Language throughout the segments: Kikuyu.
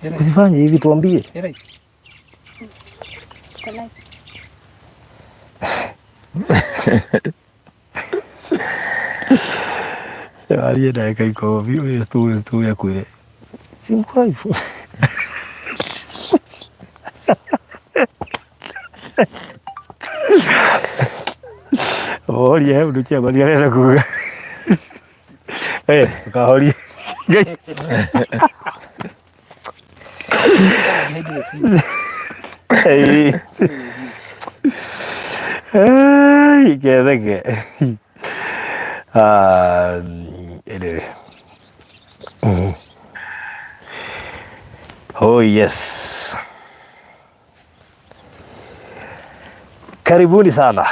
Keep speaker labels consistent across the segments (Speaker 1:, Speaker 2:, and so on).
Speaker 1: Usifanye hivi, tuambie. Arie ndagĩka ikũmi ũrĩa story story akwĩre simkũraibu. Horia he ũndũ kĩamani arenda kuga. Eh, ũkahoria. Hey. Hey, ketheke. Ah, anyway. Oh yes. Karibuni sana.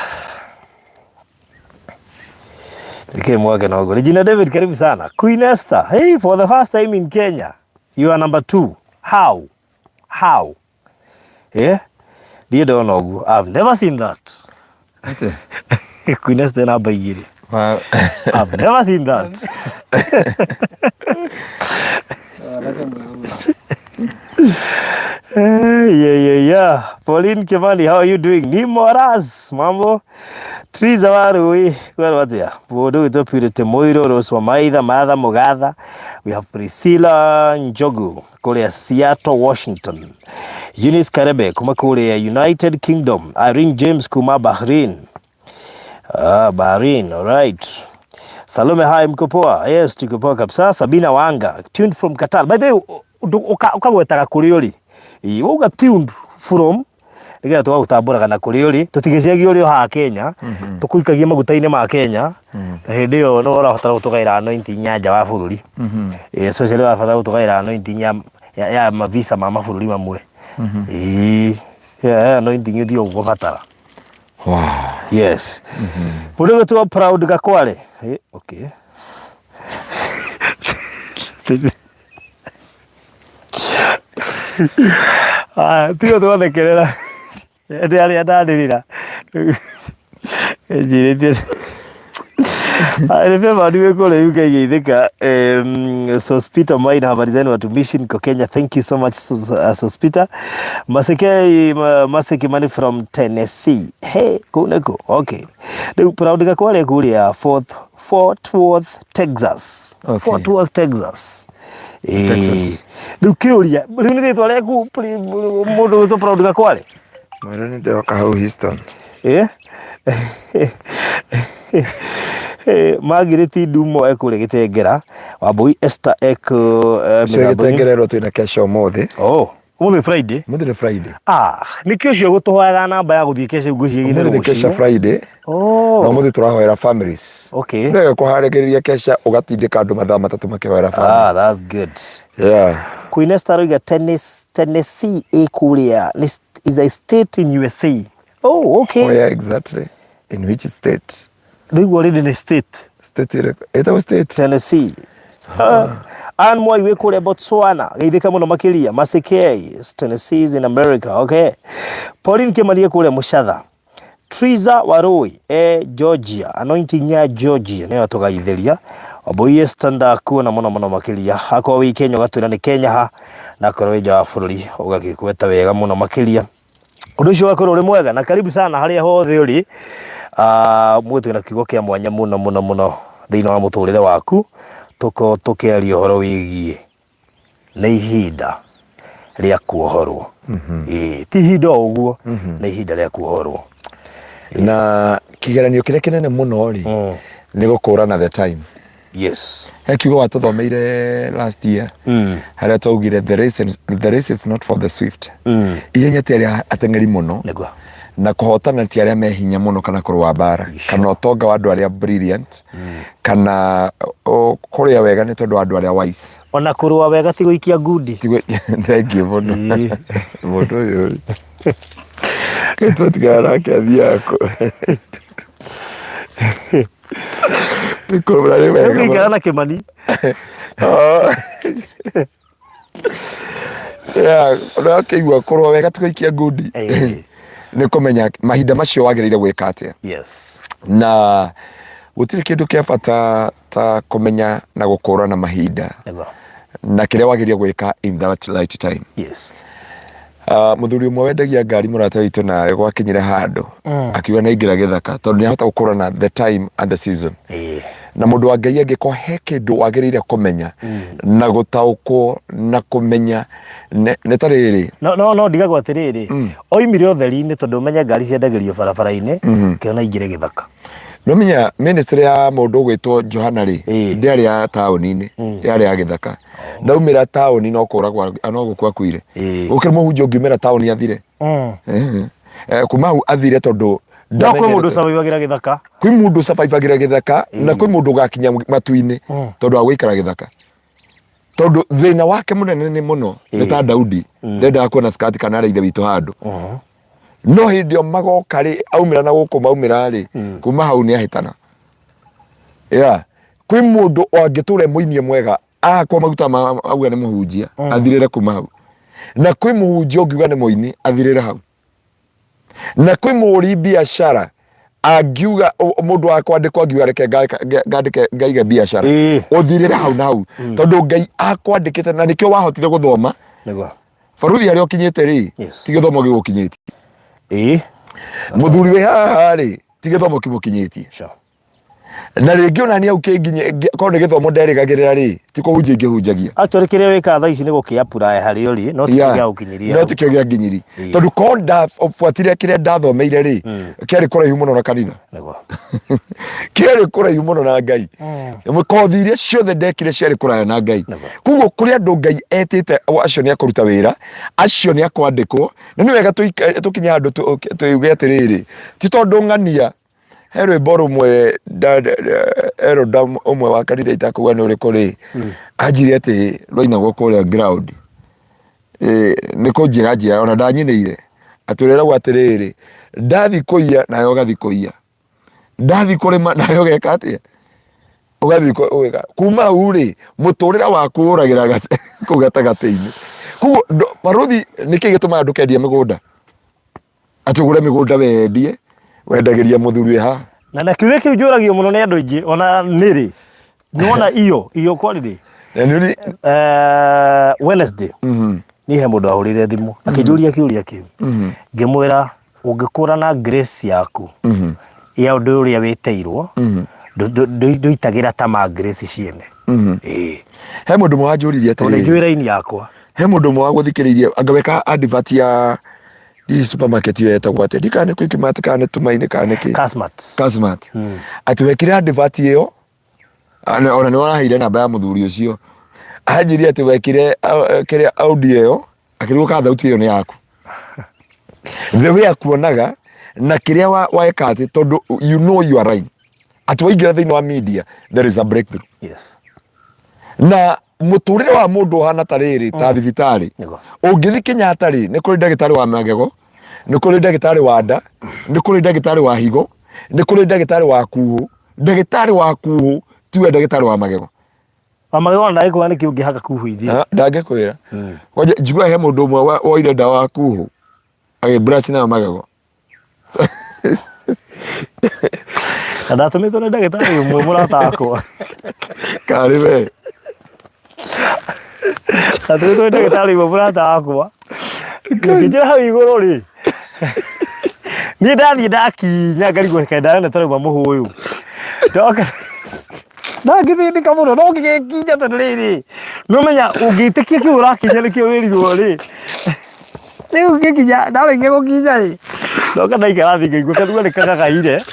Speaker 1: Nike mwake na Regina David, karibu sana. Queen Esther, hey, for the first time in Kenya, you are number two. How? How? Yeah? Ndiĩ ndona ũguo. I've never seen that.
Speaker 2: Atĩ?
Speaker 1: Queen Esther namba igĩrĩ.
Speaker 2: Wa-
Speaker 1: I've never seen that. Hey, yeah, yeah, yeah. Pauline Kimani, how are you doing? Ni Moras, mambo. Triza Warui, kwero atia? Mũndũ witũ Purity Mũirũ, Rose wa Maitha, Martha Mũgatha. We have Priscilla Njogu kũrĩa Seattle, Washington. Eunice Karebe kuma kũrĩa United Kingdom. Irene James kuma Bahrain. Ah, Bahrain, all right. Salome, hi, mko poa? Yes, tuko poa kabisa. Sabina Wanga, tuned from Qatar. By the way, ũkagwetaga kũrĩa ũrĩ. Ĩĩ, wauga tuned from nĩgetha tũgagũtambũraga na kũrĩa ũrĩ tũtigĩcagia ũrĩ o haha Kenya tũkũikagie maguta-inĩ ma Kenya na hĩndĩ ĩyo no ũrabatara gũtũgaĩra anointing ya nja wa bũrũri. Ĩĩ, especially ũrabatara gũtũgaĩra anointing ya mavisa ma mabũrũri mamwe. Ĩĩ, ĩyo anointing ũthiĩ ũgũbatara.
Speaker 2: Wow.
Speaker 1: Yes. Mũndũ ũgwĩtwo Proud Gakware. Eh, okay. Ah, tiga twathekerera. Ndĩ arĩa ndanĩrĩra. Njirĩtie. Nĩ Favored wĩ kũrĩa UK geithĩka. Sospita Maina, habari zenu watumishi, niko Kenya. Thank you so much Sospita. Maseke Maseke Money from Tennessee. Hey, kũu nĩkũ? Okay. Rĩu Proud Gakware kũrĩa Fort Worth, Texas.
Speaker 2: Okay.
Speaker 1: Fort Worth, Texas. Ĩĩ.
Speaker 2: Texas.
Speaker 1: Rĩu kĩũria, rĩu nĩ rĩtwa rĩaku mũndũ ũgwĩtwo Proud Gakware?
Speaker 2: Mwĩre nĩ ndoka hau Houston.
Speaker 1: Eh? Margaret Ndumo ekũrĩa Gĩtengera, Wambui Esther ekũ
Speaker 2: Ũcio
Speaker 1: mĩtambo-inĩ.
Speaker 2: gĩtengererwo twĩna kesha ũmũthĩ.
Speaker 1: Oh, ũmũthĩ Friday.
Speaker 2: Ũmũthĩ nĩ Friday.
Speaker 1: Ah, nĩkĩo ũcio gũtũhoyaga namba ya gũthiĩ kesha ngwĩciria nĩ
Speaker 2: Ũmũthĩ nĩ kesha
Speaker 1: rũciũ.
Speaker 2: Friday. Na
Speaker 1: Oh,
Speaker 2: ũmũthĩ tũrahoera families.
Speaker 1: okay.
Speaker 2: Nĩ wega kũharagĩrĩria kesha ũgatindĩka andũ mathaa matatũ makĩhoera families.
Speaker 1: Ah, that's good.
Speaker 2: Yeah.
Speaker 1: Queen Esther aroiga Tennessee ĩ kũrĩa is a state in USA. Oh, okay.
Speaker 2: Oh, yeah, exactly. In which state?
Speaker 1: Rĩu already nĩ state.
Speaker 2: State ĩrĩkũ? Ĩtagwo state?
Speaker 1: Tennessee. Ah. Ann Mwai wĩ kũrĩa Botswana, geithĩka mũno makĩria. Masekei, Tennessee is in America. Okay. Pauline Kimani kũrĩa Mũcatha. Triza Warui e Georgia, anointing ya Georgia nĩyo tũgaithĩria. Wambui Esther ndakuona mũno mũno makĩria. Akorwo wĩ Kenya ũgatwĩra nĩ Kenya ha, na akorwo wĩ nja wa bũrũri ũgagĩkweta wega mũno makĩria. Ũndũ ũcio ũgakorwo ũrĩ mwega na karibu sana harĩa hothe ũrĩ. Ũmũthĩ twĩna kiugo kĩa mwanya mũno mũno mũno thĩinĩ wa mũtũrĩre waku, tũkorwo tũkĩaria ũhoro wĩgiĩ nĩ ihinda rĩa kuohorwo. Ĩĩ, ti ihinda o ũguo, nĩ ihinda rĩa kuohorwo.
Speaker 2: Na kĩgeranio kĩrĩa kĩnene mũno rĩ, nĩ gũkũrana the time.
Speaker 1: Yes.
Speaker 2: He kiugo watũthomeire last year harĩa twaugire the race is not for the swift. Ihenya ti arĩa ateng'eri mũno.
Speaker 1: Nĩguo.
Speaker 2: Na kũhotana ti arĩa me hinya mũno kana kũrũa mbara kana ũtonga wa andũ arĩa brilliant kana kũrĩa wega nĩ tondũ wa andũ arĩa wise.
Speaker 1: Ona kũrũa wega ti gũikia ngundi.
Speaker 2: Thank you mũno. Mũndũ ũyũ. Twatigana nake athiaga kũ? Kũrũra nĩ wega.
Speaker 1: Ũngĩikara na Kĩmani.
Speaker 2: Yeah, ũrakĩigua kũrũa wega ti gũikia ngundi. Nĩ kũmenya mahinda macio wagĩrĩire gwĩka atĩa.
Speaker 1: Yes.
Speaker 2: Na gũtirĩ kĩndũ kĩa bata ta kũmenya na gũkũrana mahinda.
Speaker 1: Nĩguo.
Speaker 2: Na kĩrĩa wagĩrĩire gwĩka in that right time. Mũthuri ũmwe wendagia ngari, mũrata witũ nawe, gwakinyire handũ akiuga nĩ aingĩra gĩthaka tondũ nĩ ahota gũkũrana the time and the season. Na mũndũ wa Ngai, angĩkorwo he kĩndũ wagĩrĩire kũmenya na gũtaũkwo na kũmenya nĩ ta rĩrĩ.
Speaker 1: No ndigagwo atĩrĩrĩ, oimire ũtheri-inĩ tondũ ũmenye ngari ciendagĩrio barabara-inĩ, kĩona aingĩre gĩthaka.
Speaker 2: Nomenya ministry ya mũndũ ũgwĩtwo Johana rĩ, ndĩarĩ ya taũni-inĩ, yarĩ ya gĩthaka. Ndaumĩra taũni no kũragwo, no gũkua akuire. Gũkĩrĩ mũhunjia ũngiumĩra taũni athire. Kuma hau athire tondũ
Speaker 1: No kwĩ mũndũ ũcabaibagira gĩthaka.
Speaker 2: Kwĩ mũndũ ũcabaibagira gĩthaka na kwĩ mũndũ ũgakinya matu-inĩ tondũ wa gũikara gĩthaka, tondũ thĩna wake mũnene nĩ mũno nĩ ta Daudi ndendaga kuona skati kana arĩa ithe witũ handũ, no hĩndĩ ĩyo magoka rĩ, aumĩra na gũkũ maumĩra rĩ, kuma hau nĩ ahĩtana. Yeah, kwĩ mũndũ angĩtũra mũinie mwega ahakwo maguta ma auga nĩ mũhunjia, athirĩre kuma hau, na kwĩ mũhunjia ũngiuga nĩ mũini, athirĩre hau, na kwĩ mũhũri biacara angiuga mũndũ wa kwandĩkwo angiuga reke ngandĩke ngaige biacara, ũthirĩre hau na hau, tondũ Ngai akwandĩkĩte na nĩkĩo wahotire gũthoma. Baruthi harĩa ũkinyĩte rĩ, ti gĩthomo gĩgũkinyĩtie. Mũthuri wĩ haha rĩ, ti gĩthomo kĩmũkinyĩtie. Na rĩngĩ ona niĩ hau kĩnginye, korwo nĩ gĩthomo nderĩgagĩrĩra rĩ, ti kũhunjia ingĩhunjagia.
Speaker 1: Actually kĩrĩa wĩkaga thaa ici nĩ gũkĩ apply harĩa ũrĩ, no tikĩo gĩa gũkinyiria
Speaker 2: no hau. Tikĩo gĩa nginyiri, tondũ korwo ndabuatire kĩrĩa ndathomeire rĩ, kĩarĩ kũraihu mũno na kanitha. Kĩarĩ kũraihu mũno na Ngai. Kothi iria ciothe ndekire ciarĩ kũraya na Ngai. Koguo kũrĩ andũ Ngai etĩte, o acio nĩ akũruta wĩra, acio nĩ akwandĩkwo, na nĩ wega tũkinye handũ tuuge atĩrĩrĩ, ti tondũ ng'ania he rwĩmbo rũmwe elder ũmwe wa kanitha itakuga nĩ ũrĩkũ rĩ, anjire atĩ rwainagwo kũrĩa ground. Nĩ kũnjĩra njĩra ona ndanyinĩire atĩ ũreragwo atĩrĩrĩ, ndathi kũiya nawe ũgathi kũiya, ndathi kũrĩma nawe ũgeka atĩa, ũgathiĩ gwĩka. Kuma hau rĩ, mũtũrĩre waku ũragĩra kũu gatagatĩ-inĩ. Koguo barũthi, nĩkĩ gĩtũmaga ndũkendie mĩgũnda, atĩ ũgũre mĩgũnda wendie, wendagĩria mũthuri wĩ haha?
Speaker 1: Na kĩũria kĩu njũragio mũno nĩ andũ aingĩ, ona nĩrĩ nĩwona iyo iyo kwarĩrĩ.
Speaker 2: Na nĩ ũri
Speaker 1: Wednesday niĩ he mũndũ ahũrĩire thimũ akĩnjũria kĩũria kĩu, ngĩmwĩra ũngĩkũra na grace yaku ya ũndũ ũrĩa wĩtĩirwo, ndũitagĩra tama grace ciene. Ĩĩ.
Speaker 2: He mũndũ ũmwe wanjũririe
Speaker 1: tondũ nĩ
Speaker 2: atĩrĩrĩ,
Speaker 1: njũĩ raini yakwa.
Speaker 2: He mũndũ ũmwe wagũthikĩrĩirie anga weka advert ya hihi supermarket ĩyo yetagwo atĩa, ndikana nĩ Quickmart kana nĩ Tumaini kana nĩ kĩ.
Speaker 1: Casmart.
Speaker 2: Casmart. Atĩ wekire advert ĩyo, ona nĩ waraheire namba ya mũthuri ũcio, anjĩrie atĩ wekire kĩrĩa audio ĩyo, akĩrigwo kana thauti ĩyo nĩ yaku, the way akuonaga na kĩrĩa weka, atĩ tondũ you know you are right, atĩ waingĩra thĩinĩ wa media there is a breakthrough. Na mũtũrĩre wa mũndũ ũhana ta rĩrĩ, ta thibitarĩ. Ũngĩthiĩ Kenyatta rĩ, nĩ kũrĩ ndagĩtarĩ wa magego, nĩ kũrĩ ndagĩtarĩ wa nda, nĩ kũrĩ ndagĩtarĩ wa higo, nĩ kũrĩ ndagĩtarĩ wa kuhũ. Ndagĩtarĩ wa kuhũ tiwe ndagĩtarĩ wa magego.
Speaker 1: Wa magego ona ndagĩkwĩra nĩkĩ ũngĩhaka kuhũ ithire.
Speaker 2: Ah, ndangĩkwĩra. Kwanja njiguaga he mũndũ ũmwe woire ndawa ya kuhũ agĩbrush nayo magego.
Speaker 1: Na ndatũmĩtwo nĩ ndagĩtarĩ ũmwe mũrata wakwa.
Speaker 2: Karĩ we?
Speaker 1: Ndatũmĩtwo nĩ ndagĩtarĩ ũmwe mũrata wakwa, ngĩnjĩra hau igũrũ rĩ, niĩ ndathiĩ ndakinya ngarigwo kaĩ ndawa ĩno tũrauma mũhũyũ, ndoka ndangĩthĩnĩka mũno no ngĩgĩkinya, tondũ rĩrĩ nĩũmenya ũngĩtĩkia kĩu ũrakinya nĩkĩo wĩrigwo rĩ. Rĩu ngĩkinya, ndarĩkia gũkinya rĩ, ndoka ndaikara thĩ ngaigua kanua nĩ kagagaire.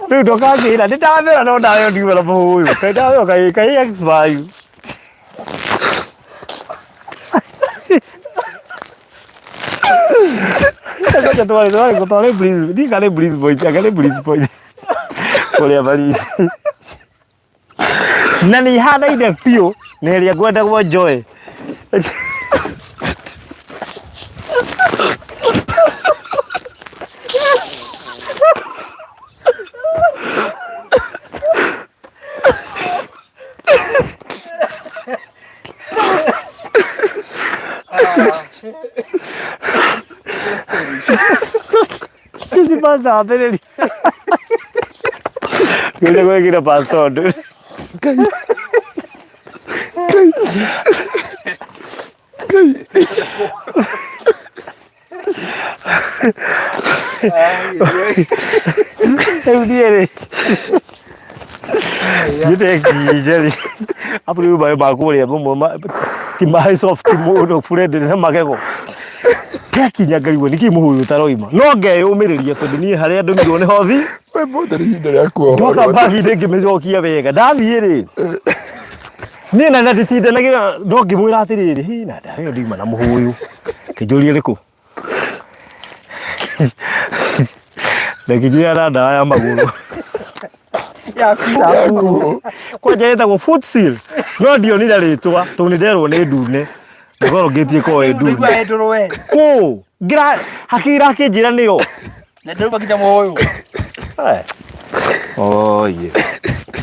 Speaker 1: Rĩu ndoka ngĩra nĩ ndathera no ndawa ĩyo ndiuma na mũhũyũ, kaĩ ndawa ĩyo kaĩ kaĩ expire. Ngoja twarĩ twarĩ twarĩ Bliss, ndiũĩ kana nĩ Bliss Point, anga nĩ Bliss Point kũrĩa Baridi. Na nĩ ihanaine biũ na ĩrĩa ngwendagwo njoe. Sisi pastor ambĩrĩria. Ngĩũria gwĩkĩra pastor ũndũ.
Speaker 2: Ngai. Ngai. Ngai.
Speaker 1: Rĩu niĩ rĩ nĩndekinyire rĩ apu rĩu maĩ ma kũrĩa mamwe ti maĩ soft mũno burende na magego ndekinya ngaigua nĩkĩ mũhũyũ ũtaroima no ngeyũmĩrĩria tondũ niĩ harĩa ndũmirwo nĩ hothi.
Speaker 2: We mothe nĩ ihinda rĩa kuohorwo.
Speaker 1: Ndoka mbagi-inĩ ngĩmĩcokia wega ndathiĩ rĩ niĩ na nditindanagĩra no ngĩmwĩra atĩrĩrĩ hi na ndawa ĩyo ndiuma na mũhũyũ kĩnjũrie rĩkũ ndakĩnjĩra na ndawa ya magũrũ.
Speaker 2: Yaku.
Speaker 1: Kwanja ĩtagwo foot seal no ndionire rĩtwa tondũ nĩ nderwo nĩ ndune ngorwo ngĩtie korwo ĩ ndune.
Speaker 3: Ndũigua ĩ ndũrũ we.
Speaker 1: Kũ ngira hakiri irakĩnjĩra nĩyo.
Speaker 3: Na ndĩrauga nginya mũhũyũ.
Speaker 1: Eh. Oye.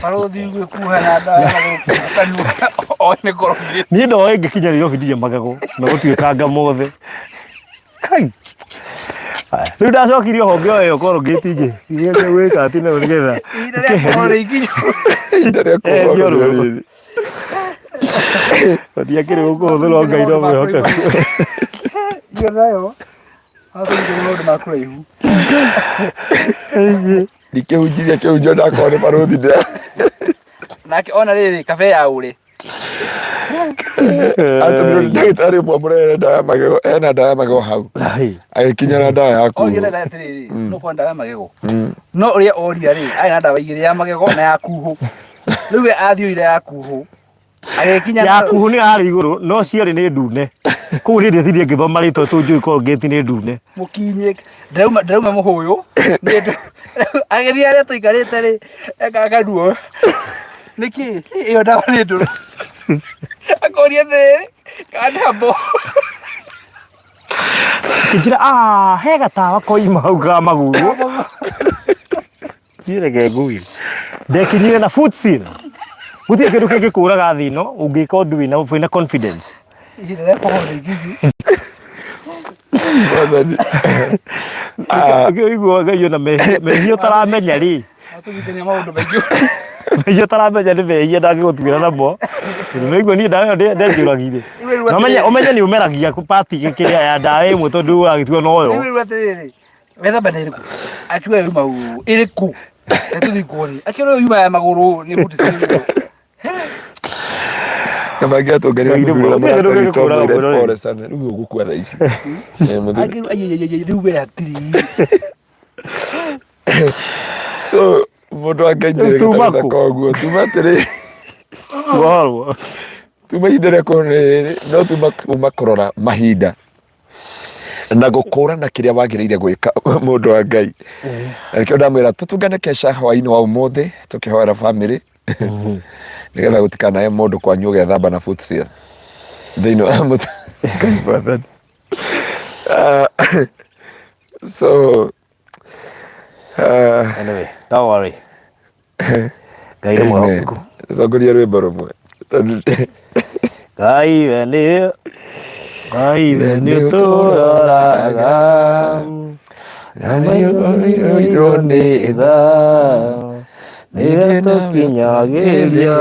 Speaker 3: Barũthi gwĩkuha na ndawa ya magũrũ kanua o nĩ korogire.
Speaker 1: Niĩ ndoĩ ngĩkinya Nairobi ndirĩ magego na gũtuĩkanga mothe. Kai. Aya, rĩu ndacokirie honge o ĩyo korogĩti ingĩ. Igĩte gwĩka atĩ nayo nĩgetha.
Speaker 3: Ihinda rĩa kũhorwo nĩ ikinyu.
Speaker 2: Ihinda rĩa
Speaker 1: Eh,
Speaker 2: kuohorwo
Speaker 1: ndiorwo.
Speaker 2: nĩ rĩrĩ.
Speaker 1: Gũtiakĩrĩ gũkũhũthĩrwo Ngai no mwĩhokeku.
Speaker 3: Iyo nayo. Atũigire maũndũ ma kũraihu.
Speaker 2: Ndikĩhunjirie kĩhunjio ndakorwo nĩ barũthi ndĩra.
Speaker 3: Nake ona rĩrĩ kabe ya ũrĩ.
Speaker 2: Atũmirwo nĩ ndagĩtarĩ ũmwe amũrehere ndawa ya magego, ena ndawa ya magego hau.
Speaker 1: Ai.
Speaker 2: Agĩkinya na ndawa ya
Speaker 3: Oria
Speaker 2: kuhũ.
Speaker 3: na atĩrĩrĩ, no kwa ndawa ya magego. No ũrĩa oria rĩ, arĩ na ndawa igĩrĩ ya magego na ya kuhũ. Rĩu we athiũire ya kuhũ. Agĩkinya
Speaker 1: Ya kuhũ nĩ yarĩ igũrũ no cierĩ nĩ ndune. Kũu niĩ ndiathire ngĩthoma rĩtwa tũ njũĩ Colgate nĩ ndune.
Speaker 3: Mũkinyĩ ndĩrauma mũhũyũ. Agĩthiĩ harĩa tũikarĩte rĩ, eka karuo. Nĩkĩ? Ĩyo ndawa nĩ ndũrũ. Akoria atĩrĩrĩ, kana nĩ hambo.
Speaker 1: Kĩnjĩra ah he gatawa koima hau ka magũrũ. Niĩ reke ngugire. Ndekinyire na foot seal. Gũtirĩ kĩndũ kĩngĩkũraga thĩ ĩno ũngĩka ũndũ wĩna confidence.
Speaker 3: Ihinda rĩa kũhona ikinyu.
Speaker 2: Mwathani.
Speaker 1: Ũkĩigua Ngai ona mehia ũtaramenya rĩ.
Speaker 3: Atũgitania maũndũ maingĩ.
Speaker 1: Mehia ũtaramenya nĩ mehia ndangĩgũtuĩra namo. Tondũ nĩigua niĩ ndawa ĩyo ndenjũragire. Na ũmenye nĩ ũmeragia pati kĩrĩa ya ndawa ĩmwe tondũ ũragĩtua noyo.
Speaker 3: Rĩu atĩrĩrĩ, wethamba nĩ ĩrĩkũ? Akiuga yuma ũ ĩrĩkũ? Reke tũthiĩ kuone. Akiuga yuma ya magũrũ nĩ buti cia
Speaker 2: Kaba ngĩatũnganĩra
Speaker 1: Ngai
Speaker 2: mũthuri ũrĩa
Speaker 1: nĩ mwega.
Speaker 2: mũrata witũ
Speaker 1: Gũtirĩ
Speaker 2: amwĩre
Speaker 1: kĩndũ
Speaker 2: pole sana rĩu ũgũkua thaa ici. Eh, mũthuri.
Speaker 3: Akiuga ai rĩu we hatirĩ.
Speaker 2: So mũndũ wa Ngai
Speaker 1: Rĩu tuma
Speaker 2: ndĩrĩgĩta
Speaker 1: kũ?
Speaker 2: koguo tuma atĩrĩ
Speaker 1: Kuohorwo.
Speaker 2: tuma ihinda rĩa kuohorwo rĩrĩ no tuma kuma kũrora mahinda na gũkũrana kĩrĩa wagĩrĩire gwĩka mũndũ wa Ngai. Na nĩkĩo ndamwĩra tũtũngane kesha hwaĩ-inĩ wa ũmũthĩ tũkĩhoera bamĩrĩ nĩgetha gũtikanae mũndũ kwanyu ũgethamba na foot seal thĩinĩ wa mũtĩ. Ngai mwathani. Ah, so
Speaker 1: Anyway, don't worry. Ngai nĩ mwĩhokeku.
Speaker 2: Tongoria rwĩmbo rũmwe. Tondũ
Speaker 1: Ngai we nĩ Ngai we nĩ ũtũroraga na maitho nĩ tha nĩwe tũkinyagĩria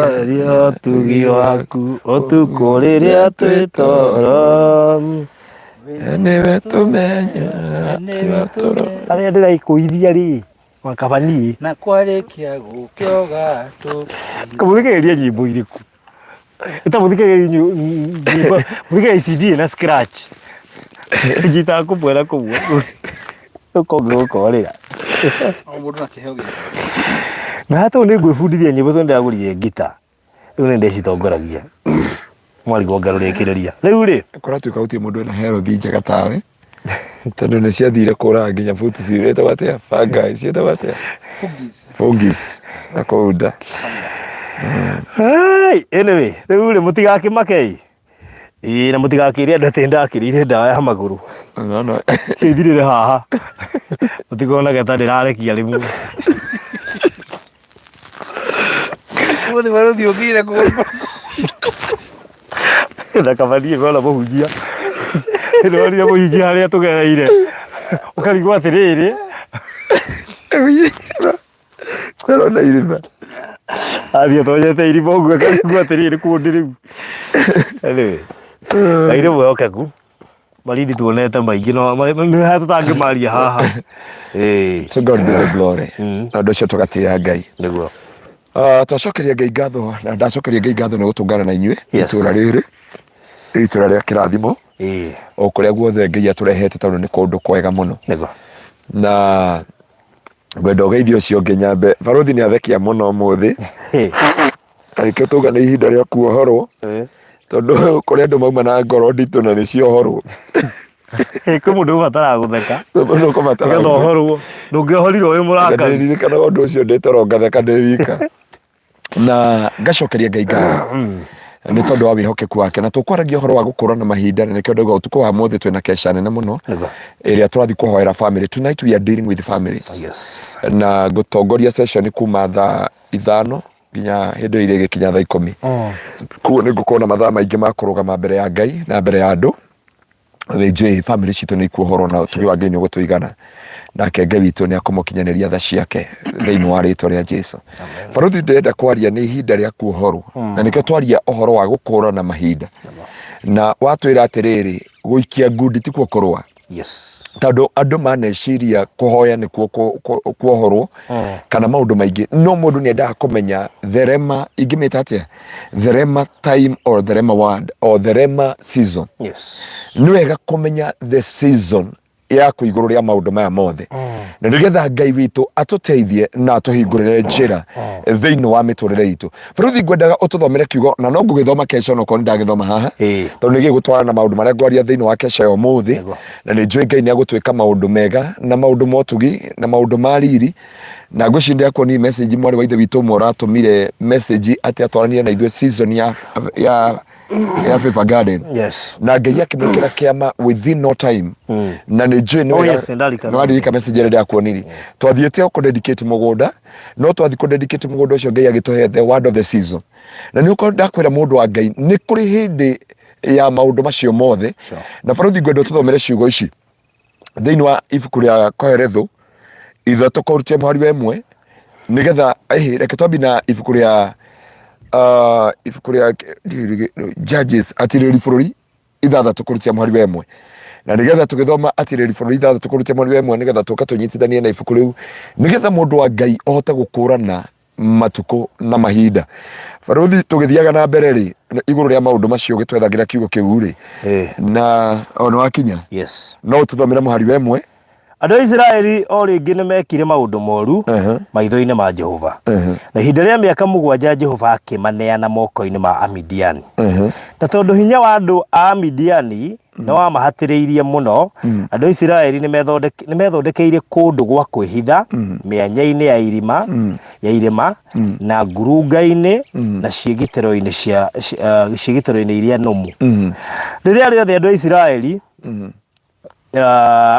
Speaker 1: ũtugi waku ũtukũ rĩrĩa twĩ toro.
Speaker 2: Nĩwe tũmenya
Speaker 1: Harĩa ndĩraikũithia rĩ makaba niĩ
Speaker 3: Na kwarĩkia gũkĩoga tũ.
Speaker 1: Kamũthikagĩrĩria nyĩmbo irĩkũ? Ĩtamũthikagĩrĩria nyĩmbo, mũthikagĩrĩria CD na scratch. Nyitaga kũmwe na kũmwe. Ũkonga gũkorĩra.
Speaker 3: O mũndũ na kĩheo gĩake.
Speaker 1: Na hata nĩ ngwĩbundithia nyĩmbo tondũ ndĩragũrire ngita. Rĩu nĩ ndĩcitongoragia. Mwarigwo ngarũrĩkĩrĩria. Rĩu rĩ.
Speaker 2: Kũratuĩka gũtirĩ mũndũ wĩna health njega tawe tondũ nĩ ciathire kũraga nginya buti ciĩtagwo atĩa fungi ciĩtagwo atĩa fungis na kũu nda.
Speaker 1: Ai, anyway, rĩu rĩ mũtigakĩmake ĩ. Ĩĩ na mũtigakĩre andũ atĩ ndakĩrĩire ndawa ya magũrũ.
Speaker 2: No, no.
Speaker 1: Cio ithirĩre haha. Mũtikonage ta ndĩrarekia rĩmwe.
Speaker 3: Ũmũthĩ barũthi ũkire kũgũrũ.
Speaker 1: Na kaba niĩ ngona mũhunjia. Ndĩronire mũhunjia harĩa tũgereire. Ũkarigwo atĩrĩrĩ.
Speaker 2: Ndĩrona irima.
Speaker 1: Athiĩ atonyete irima ũguo akaigua atĩrĩrĩ kuo ndĩ rĩu. Anyway, Ngai nĩ mwĩhokeku. Marindi tuonete maingĩ no nĩ haha tũtangĩmaria haha. Ĩĩ.
Speaker 2: To God be the glory. Na ũndũ ũcio tũgatĩĩa Ngai.
Speaker 1: Nĩguo.
Speaker 2: Ah, twacokeria Ngai ngatho na ndacokeria Ngai ngatho nĩ gũtũngana na inyuĩ
Speaker 1: Yes.
Speaker 2: itũra rĩrĩ itũra rĩa kĩrathimo
Speaker 1: Ĩĩ.
Speaker 2: o kũrĩa guothe Ngai atũrehete tondũ nĩ kũndũ kwega mũno
Speaker 1: Nĩguo.
Speaker 2: na ngwenda ũgeithio ũcio ũngĩ nyambe barũthi nĩ athekia mũno ũmũthĩ na nĩkĩo tauga nĩ ihinda rĩa kuohorwo tondũ kũrĩ andũ mauma na ngoro nditũ na nĩ ciohorwo.
Speaker 1: Kwĩ mũndũ ũbataraga gũtheka
Speaker 2: Kwĩ mũndũ ũkũbatara
Speaker 1: nĩgetha ũhorwo, ndũngĩohorirwo wĩ mũrakaru.
Speaker 2: Ndirikanaga ũndũ ũcio ndĩ toro ngatheka ndĩ wika na ngacokeria Ngai ngatho nĩ tondũ wa wĩhokeku wake na tũkwaragia ũhoro wa gũkũrana mahinda na nĩkĩo ndauga ũtukũ wa mũthĩ twĩna kesha nene mũno
Speaker 1: Nĩguo.
Speaker 2: ĩrĩa tũrathiĩ kũhoera family. Tonight we are dealing with families.
Speaker 1: Yes.
Speaker 2: Na ngũtongoria session kuma thaa 5 nginya hĩndĩ ĩyo irĩgĩkinya thaa 10. Koguo nĩ ngũkorwo na mathaa maingĩ ma kũrũgama mbere ya Ngai na mbere ya andũ. Nĩ njũĩ family citũ nĩ ikuohorwo na ũtugi wa Ngai nĩ ũgũtũigana. Nake Ngai witũ nĩ akũmũkinyanĩria tha ciake thĩinĩ wa rĩtwa rĩa Jesu. Barũthi ndĩrenda kwaria nĩ ihinda rĩa kuohorwo na nĩkĩo twaria ũhoro wa gũkũrana mahinda. Na watwĩra atĩrĩrĩ, gũikia ngundi tikuo kũrũa.
Speaker 1: Yes.
Speaker 2: Tondũ andũ maneciria kũhoya nĩkuo kuohorwo kana maũndũ maingĩ, no mũndũ nĩ endaga kũmenya therema, ingĩmĩta atĩa, therema time or therema word or therema season.
Speaker 1: Yes.
Speaker 2: Nĩ wega kũmenya the season yaku igũrũ rĩa maũndũ maya mothe na nĩgetha Ngai witũ atũteithie na atũhingũrĩre njĩra thĩinĩ wa mĩtũrĩre itũ. Barũthi ngwendaga ũtũthomere kiugo na no ngũgĩthoma kesha onokorwo nĩ ndagĩthoma haha tondũ nĩ gĩgũtwarana na maũndũ marĩa ngwaria thĩinĩ wa kesha ya ũmũthĩ na nĩ njũĩ Ngai nĩ agũtwĩka maũndũ mega na maũndũ ma ũtugi na maũndũ ma riri na ngwĩciria ndĩrakuonia message mwarĩ wa ithe witũ ũmwe ũratũmire message atĩ atwaranire na ithuĩ season ya ya ya Favor Garden.
Speaker 1: Yes.
Speaker 2: Na Ngai akĩmwĩkĩra kĩama within no time. Na nĩ njũĩ nĩ
Speaker 1: Oh,
Speaker 2: wega-
Speaker 1: yes, nĩndarikana.
Speaker 2: nĩwaririka message ĩrĩa ndĩrakuonirie. Twathiĩte o kũ-dedicate mũgũnda, no twathiĩ kũ-dedicate mũgũnda ũcio Ngai agĩtũhe the word of the season. Na nĩ ũkorwo ndakwĩra mũndũ wa Ngai, nĩ kũrĩ hĩndĩ ya maũndũ macio mothe.
Speaker 1: Sure.
Speaker 2: Na barũthi ngwenda ũtũthomere ciugo ici thĩinĩ wa ibuku rĩa Kohelethu 3 kũrutia mũhari wa 1 nĩgetha ĩhĩ reke twambie na ibuku rĩa ibuku rĩa Judges atirĩri bũrũri 6 kũrutia mũhari wa 1 na nĩgetha tũgĩthoma atirĩri bũrũri 6 kũrutia mũhari wa 1 nĩgetha tũka tũnyitithanie na ibuku rĩu nĩgetha mũndũ wa Ngai ahote gũkũrana matukũ na mahinda. Barũthi tũgĩthiaga na mbere rĩ igũrũ rĩa maũndũ macio ũgĩtwethagĩra kiugo kĩu rĩ na o nĩ wakinya.
Speaker 1: Yes.
Speaker 2: No ũtũthomere mũhari wa 1.
Speaker 1: Andũ a Isiraeli o rĩngĩ nĩ meekire maũndũ moru maitho-inĩ ma Jehova. Na ihinda rĩa mĩaka 7 Jehova akĩmaneana moko-inĩ ma Amidiani. Na tondũ hinya wa andũ a Amidiani nĩ wamahatĩrĩirie mũno, andũ a Isiraeli nĩ methondekeire kũndũ gwa kwĩhitha mĩanya-inĩ ya irima, ya irĩma na ngurunga-inĩ na ciĩgitĩro-inĩ cia ciĩgitĩro-inĩ iria nũmu. Rĩrĩa rĩothe andũ a Isiraeli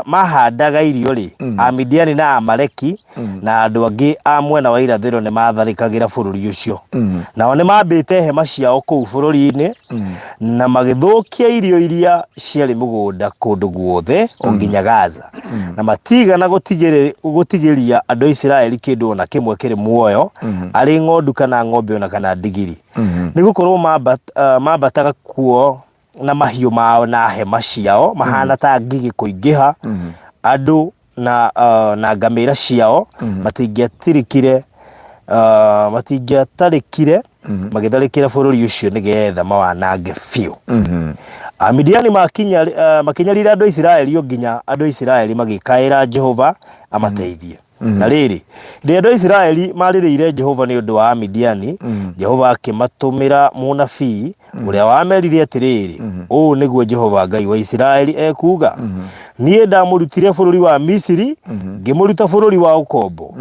Speaker 1: mahandaga irio-rĩ, Amidiani na Aamaleki na andũ angĩ a mwena wa irathĩro nĩ maatharĩkagĩra bũrũri ũcio. Nao nĩ maambĩte hema ciao kũu bũrũri-inĩ na magĩthũkia irio iria ciarĩ mũgũnda kũndũ guothe o nginya Gaza. Na matiigana gũtigĩria andũ a Isiraeli kĩndũ o na kĩmwe kĩrĩ muoyo, arĩ ng'ondu kana ng'ombe o na kana ndigiri. Nĩ gũkorũo maambataga kuo na mahiũ mao na hema ciao mahana ta ngigĩ kũingĩha andũ na, na ngamĩra ciao matingĩatirikire matingĩatarĩkire magĩtharĩkĩra bũrũri ũcio nĩgetha mawanange biũ. Amidiani makĩnyarira andũ a Isiraeli o nginya andũ a Isiraeli magĩkaĩra Jehova amateithie. Na rĩrĩ, rĩrĩa andũ a Isiraeli maarĩrĩire Jehova nĩ ũndũ wa Amidiani, Jehova akĩmatũmĩra mũnabii ũrĩa wamerire atĩrĩrĩ, Ũũ nĩguo Jehova Ngai wa Isiraeli ekuuga, Niĩ ndamũrutire bũrũri wa Misiri, ngĩmũruta bũrũri wa ũkombo.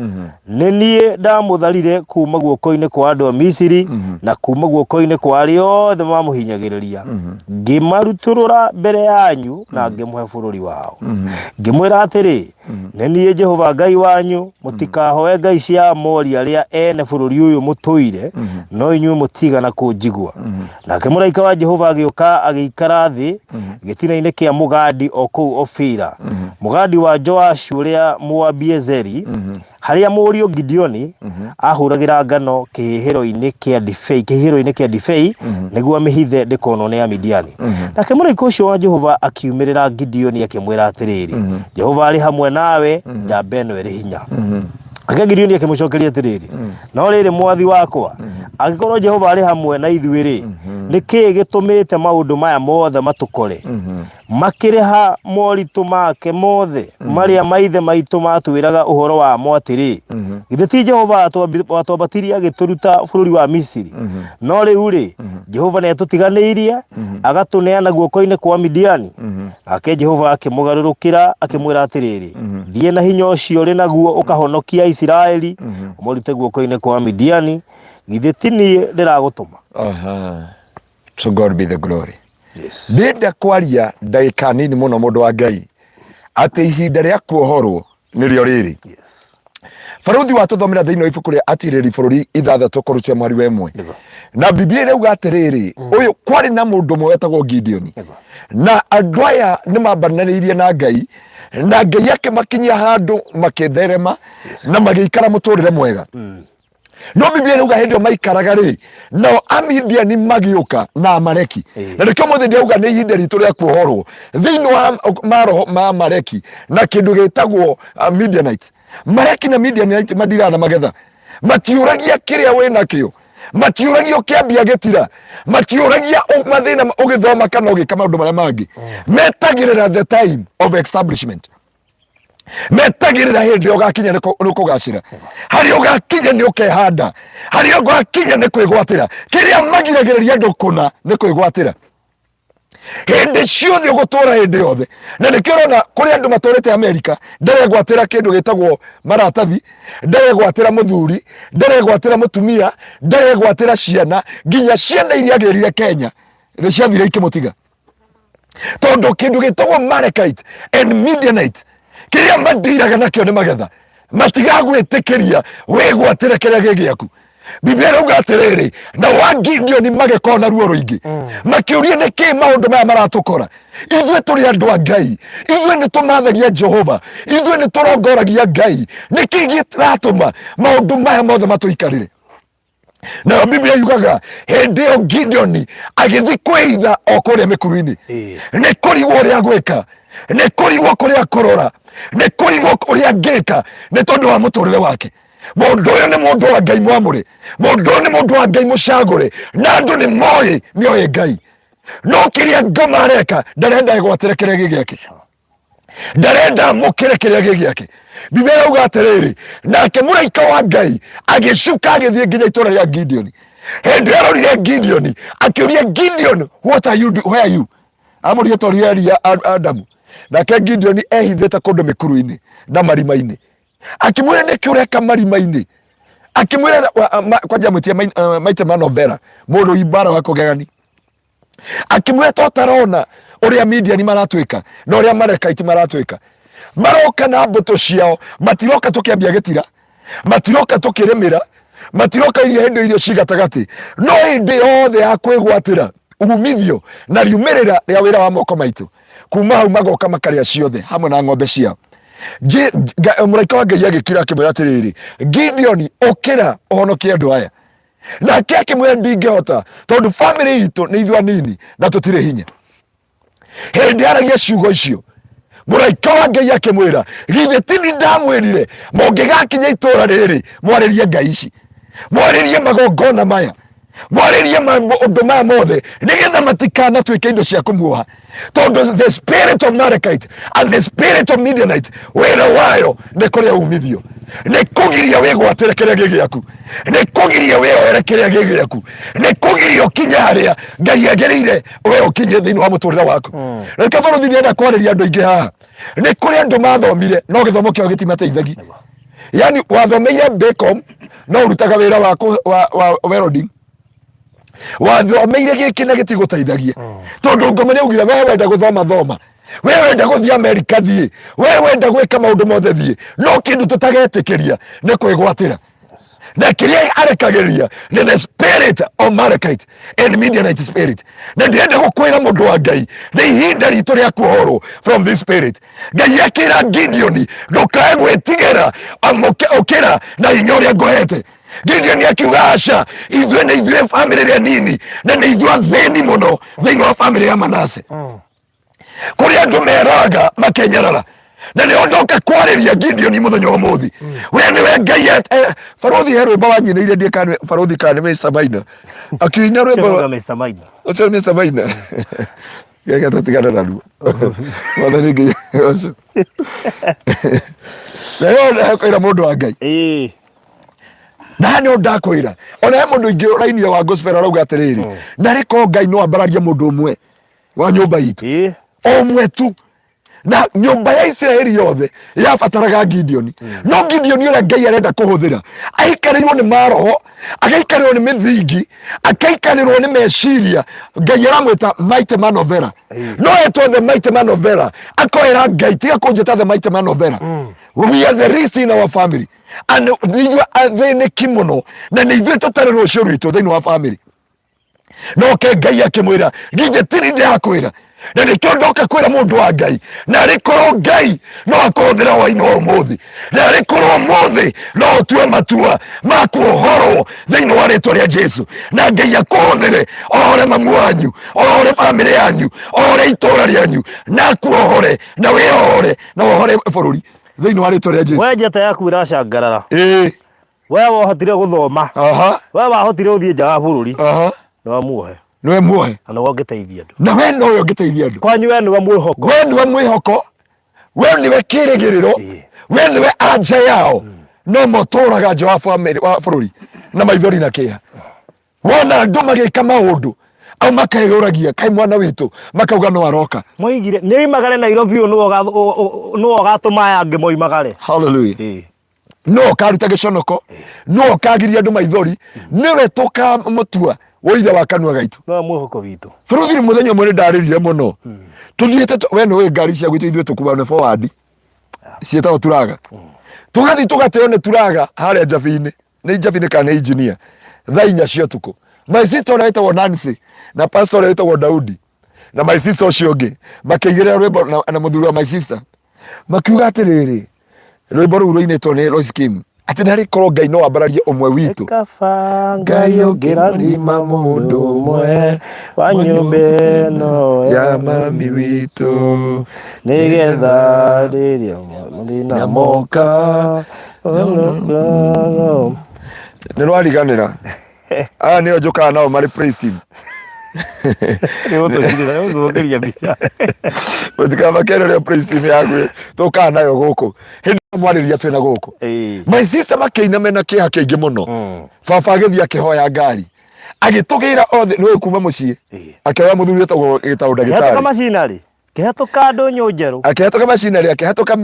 Speaker 1: Nĩ niĩ ndamũtharire kuuma guoko-inĩ kwa andũ a Misiri na kuuma guoko-inĩ kwa arĩa othe mamũhinyagĩrĩria, ngĩmarutũrũra mbere yanyu na ngĩmũhe bũrũri wao. Ngĩmwĩra atĩrĩ, Nĩ niĩ Jehova Ngai wanyu, mũtikahoe ngai cia Aamori arĩa ene bũrũri ũyũ mũtũire, no inyuĩ mũtiigana kũnjigua. Nake mũraika wa Jehova agĩũka agĩikara thĩ gĩtina-inĩ kĩa mũgandi o kũu Ofira, mũgandi wa Joashu ũrĩa Mũabiezeri, Harĩa mũriũ Gideoni ahũragĩra ngano kĩhihĩro-inĩ kĩa ndibei kĩhihĩro-inĩ kĩa ndibei nĩguo amĩhithe ndĩkonwo nĩ Amidiani. Nake mũraika ũcio wa Jehova akiumĩrĩra Gideoni akĩmwĩra atĩrĩrĩ, Jehova arĩ hamwe nawe, njamba ĩno ĩrĩ hinya. Nake Gideoni akĩmũcokeria atĩrĩrĩ, no rĩrĩ mwathi wakwa, angĩkorwo Jehova arĩ hamwe na ithuĩ-rĩ, nĩ kĩĩ gĩtũmĩte maũndũ maya mothe matũkore? Makĩrĩha moritũ make mothe marĩa maithe maitũ maatwĩraga ũhoro wamo atĩrĩ, Githĩ ti Jehova watwambatirie agĩtũruta bũrũri wa Misiri? No rĩu-rĩ, Jehova nĩatũtiganĩirie, agatũneana guoko-inĩ kwa Midiani. Nake Jehova akĩmũgarũrũkĩra akĩmwĩra atĩrĩrĩ, Thiĩ na hinya ũcio ũrĩ naguo ũkahonokie Aisiraeli, ũmarute guoko-inĩ kwa Midiani. Githĩ ti niĩ ndĩragũtũma?
Speaker 2: Aha. To God be the glory. Yes. Ndĩrenda kwaria ndagĩka nini mũno mũndũ wa Ngai atĩ ihinda rĩa kuohorwo nĩrĩo rĩrĩ. Yes. Barũthi watũthomera thĩinĩ wa ibuku rĩa Atirĩri bũrũri ithathatũ kũrutia mwari wa ĩmwe. Na Biblia ĩrauga atĩrĩrĩ, ũyũ kwarĩ na mũndũ ũmwe wetagwo Gideoni. Na andũ aya nĩ mambananĩirie na Ngai na Ngai akĩmakinyia handũ makĩtherema na magĩikara mũtũrĩre mwega. No Biblia ĩrauga hĩndĩ ĩyo maikaraga rĩ, nao Amidiani magĩũka na Amaleki. Na nĩkĩo mũthĩ ndĩrauga nĩ ihinda ritũ rĩa kuohorwo thĩinĩ wa maroho ma Amaleki na kĩndũ gĩtagwo Midianite. Maleki na Midianite madiraga na magetha, matiũragia kĩrĩa wĩ nakĩo, matiũragia ũkĩambia gĩtira, matiũragia mathĩna ũgĩthoma kana ũgĩka maũndũ marĩa mangĩ. Metagĩrĩra the time of establishment, metagĩrĩra hĩndĩ ĩrĩa ũgakinya nĩ kũgacĩra, harĩa ũgakinya nĩ ũkehanda, harĩa ũgakinya nĩ kwĩgwatĩra. Kĩrĩa magiragĩrĩria andũ kũna nĩ kwĩgwatĩra hĩndĩ ciothe ũgũtũra hĩndĩ yothe. Na nĩkĩo ũrona kũrĩ andũ matũrĩte Amerika ndaregwatĩra kĩndũ gĩtagwo maratathi, ndaregwatĩra mũthuri, ndaregwatĩra mũtumia, ndaregwatĩra ciana, nginya ciana iria agĩrire Kenya nĩ ciathire ikĩmũtiga, tondũ kĩndũ gĩtagwo Amalekite and Midianite kĩrĩa mandiraga nakĩo nĩ magetha, matigagwĩtĩkĩria wĩgwatĩre kĩrĩa gĩ gĩaku. Biblia ĩrauga atĩrĩrĩ, na wa Gideoni magĩkorwo na ruo rũingĩ, makĩũria nĩkĩ maũndũ maya maratũkora ithuĩ tũrĩ andũ a Ngai, ithuĩ nĩ tũmathagia Jehova, ithuĩ nĩ tũrongoragia Ngai, nĩkĩ gĩratũma maũndũ maya mothe matũikarĩre? Nayo Biblia yugaga hĩndĩ ĩyo Gideoni agĩthiĩ kwĩhitha o kũrĩa mĩkuru-inĩ, nĩ kũrigwo ũrĩa gwĩka, nĩ kũrigwo kũrĩa kũrora, nĩ kũrigwo ũrĩa angĩka nĩ tondũ wa mũtũrĩre wake. Mũndũ ũyũ nĩ mũndũ wa Ngai mwamũre, mũndũ ũyũ nĩ mũndũ wa Ngai mũcagũre, na andũ nĩ moĩ nĩ oĩ Ngai, no kĩrĩa ngoma areka ndarenda egwatĩre kĩrĩa gĩ gĩake, ndarenda amũkĩre kĩrĩa gĩ gĩake. Biblia ĩrauga atĩrĩrĩ, nake mũraika wa Ngai agĩcuka agĩthiĩ nginya itũra rĩa Gideoni. Hĩndĩ ĩrĩa arorire Gideoni akĩũria Gideon, what are you do, where are you? Amũria toria Elia Adamu. Nake Gideoni ehithĩte kũndũ mĩkuru-inĩ na marima-inĩ, akĩmwĩra nĩkĩ ũreka marima-inĩ? Akĩmwĩra kwanja amwĩtie maite manovera mũrũi mbara wa kũgegani, akĩmwĩra to tarona ũrĩa Midiani maratwĩka na ũrĩa Amalekite maratwĩka, maroka na mbũtũ ciao, matiroka tũkĩambia gĩtira, matiroka tũkĩrĩmĩra, matiroka iria hĩndĩ irio ci gatagatĩ, no hĩndĩ yothe ya kwĩgwatĩra umithio na riumĩrĩra rĩa wĩra wa moko maitũ, kuma hau magoka makarĩa ciothe hamwe na ng'ombe ciao. Mũraika wa Ngai agĩkira akĩmwĩra atĩrĩrĩ, Gideoni, ũkĩra ũhonokie andũ aya. Nake akĩmwĩra ndingĩhota, tondũ famĩlĩ itũ nĩ ithuĩ anini na tũtirĩ hinya. Hĩndĩ aragia ciugo icio, mũraika wa Ngai akĩmwĩra, githĩ ti ni ndamwĩrire mũngĩgakinya itũra rĩrĩ mwarĩrie ngai ici, mwarĩrie magongona maya, mwarĩrie maũndũ maya mothe, nĩgetha matikanatuĩke indo cia kũmuoha, tondũ the spirit of Amalekite and the spirit of Midianite wĩra wayo nĩ kũrĩa umithio, nĩ kũgiria wĩgwatĩre kĩrĩa gĩ gĩaku, nĩ kũgiria wĩoere kĩrĩa gĩ gĩaku, nĩ kũgiria ũkinye harĩa Ngai agĩrĩire we ũkinye thĩinĩ wa mũtũrĩre waku. Reke barũthi ndĩrenda kwarĩria andũ aingĩ haha, nĩ kũrĩ andũ mathomire no gĩthomo kĩao gĩtimateithagia. Yani wathomeire BCom no ũrutaga wĩra wa welding, wathomeire gĩkĩ na gĩtigũteithagia, tondũ ngoma nĩ augire we wenda gũthoma thoma, we wenda gũthiĩ Amerika thiĩ, we wenda gwĩka maũndũ mothe thiĩ, no kĩndũ tũtagetĩkĩria nĩ kwĩgwatĩra. Na kĩrĩa arekagĩria nĩ the spirit of Amalekite and Midianite spirit. Na ndĩrenda gũkwĩra mũndũ wa Ngai, nĩ ihinda ritũ rĩa kuohorwo from this spirit. Ngai akĩra Gideoni, ndũkae gwĩtigĩra, amũke ũkĩra na hinya ũrĩa ngũhete. Gideoni akiuga aca, ithuĩ nĩ ithuĩ bamĩrĩ ĩrĩa nini na nĩ ithuĩ athĩni mũno thĩinĩ wa bamĩrĩ ya Manase. Kũrĩ andũ meraga makenyarara, na nĩo ndoka kwarĩria Gideoni mũthenya wa ũmũthĩ. We nĩwe Ngai barũthi he rwĩmbo wanyinĩire ndiĩ kana barũthi kana nĩ Mr. Maina akĩina rwĩmbo
Speaker 1: Ũcio Mr. Maina.
Speaker 2: Ũcio nĩ Mr. Maina. Geke tũtigane naruo. Mwathani Ngai ũcio. Na yo ndakwĩra mũndũ wa Ngai. Na nĩ ndakwĩra ona he mũndũ ingĩ ũrainire wa gospel arauga atĩrĩrĩ, na rĩko Ngai no ambararie mũndũ ũmwe wa nyũmba itũ, ũmwe tu, na nyũmba ya Isiraeli yothe yabataraga Gideoni. No Gideoni ũrĩa Ngai arenda kũhũthĩra aikarĩirwo nĩ maroho, agaikarĩrwo nĩ mĩthingi, akaikarĩrwo nĩ meciria. Ngai aramwĩta mighty man of valor, no etwo the mighty man of valor akoera Ngai, tiga kũnjĩta the mighty man of valor, we are the least in our family and nĩ ithuĩ athĩnĩki mũno na nĩ ithuĩ tũtarĩ rũciũ rwitũ thĩinĩ wa family. Noke Ngai akĩmwĩra, githĩ tiri ndĩrakwĩra? Na nĩkĩo ndoka kwĩra mũndũ wa Ngai, na arĩkorwo Ngai no akũhũthĩra hwainĩ wa ũmũthĩ, na arĩkorwo ũmũthĩ no ũtue matua ma kuohorwo thĩinĩ wa rĩtwa rĩa Jesu, na Ngai akũhũthĩre ohore mamu wanyu, ohore bamĩrĩ yanyu, ohore itũũra rĩanyu, na akuohore na wĩohore na wohore bũrũri thĩinĩ wa rĩtwa rĩa Jesu.
Speaker 1: We njata yaku ĩracangarara. We wahotire gũthoma. We wahotire gũthiĩ nja wa bũrũri. No muohe.
Speaker 2: Nĩwe muohe.
Speaker 1: Na nĩwe ũngĩteithia andũ.
Speaker 2: Na we nowe ũngĩteithia andũ.
Speaker 1: Kwanyu we nĩwe mwĩhoko.
Speaker 2: We nĩwe mwĩhoko. We nĩwe kĩrĩgĩrĩro. We nĩwe anja yao. No motũraga nja wa bamĩrĩ wa bũrũri na maithori na kĩeha. Wona andũ magĩka maũndũ au makeyũragia kaĩ mwana witũ, makauga no aroka.
Speaker 1: Moigire nĩ oimagare Nairobi ũyũ nĩwe ũgatũma aya angĩ moimagare.
Speaker 2: Hallelujah. No ũkaruta gĩconoko, no ũkagiria andũ maithori, nĩwe tũkamũtua ũira wa kanua gaitũ.
Speaker 1: No mwĩhoko witũ.
Speaker 2: Bũrũri mũthenya ũmwe nĩ ndarĩrire mũno tũthiĩte we nĩ ũĩ ngari cia gwitũ ithuĩ tũkuaga nĩ forward ciĩtagwo turaga, tũgathiĩ tũgateo nĩ turaga harĩa Njabi-inĩ, nĩ Njabi-inĩ kana nĩ engineer, thaa 4 cia ũtukũ. My sister ũrĩa wĩtagwo Nancy na pastor ũrĩa wĩtagwo Daudi na my sister ũcio ũngĩ makĩigĩrĩra rwĩmbo na mũthuri wa my sister makiuga atĩrĩrĩ, rwĩmbo rũu rũinĩtwo nĩ Lois Kim, atĩ narĩ korwo Ngai no ambararie ũmwe witũ.
Speaker 1: Kaba Ngai ũngĩrathima mũndũ ũmwe wa nyũmba ĩno
Speaker 2: ya mami witũ,
Speaker 1: nĩgetha rĩrĩa mathĩna moka.
Speaker 2: Nĩ rwariganĩra. Aya nĩo njũkaga nao marĩ praise team.
Speaker 1: Nĩgũtũcirĩra mbica.
Speaker 2: Mũtikamake rĩrĩa praise team yaku tũkaga nayo gũkũ. Hĩndĩ ĩyo mwarĩria twĩna gũkũ. My sister makĩina mena kĩeha kĩingĩ mũno. Baba agĩthiĩ akĩhoya ngari. Agĩtũgĩra othe nĩũĩ kuma mũciĩ. Akĩoya mũthuri wĩtagwo gĩtaũ
Speaker 1: Kĩhetũka
Speaker 2: ndagĩtarĩ.
Speaker 1: macinarĩ. Kĩhetũka ndũnyũ njerũ.
Speaker 2: Akĩhetũka macinarĩ, akĩhetũka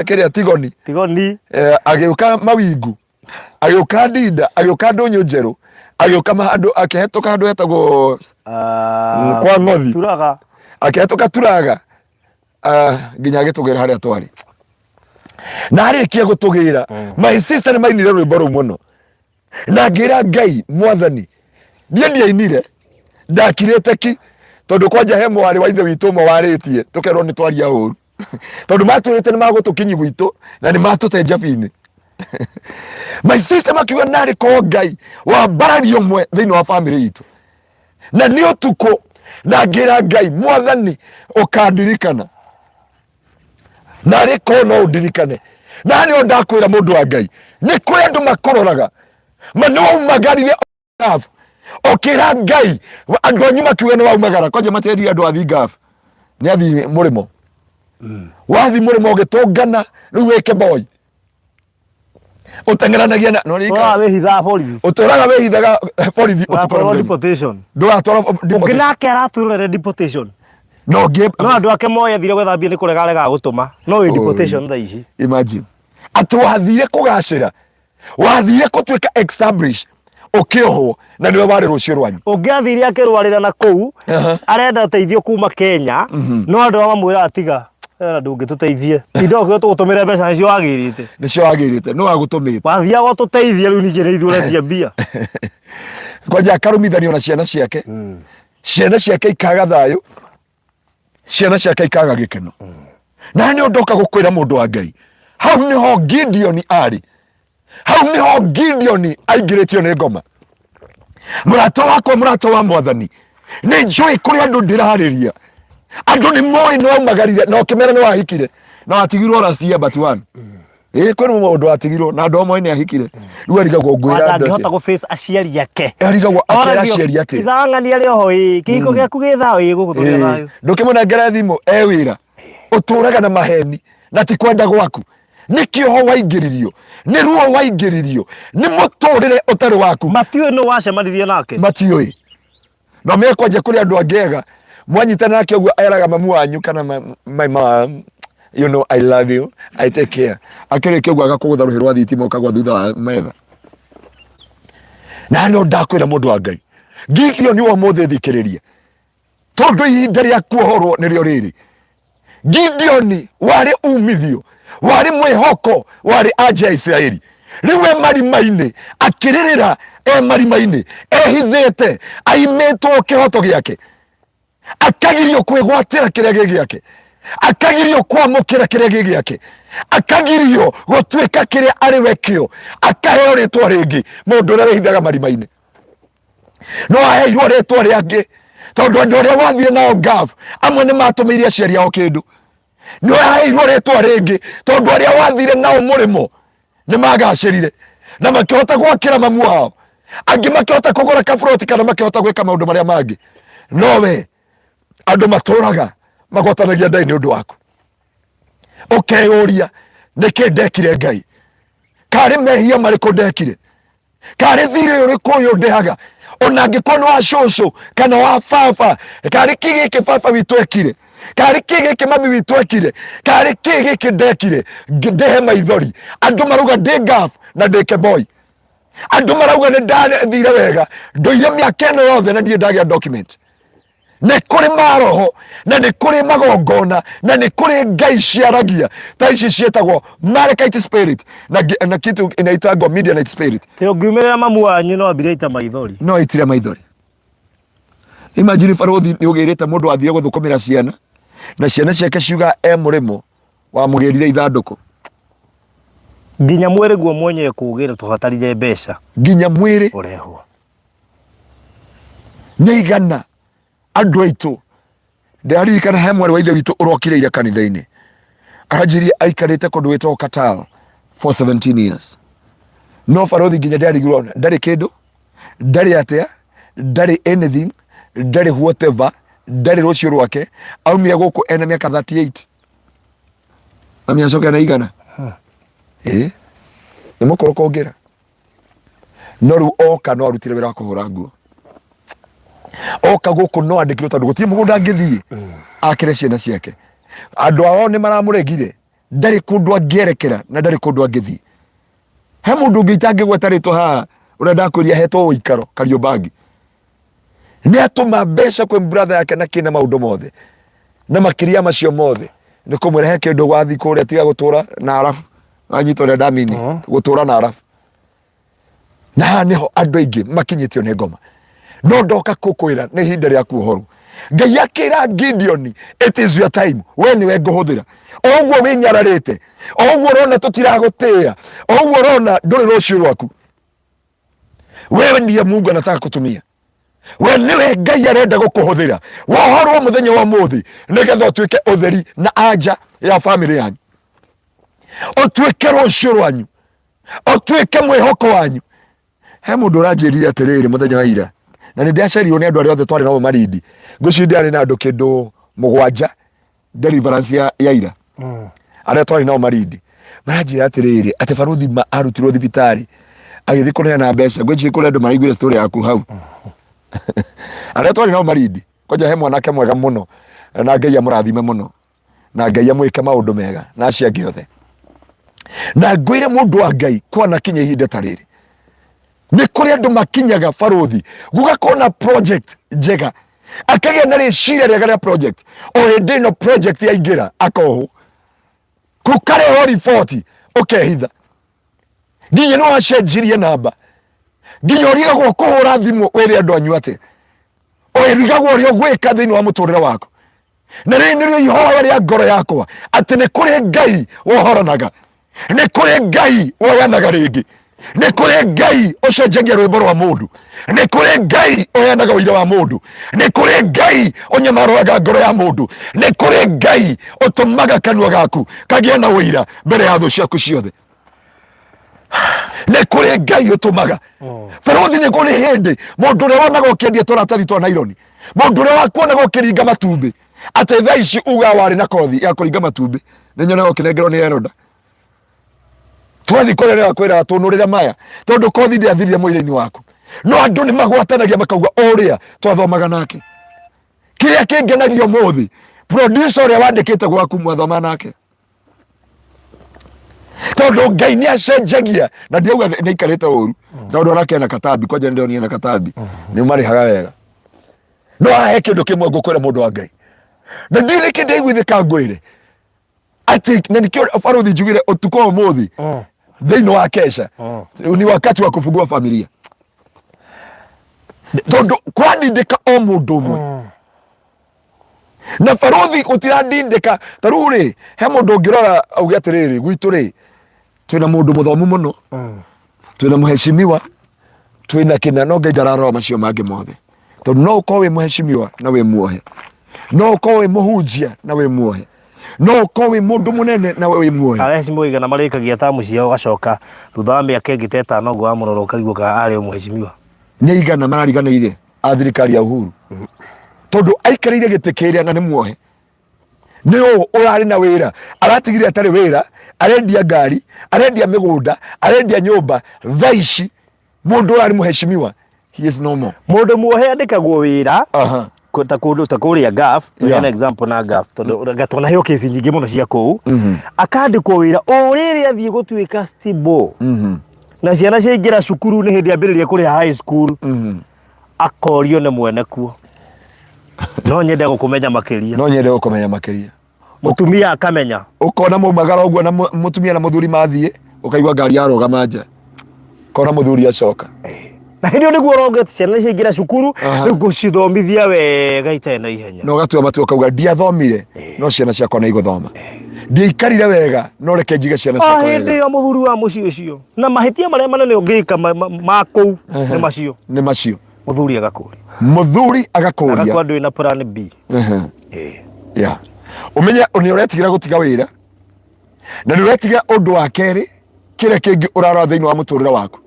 Speaker 2: kĩrĩa Tigoni.
Speaker 1: Tigoni.
Speaker 2: Agĩũka Mawingu. Agĩũka Ndinda, agĩũka Ndũnyũ njerũ, agĩũka handũ, akĩhetũka handũ hetagwo kwa Ng'othi.
Speaker 1: Turaga.
Speaker 2: Akĩhetũka Turaga. Nginya agĩtũgĩra harĩa twarĩ. Na arĩkia gũtũgĩra, my sister nĩ mainire rwĩmbo rũu mũno. Na ngĩra Ngai, Mwathani, niĩ ndiainire, ndakirĩte ki, tondũ kwanja he mwarĩ wa ithe witũ ũmwe warĩtie, tũkerwo nĩ twaria ũru. Tondũ matwĩrĩte nĩ magũtũkinyi gwitũ, na nĩ matũte Njabi-inĩ. My sister makiuga narĩ korwo Ngai wambararia ũmwe thĩinĩ wa bamĩrĩ itũ. Na nĩ ũtukũ, na ngĩra Ngai, Mwathani, ũkandirikana. Narĩ korwo no ũndirikane. Na nĩo ndakwĩra mũndũ wa Ngai, nĩ kũrĩ andũ makũroraga, ma nĩ waumagarire Ngabu. Ũkĩra Ngai, andũ anyu makiuga nĩ waumagara, kwanja matiendire andũ athi Ngabu. Nĩ athi mũrĩmo. Wathi mũrĩmo ũgĩtũngana, rĩu wĩke boy. Ũteng'eranagia na, no nĩ
Speaker 1: Ũtũraga wĩhithaga borithi.
Speaker 2: Ũtũraga wĩhithaga borithi ũtukũ na
Speaker 1: Ũgatwarwo
Speaker 2: mũthenya.
Speaker 1: deportation.
Speaker 2: Ndũgatwarwo
Speaker 1: Ũngĩ
Speaker 2: deportation.
Speaker 1: nake aratwĩrorere deportation.
Speaker 2: No ngĩ
Speaker 1: No andũ ake moĩ athire gwetha mbia nĩ kũrega aregaga gũtũma. No wĩ
Speaker 2: Oi.
Speaker 1: deportation thaa ici.
Speaker 2: Imagine. Atĩ wathire kũgacĩra, wathire gũtuĩka establish, ũkĩohwo, na nĩwe warĩ rũciũ rwanyu.
Speaker 1: Ũngĩathire akĩrwarĩra na kũu, arenda ũteithio kuma Kenya, no andũ amamwĩraga tiga. Ena ndũngĩtũteithie. Tinda ũkĩo tũgũtũmĩre mbeca nĩcio wagĩrĩte.
Speaker 2: Nĩcio wagĩrĩte, nũ wagũtũmĩte?
Speaker 1: Wathiaga ũtũteithie rĩu ningĩ nĩ ithuĩ ũretia mbia.
Speaker 2: Kwanja akarumithanio na ciana ciake. Ciana ciake ikaga thayũ, ciana ciake ikaga gĩkeno. Na nĩ ũndoka gũkwĩra mũndũ wa Ngai, hau nĩho Gideoni arĩ. Hau nĩho Gideoni aingĩrĩtio nĩ ngoma. Mũrata wakwa, mũrata wa Mwathani, nĩ njũĩ kũrĩ andũ ndĩrarĩria. Andũ nĩ moĩ nĩ waumagarire na ũkĩmera nĩ wahikire na watigirwo last year but one. Ĩĩ kwĩ mũndũ watigirwo na andũ amwe nĩ ahikire. Rĩu arigagwo ngwĩra andũ
Speaker 1: Ndangĩhota
Speaker 2: atĩa.
Speaker 1: gũ face aciari ake.
Speaker 2: Arigagwo akĩra aciari atĩa.
Speaker 1: Ithang'ania rĩ oho ĩ, kĩhiko gĩaku gĩ thayũ ĩ gũkũ tũrĩ thayũ.
Speaker 2: Ndũkĩmũnengere thimũ e wĩra. Ũtũraga na maheni na ti kwenda gwaku. Nĩ kĩoho waingĩririo, nĩ ruo waingĩririo, nĩ mũtũrĩre ũtarĩ waku.
Speaker 1: Matiũĩ nũ wacemanirie nake.
Speaker 2: Matiũĩ. No mekwanja kũrĩ andũ angĩ ega. Mwanyitana nake ũguo eraga mamu wanyu kana my mom, you know I love you, I take care. Akĩrĩkia ũguo agakũgũtha rũhĩ rwa thitima ũkagwa thutha wa metha. Na no ndakwĩra mũndũ wa Ngai, Gideon wa ũmũthĩ thikĩrĩria, tondũ ihinda rĩa kuohorwo nĩrĩo rĩrĩ. Gideoni warĩ umithio, warĩ mwĩhoko, warĩ anja ya Isiraeli. Rĩu e marima-inĩ akĩrĩrĩra, e marima-inĩ ehithĩte, aimĩtwo kĩhoto gĩake, akagirio kwĩgwatĩra kĩrĩa gĩ gĩake, akagirio kwamũkĩra kĩrĩa gĩ gĩake, akagirio gũtuĩka kĩrĩa arĩ we kĩo, akaheo rĩtwa rĩngĩ, mũndũ ũrĩa wĩhithaga marima-inĩ. No aheirwo rĩtwa rĩangĩ tondũ andũ arĩa wathire nao Gulf amwe nĩ matũmĩire aciari ao kĩndũ. Nĩ aheirwo rĩtwa rĩngĩ tondũ arĩa wathire nao mũrĩmo nĩ magacĩrire na makĩhota gwakĩra mamu wao, angĩ makĩhota kũgũra kaburoti kana makĩhota gwĩka maũndũ marĩa mangĩ. No we andũ matũraga magwatanagia ndai nĩ ũndũ waku. Ũkeyũria nĩkĩ ndekire Ngai, karĩ mehia marĩkũ ndekire, karĩ thirĩ ũrĩkũ ũyũ ndĩhaga, ona angĩkorwo nĩ wa cũcũ kana wa baba, karĩ kĩ gĩkĩ baba witũ ekire, karĩ kĩ gĩkĩ mami witũ ekire, karĩ kĩ gĩkĩ ndekire ndĩhe maithori. Andũ marauga ndĩ ngaf na ndĩ keboi, andũ marauga nĩ ndathire wega, ndũire mĩaka ĩno yothe na ndirĩ ndagĩa document. Nĩ kũrĩ maroho na nĩ kũrĩ magongona na nĩ kũrĩ ngai ciaragia ta ici ciĩtagwo Malekite spirit na kitu inaitagwo Midianite spirit.
Speaker 1: Tĩ ũngiumĩrĩra mamu wanyu no ambire ita maithori.
Speaker 2: No aitire maithori. Imagine barũthi nĩ ũgĩrĩte mũndũ athire gũthũkũmĩra ciana na ciana ciake ciuga e mũrĩmo wamũgĩrire ithandũkũ.
Speaker 1: Nginya mwĩrĩ guo mwenyewe kũũgĩra tũbatarire mbeca.
Speaker 2: Nginya mwĩrĩ
Speaker 1: ũrehwo.
Speaker 2: Nĩ igana andũ aitũ. Ndĩraririkana he mwarĩ wa ithe witũ ũrokire kanitha-inĩ, aranjĩrire aikarĩte kũndũ gwĩtagwo Qatar for 17 years. No barũthi nginya ndĩrarigirwo ndarĩ kĩndũ, ndarĩ atĩa, ndarĩ anything, ndarĩ whatever, ndarĩ rũciũ rwake. Aumire gũkũ ena mĩaka 38 na mĩacoke na igana. Ĩ nĩ mũkũrũ kũngĩra. No rĩu oka no arutire wĩra wa kũhũra nguo. Oka gũkũ no andĩkirwo tondũ gũtirĩ mũgũnda angĩthiĩ akĩre ciana ciake. Andũ ao nĩ maramũregire, ndarĩ kũndũ angĩerekera na ndarĩ kũndũ angĩthiĩ. He mũndũ ũngĩ itangĩgweta rĩtwa haha ũrĩa ndakwĩria ahetwo ũikaro Kariobangi. Nĩ atũma mbeca kwĩ brother yake na kĩna maũndũ mothe na makĩria macio mothe nĩ kũmwĩra he kĩndũ wathiĩ kũrĩa tiga gũtũra na arabu wanyita ũrĩa ndamini gũtũra na arabu. Na haha nĩho andũ aingĩ makinyĩtio nĩ ngoma. No ndoka kũkwĩra nĩ ihinda rĩa kuohorwo. Ngai akĩra Gideoni, it is your time, we nĩwe ngũhũthĩra. O ũguo wĩnyararĩte, o ũguo ũrona tũtiragũtĩĩa, o ũguo ũrona ndũrĩ rũciũ rwaku, wewe ndiye Mungu anataka kutumia. We niwe Ngai arenda gũkũhũthĩra. Wohorwo mũthenya wa ũmũthĩ nĩgetha ũtuĩke ũtheri na anja ya famĩlĩ yanyu, ũtuĩke rũciũ rwanyu, ũtuĩke mwĩhoko wanyu. He mũndũ ũranjĩrire atĩrĩrĩ mũthenya wa ira, na nĩ ndacerirwo nĩ andũ arĩa othe twarĩ nao Malindi. Ngwĩciria ndĩarĩ na andũ kĩndũ mũgwanja deliverance ya ira, arĩa twarĩ nao Malindi maranjĩra atĩrĩrĩ atĩ barũthi ma arutirwo thibitarĩ agĩthiĩ kũneana mbeca. Ngwĩciria kũrĩ andũ maraiguire story yaku hau. Arĩa twarĩ nao Malindi, kwanja he mwanake mwega mũno na Ngai amũrathime mũno na Ngai amwĩke maũndũ mega na acio angĩ othe. Na ngwĩre mũndũ wa Ngai, kwanakinya ihinda ta rĩrĩ nĩ kũrĩ andũ makinyaga barũthi gũgakorwo na project njega, akagĩa na rĩciria rĩega rĩa project, o hĩndĩ ĩno project yaingĩra akohwo. Gũkarehwo riboti ũkehitha. Nginya nĩ wacenjirie namba. Nginya ũrigagwo kũhũra thimũ wĩre andũ anyu atĩ. Ũrigagwo ũrĩa ũgwĩka thĩinĩ wa mũtũrĩre waku. Na rĩrĩ nĩrĩo ihoya rĩa ngoro yakwa atĩ nĩ kũrĩ Ngai wohoranaga. Nĩ kũrĩ Ngai woyanaga rĩngĩ. Nĩ kũrĩ Ngai ũcenjagia rwĩmbo rwa mũndũ. Nĩ kũrĩ Ngai ũheanaga ũira wa mũndũ. Nĩ kũrĩ Ngai ũnyamarũraga ngoro ya mũndũ. Nĩ kũrĩ Ngai ũtũmaga kanua gaku kagĩe na ũira mbere ya thũ ciaku ciothe. Nĩ kũrĩ Ngai ũtũmaga. Barũthi nĩ kũrĩ hĩndĩ mũndũ ũrĩa wonaga ũkĩendia tũratathi twa naironi, mũndũ ũrĩa wakuonaga ũkĩringa matumbĩ, atĩ thaa ici uga warĩ na kothi ya kũringa matumbĩ, nĩ nyonaga ũkĩnengerwo nĩ Eroda. Twathiĩ kũrĩa nĩ akwĩraga tũnũrĩre maya, tondũ kothi ndĩathirire mwĩrĩ-inĩ waku. No andũ nĩ magwatanagia makauga ũrĩa twathomaga nake. Kĩrĩa kĩngenagia ũmũthĩ, producer ũrĩa wandĩkĩte gwaku mwathoma nake. Tondũ Ngai nĩ acenjagia, na ndiauga nĩ aikarĩte ũru, tondũ onake ena katambi, kwanja nĩ ndĩronire ena katambi, nĩ marĩhaga wega. No haha he kĩndũ kĩmwe ngũkwĩra mũndũ wa Ngai, na ndiũĩ nĩkĩ ndaiguithĩka ngwĩre atĩ, na nĩkĩo barũthi njugire ũtukũ wa ũmũthĩ thĩinĩ wa kesha ni wakati wa kufungua familia, tondũ kũrandindĩka o mũndũ ũmwe na barũthi gũtirandindĩka. Ta rĩu rĩ, he mũndũ ũngĩrora auge atĩrĩrĩ, gwitũ rĩ twĩna mũndũ mũthomu mũno, twĩna mũheshimiwa, twĩna kĩna, no Ngai ndararora macio mangĩ mothe, tondũ no ũkorwo wĩ mũheshimiwa na wĩ muohe, no ũkorwo wĩ mũhunjia na wĩ muohe, no ũkorwo wĩ mũndũ mũnene na wĩ muohe.
Speaker 1: Areheshimiwa igana marĩkagia tamu ciao, ũgacoka thutha wa mĩaka ĩngĩ ta ĩtano ũguo wamũrora ũkaigua kana arĩ o mũheshimiwa.
Speaker 2: Nĩ igana marariganĩire a thirikari ya Uhuru, tondũ aikarĩire gĩtĩ kĩrĩa na nĩ muohe. Nĩ ũũ ũrarĩ na wĩra aratigire atarĩ wĩra, arendia ngari, arendia mĩgũnda, arendia nyũmba. Thaa ici mũndũ ũrarĩ mũheshimiwa, he is no more.
Speaker 1: Mũndũ muohe andĩkagwo wĩra ta kũndũ ta kũrĩa Gulf, tuheane example na Gulf, tondũ mm. twanaheo kesi nyingĩ mũno cia kũu. Akandĩkwo wĩra o rĩrĩ athiĩ gũtuĩka stable na ciana ciaingĩra cukuru nĩ hĩndĩ ambĩrĩria kũrĩha high school, akorio nĩ mwene kuo, no nyende gũkũmenya makĩria.
Speaker 2: No nyende gũkũmenya makĩria.
Speaker 1: Mũtumia akamenya.
Speaker 2: Ũkona maumagara ũguo na mũtumia na mũthuri mathiĩ, ũkaigua ngari yarũgama nja, kona mũthuri acoka.
Speaker 1: Na hĩndĩ ĩyo nĩguo ũronga ciana nĩ ciaingĩra cukuru, rĩu ngũcithomithia wega itarĩ na ihenya.
Speaker 2: Na ũgatua matua ũkauga ndiathomire no ciana ciakwa nĩ igũthoma, ndiaikarire wega no reke njige ciana
Speaker 1: o
Speaker 2: ciakwa
Speaker 1: hĩndĩ
Speaker 2: wega.
Speaker 1: ĩyo mũthuri wa mũciĩ ũcio na mahĩtia marĩa manene ũngĩka ma kũu nĩ macio.
Speaker 2: Nĩ macio.
Speaker 1: Mũthuri agakũria.
Speaker 2: Mũthuri agakũria.
Speaker 1: Agakua ndũrĩ na plan B.
Speaker 2: Yeah. Ũmenye nĩ ũretigĩra gũtiga wĩra, na nĩ ũretigĩra ũndũ wa kerĩ kĩrĩa kĩngĩ ũrarora thĩinĩ wa mũtũrĩre waku,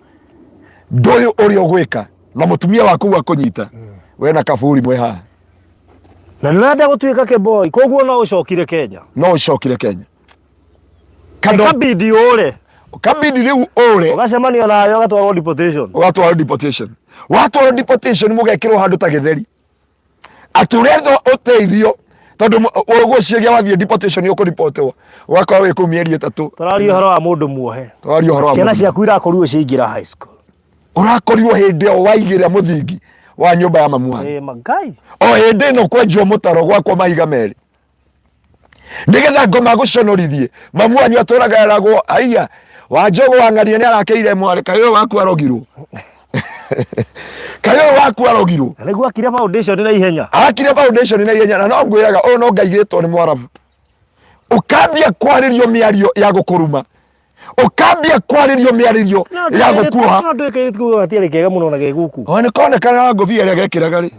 Speaker 2: ndũyũ ũrĩa ũgwĩka na mũtumia waku akũnyita we na kaburi mwĩ haha.
Speaker 1: Na nĩ ũrenda gũtuĩka kĩboi, koguo no ũcokire Kenya.
Speaker 2: No ũcokire Kenya.
Speaker 1: Kabidi ũre.
Speaker 2: Kabidi rĩu ũre.
Speaker 1: Ũgacemanio nawe ũgatwarwo deportation.
Speaker 2: Ũgatwarwo deportation. Watwarwo deportation mũgekĩrwo handũ ta gĩtheri. Atĩ ũretha ũteithio tondũ ũgwĩciria wathiĩ deportation ũkũripotwo ũgakorwo wĩ kũu mĩeri 3.
Speaker 1: Tũraria ũhoro wa mũndũ muohe.
Speaker 2: Tũraria ũhoro wa
Speaker 1: Ciana
Speaker 2: mũndũ.
Speaker 1: ciaku irakorirwo ciaingĩra high school.
Speaker 2: Ũrakorirwo hĩndĩ ĩyo waigĩrĩra mũthingi wa nyũmba ya mamu wanyu.
Speaker 1: Ĩ magai.
Speaker 2: O hĩndĩ ĩno kwenjwo mũtaro gwakwo mahiga merĩ. Nĩgetha ngoma gũconorithie mamu wanyu atũraga eragwo aiya wa njogu wa ng'ania nĩ arakĩire mwarĩ kaĩ ũyũ waku arogirwo. Kaĩ ũyũ waku arogirwo.
Speaker 1: Na nĩguo akire foundation na ihenya.
Speaker 2: Akire foundation na ihenya, na no ngwĩraga ũyũ no Ngai gĩtwo nĩ Mwarabu. Ũkambia kwarĩrio mĩario ya gũkũruma, ũkambia kwarĩrio mĩarĩrio ya gũkuoha.
Speaker 1: No ndwĩke gĩtũ gatiarĩ kega mũno na gegũku.
Speaker 2: O nĩ konekana na ngũbia ĩrĩa gekĩraga rĩ.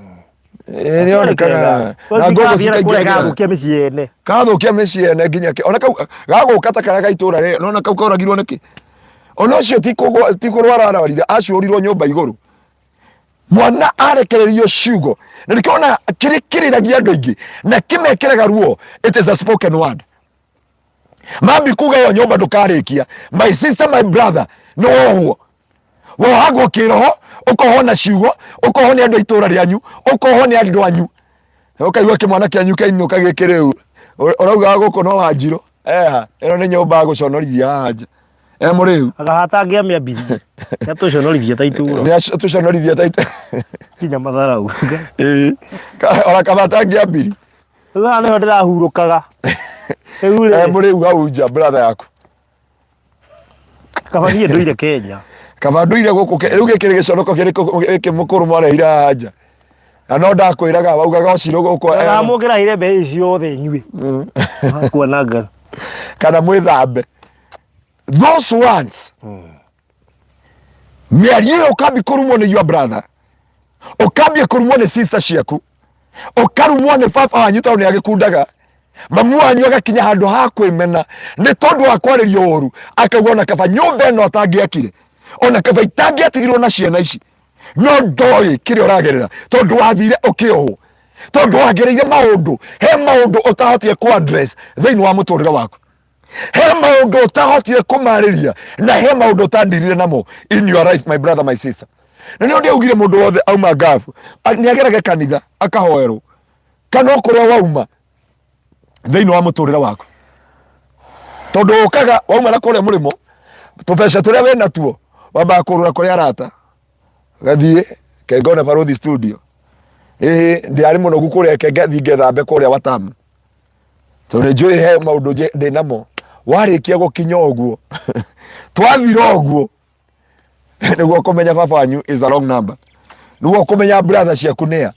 Speaker 2: Nĩonekaga na ngũkũ cikaingĩra.
Speaker 1: Gathũkia mĩciĩ ene.
Speaker 2: Gathũkia mĩciĩ ene nginya ona kau gagũka ta karĩa ga itũra rĩ, nona kau koragirwo nĩkĩ? Ona ũcio ti kũrwara arwarire, acuũrirwo nyũmba igũrũ. Mwana arekererio ciugo. Na nĩkĩo ona kĩrĩ kĩrĩragia andũ aingĩ na kĩmekĩraga ruo, it is a spoken word. Mambi kuga ĩyo nyũmba ndũkarĩkia. My sister, my brother, nĩ wohwo. Wohagwo kĩroho, ũkohwo na ciugo, ũkohwo nĩ andũ a itũra rĩanyu, ũkohwo nĩ andũ anyu. Ũkaigua kĩmwana kĩanyu kĩainũka gĩkĩ rĩu. Ũrauga gũkũ no Wanjirũ. Eha, ĩno nĩ nyũmba ya gũconorithia haha nja. E mũrĩu.
Speaker 1: Agahata angĩamĩambirie. Nĩatũconorithia ta itũra.
Speaker 2: Nĩatũconorithia ta itũra.
Speaker 1: Nginya matharau.
Speaker 2: Ĩĩ. Ona kaba atangĩambirie.
Speaker 1: Rĩu haha nĩho ndĩrahurũkaga. Rĩu rĩ,
Speaker 2: Eh, mũrĩu hau nja brother yaku
Speaker 1: kaba niĩ ndũire Kenya.
Speaker 2: Kaba ndũire gũkũ rĩu gĩkĩ nĩ gĩconoko kĩrĩkũ gĩkĩ mũkũrũ mwarehire haha nja na no ndakwĩraga waugaga ũcirũ gũkũ eh,
Speaker 1: Ndamũkĩrahire mbeca ici ciothe inyuĩ. Kuonanga.
Speaker 2: Kana mwĩthambe those ones. Mĩario ĩyo ũkambi kũrumwo nĩ your brother, ũkambia kũrumwo nĩ sister ciaku, ũkarumwo nĩ baba wanyu tondũ nĩ agĩkundaga, mamu wanyu agakinya handũ ha kwĩmena nĩ tondũ wa kwarĩrio ũru, akauga ona kaba nyũmba ĩno atangĩakire, ona kaba itangĩatigirwo na ciana ici. No ndoĩ kĩrĩa ũragerera tondũ wathire ũkĩohwo, tondũ wagereire maũndũ, he maũndũ ũtahotire kũ address thĩinĩ wa mũtũrĩre waku, he maũndũ ũtahotire kũmarĩria, na he maũndũ ũtandirire namo in your life, my brother, my sister. Na nĩo ndĩaugire mũndũ wothe auma ngabu nĩ agerage kanitha akahoerwo, kana okorwo wauma thĩinĩ wa mũtũrĩre waku, tondũ ũkaga wauma na kũrĩa mũrĩmo, tũbeca tũrĩa wĩ natuo wambaga kũrũra kũrĩ arata, gathiĩ kengone Barũthi Studio, ĩhĩ ndĩarĩ mũnogu kũrĩa, ke ngathiĩ ngethambe kũrĩa Watamu tondũ nĩ njũĩ he maũndũ ndĩ namo. Warĩkia gũkinya ũguo, twathira ũguo, nĩguo kũmenya baba wanyu is a wrong number, nĩguo kũmenya brother ciaku nĩa,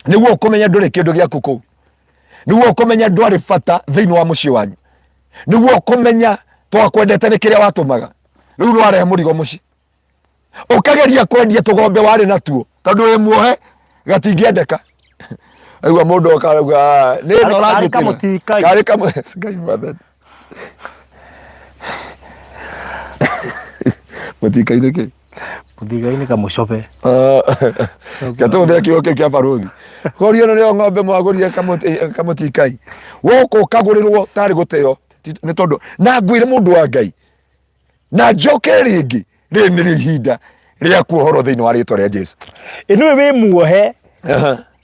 Speaker 2: nĩguo kũmenya ndũrĩ kĩndũ gĩaku kũu, nĩguo kũmenya ndwarĩ bata thĩinĩ wa mũciĩ wanyu, nĩguo kũmenya twakwendete nĩ kĩrĩa watũmaga. Rĩu nĩ warehe mũrigo mũciĩ, ũkageria kwendia tũgombe warĩ natuo, tondũ wĩ muohe gatingĩendeka. Aigua mũndũ oka arauga, "Ah, nĩ ĩno
Speaker 1: Karĩ
Speaker 2: ũranjĩtĩra."
Speaker 1: kamũtikai.
Speaker 2: Karĩ kamũ Ngai mwathani. Mũtikai-inĩ kĩ?
Speaker 1: Mũtikai-inĩ kamũcobe.
Speaker 2: Gatũhũthĩra kiugo kĩu kĩa barũthi. Gorio ĩno nĩyo ng'ombe mwagũrire kamũtikai. Woka ũkagũrĩrwo tarĩ gũteo. Nĩ tondũ na ngwĩre mũndũ wa Ngai na njoke rĩngĩ, rĩrĩ nĩrĩo ihinda rĩa kuohorwo thĩinĩ wa rĩtwa rĩa Jesu.
Speaker 1: Ĩnĩwe wĩ muohe,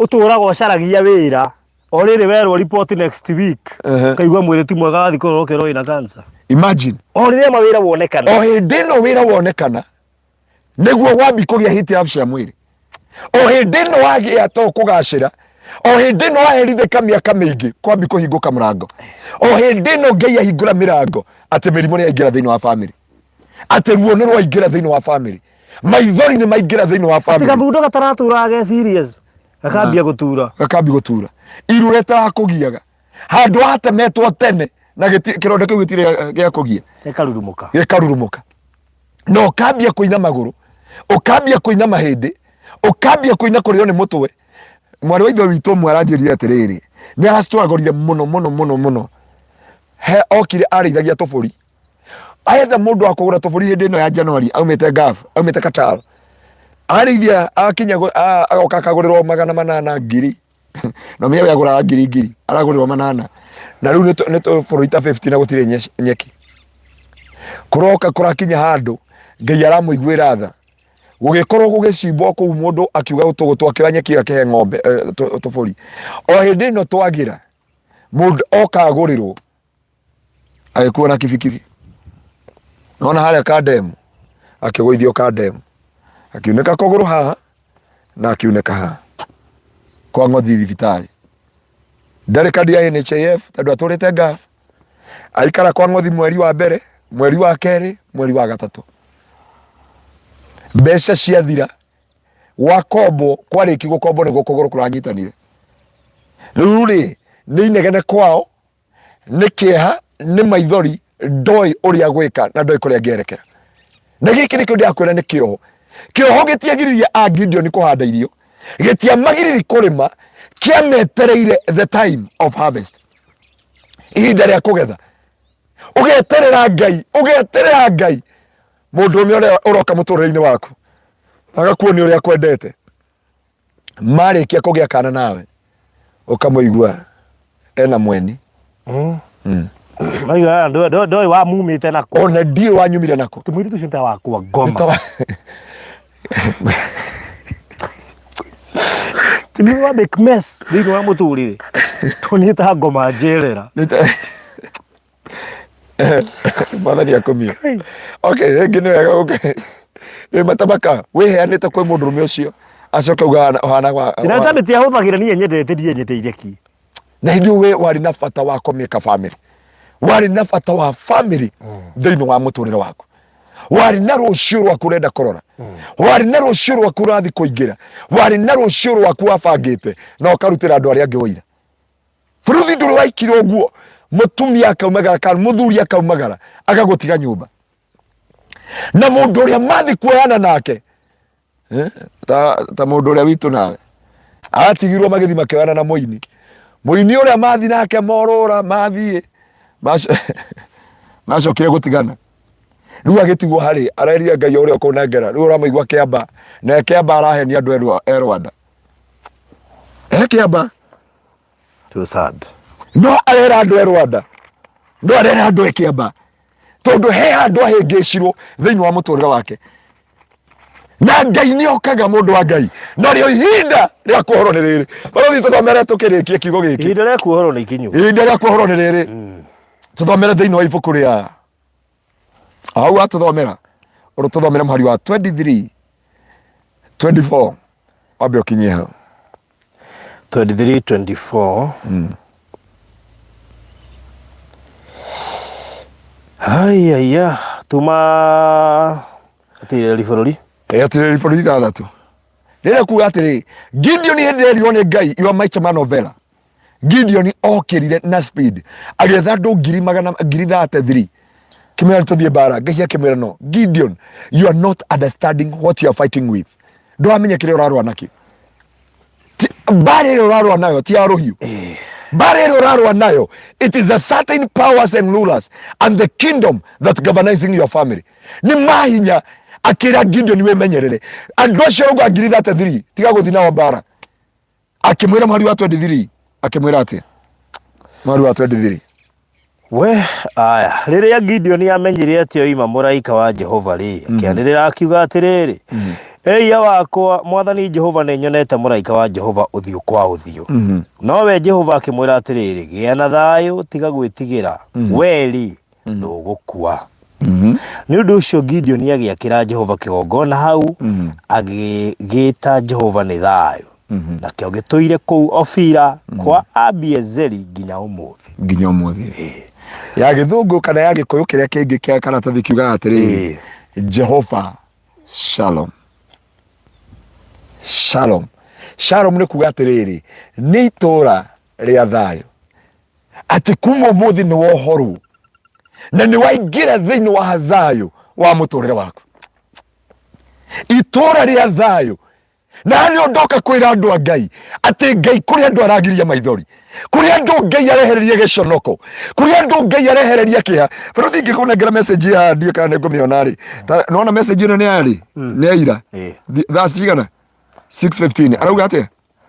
Speaker 1: ũtũraga ũcaragia wĩra, o rĩrĩ werwo report next week, ũkaigua mwĩrĩ ti mwega, wathiĩ kũrorwo ũkerwo wĩna cancer.
Speaker 2: Imagine.
Speaker 1: O rĩrĩa ma wĩra wonekana.
Speaker 2: O hĩndĩ ĩno wĩra wonekana nĩguo wambi kũgĩa hitilafu cia mwĩrĩ. O hĩndĩ ĩno wagĩa to kũgacĩra, o hĩndĩ ĩno waherithĩka mĩaka mĩingĩ kwambi kũhingũka mũrango, o hĩndĩ ĩno Ngai ahingũra mĩrango atĩ mĩrimũ nĩ yaingĩra thĩinĩ wa famĩlĩ, atĩ ruo nĩ rwaingĩra thĩinĩ wa famĩlĩ, maithori nĩ maingĩra thĩinĩ wa
Speaker 1: Atĩ
Speaker 2: famĩlĩ.
Speaker 1: Gathundo gataraturaga ge serious gakambia gũtura.
Speaker 2: Gakambi gũtura iru rĩtarakũgiaga handũ hatemetwo tene na kĩronda kĩu gĩtirĩ gĩa kũgia.
Speaker 1: Gĩkarurumũka.
Speaker 2: Gĩkarurumũka na ũkambia kũina magũrũ, ũkambia kũina mahĩndĩ, ũkambia kũina kũrĩo nĩ mũtwe. Mwarĩ wa ithe witũ ũmwe aranjĩrire atĩrĩrĩ, nĩ arastrugglire mũno mũno mũno mũno. He okire arĩithagia tũbũri, aetha mũndũ wa kũgũra tũbũri hĩndĩ ĩno ya January, aumĩte Gulf, aumĩte Qatar, arĩithia akinya agoka akagũrĩrwo 800 ngiri, na mwenyewe agũraga ngiri ngiri, aragũrĩrwo 800, na rĩu nĩ tũbũrũri ta 50 na gũtirĩ nyeki. Kũroka kũrakinya handũ Ngai aramũiguĩra tha, gũgĩkorwo gũgĩcimbwo kũu, mũndũ akiuga tũgũtũ, akĩoya nyeki ĩyo akĩhe ng'ombe, tũbũri. O hĩndĩ ĩno twagĩra mũndũ oka agũrĩrwo, agĩkuo na kibikibi nona harĩa kandemu, akĩgũithio kandemu, akiunĩka kũgũrũ haha na akiunĩka haha kwa ng'othi thibitarĩ. Ndarĩ kandi ya NHIF tondũ atũrĩte Gulf. Aikara kwa ng'othi mweri wa mbere, mweri wa kerĩ, mweri wa gatatũ, mbeca ciathira, gwakombwo, kwarĩki gũkombwo nĩguo kũgũrũ kũranyitanire. Rĩu rĩ nĩ inegene kwao, nĩ kĩeha, nĩ maithori, ndoĩ ũrĩa gwĩka na ndoĩ kũrĩa ngĩerekera. Na gĩkĩ nĩkĩo ndĩrakwĩra nĩ kĩoho. Kĩoho gĩtiagiririe a Gideon kũhanda irio, gĩtiamagiririe kũrĩma, kĩametereire the time of harvest, ihinda rĩa kũgetha. Ũgeterera Ngai, ũgeterera Ngai, mũndũ ũmwe ũrĩa ũroka mũtũrĩre-inĩ waku agakuonia ũrĩa akwendete. Marĩkia kũgĩa kana nawe ũkamũigua ena mweni.
Speaker 1: Maiga ndoĩ wamumĩte nako.
Speaker 2: Ona ndiĩ wanyumire nako.
Speaker 1: Tũmũirĩtu ũcio nĩ ta wakwa ngoma. Nĩ wa make mess thĩinĩ wa mũtũrĩre. Tũniĩ ta ngoma njerera.
Speaker 2: Mwathani akumio. Okay, rĩngĩ nĩ wega gũke ĩ matamaka wĩheanĩte kwĩ mũndũrũme ũcio, acoke uga ũhana
Speaker 1: Na ta mĩtĩ ahũthagĩra niĩ nyendete, niĩ nyendeire ki.
Speaker 2: Na hĩndĩ ĩyo we warĩ na bata wa kũmĩka family, warĩ na bata wa family thĩinĩ wa mũtũrĩre waku, warĩ na rũciũ rwaku ũrenda kũrora, warĩ na rũciũ rwaku ũrathiĩ kũingĩra, warĩ na rũciũ rwaku wabangĩte na ũkarutĩra andũ arĩa angĩ ũira. Bũrũri ndũrĩ waikire ũguo, mũtumia akaumagara kana mũthuri akaumagara agagũtiga nyũmba na mũndũ ũrĩa mathi kuoyana nake. Eh, ta mũndũ ũrĩa witũ nawe atigirwo magĩthiĩ makĩoyana na mũini, mũini ũrĩa mathi nake morũra mathiĩ macokire gũtigana. Rĩu agĩtigwo harĩ areria Ngai ũrĩa ũkũnengera. Rĩu ũramũigua Kĩamba na Kĩamba arahenia andũ e Rwanda e Kĩamba.
Speaker 1: Too sad.
Speaker 2: No arera andũ e Rwanda, no arera andũ e Kĩamba, tondũ he handũ ahĩngĩcirwo thĩinĩ wa mũtũrĩre wake. Na Ngai nĩ okaga, mũndũ wa Ngai, narĩo ihinda rĩa kuohorwo nĩ rĩrĩ. Barũthi, tũthomere tũkĩrĩkie kiugo gĩkĩ.
Speaker 1: Ihinda rĩa kuohorwo nĩ ikinyu.
Speaker 2: Ihinda rĩa kuohorwo nĩ rĩrĩ. Tũthomere thĩinĩ wa ibuku rĩa hau atũthomera, ũrũtũthomere mũhari wa 23 24, wambe ũkinyie hau.
Speaker 1: 23 24. Haiya, tuma atirĩrĩri bũrũri.
Speaker 2: Atirĩrĩri bũrũri 6 rĩrĩa kuga atĩrĩ, Gideon hĩndĩ erirwo nĩ Ngai, "You are mighty man of valor," Gideon okĩrire na speed agĩetha andũ ngiri magana ngiri 33, kĩmwĩra tũthiĩ mbara. Ngai akĩmwĩra, "No, Gideon, you are not understanding what you are fighting with. Ndũramenya kĩrĩa ũrarũa nakĩo. Mbara ĩrĩa ũrarũa nayo ti ya rũhiũ. Mbara ĩrĩa ũrarũa nayo, it is a certain powers and rulers and the kingdom that governing your family nĩ mahinya." Akĩra Gideon, "Wĩmenyerere andũ acio rauga 33,000, tiga gũthiĩ nao mbara." Akĩmwĩra mweri wa 23, akĩmwĩra atĩa mweri wa 23?
Speaker 1: We aya, rĩrĩa Gideoni amenyire atĩ oima mũraika wa Jehova rĩ, akĩanĩrĩra akiuga atĩrĩrĩ, "Ĩiya wakwa, mwathani Jehova, nĩ nyonete mũraika wa Jehova ũthiũ kwa ũthiũ." Nowe Jehova akĩmwĩra atĩrĩrĩ, "Gĩa na thayũ, tiga gwĩtigĩra, we rĩ, ndũgũkua." Nĩ ũndũ ũcio Gideoni agĩakĩra Jehova kĩgongona hau, agĩgĩĩta Jehova nĩ Thayũ. Nakĩo gĩtũire kũu Ofira kwa Abiezeri nginya ũmũthĩ.
Speaker 2: Nginya ũmũthĩ. Ya gĩthũngũ kana ya gĩkũyũ kĩrĩa kĩngĩ kĩa karatathi kiugaga atĩrĩrĩ, Jehova Shalom. Shalom, Shalom nĩ kuga atĩrĩrĩ, nĩ itũũra rĩa thayũ, atĩ kuma ũmũthĩ nĩ wohorwo na nĩ waingĩra thĩinĩ wa thayũ wa mũtũrĩre waku, itũũra rĩa thayũ. Na nĩ ndoka kwĩra andũ a Ngai atĩ Ngai kũrĩ andũ aragiria maithori, kũrĩ andũ Ngai arehereria gĩconoko, kũrĩ andũ Ngai arehereria kĩeha. Bũrũri ingĩkũnengera message ya ndiĩ kana nĩngũmĩona rĩ. Nona message ĩno nĩ yarĩ nĩ ya ira. Thaa cigana? 6:15. Arauga atĩa?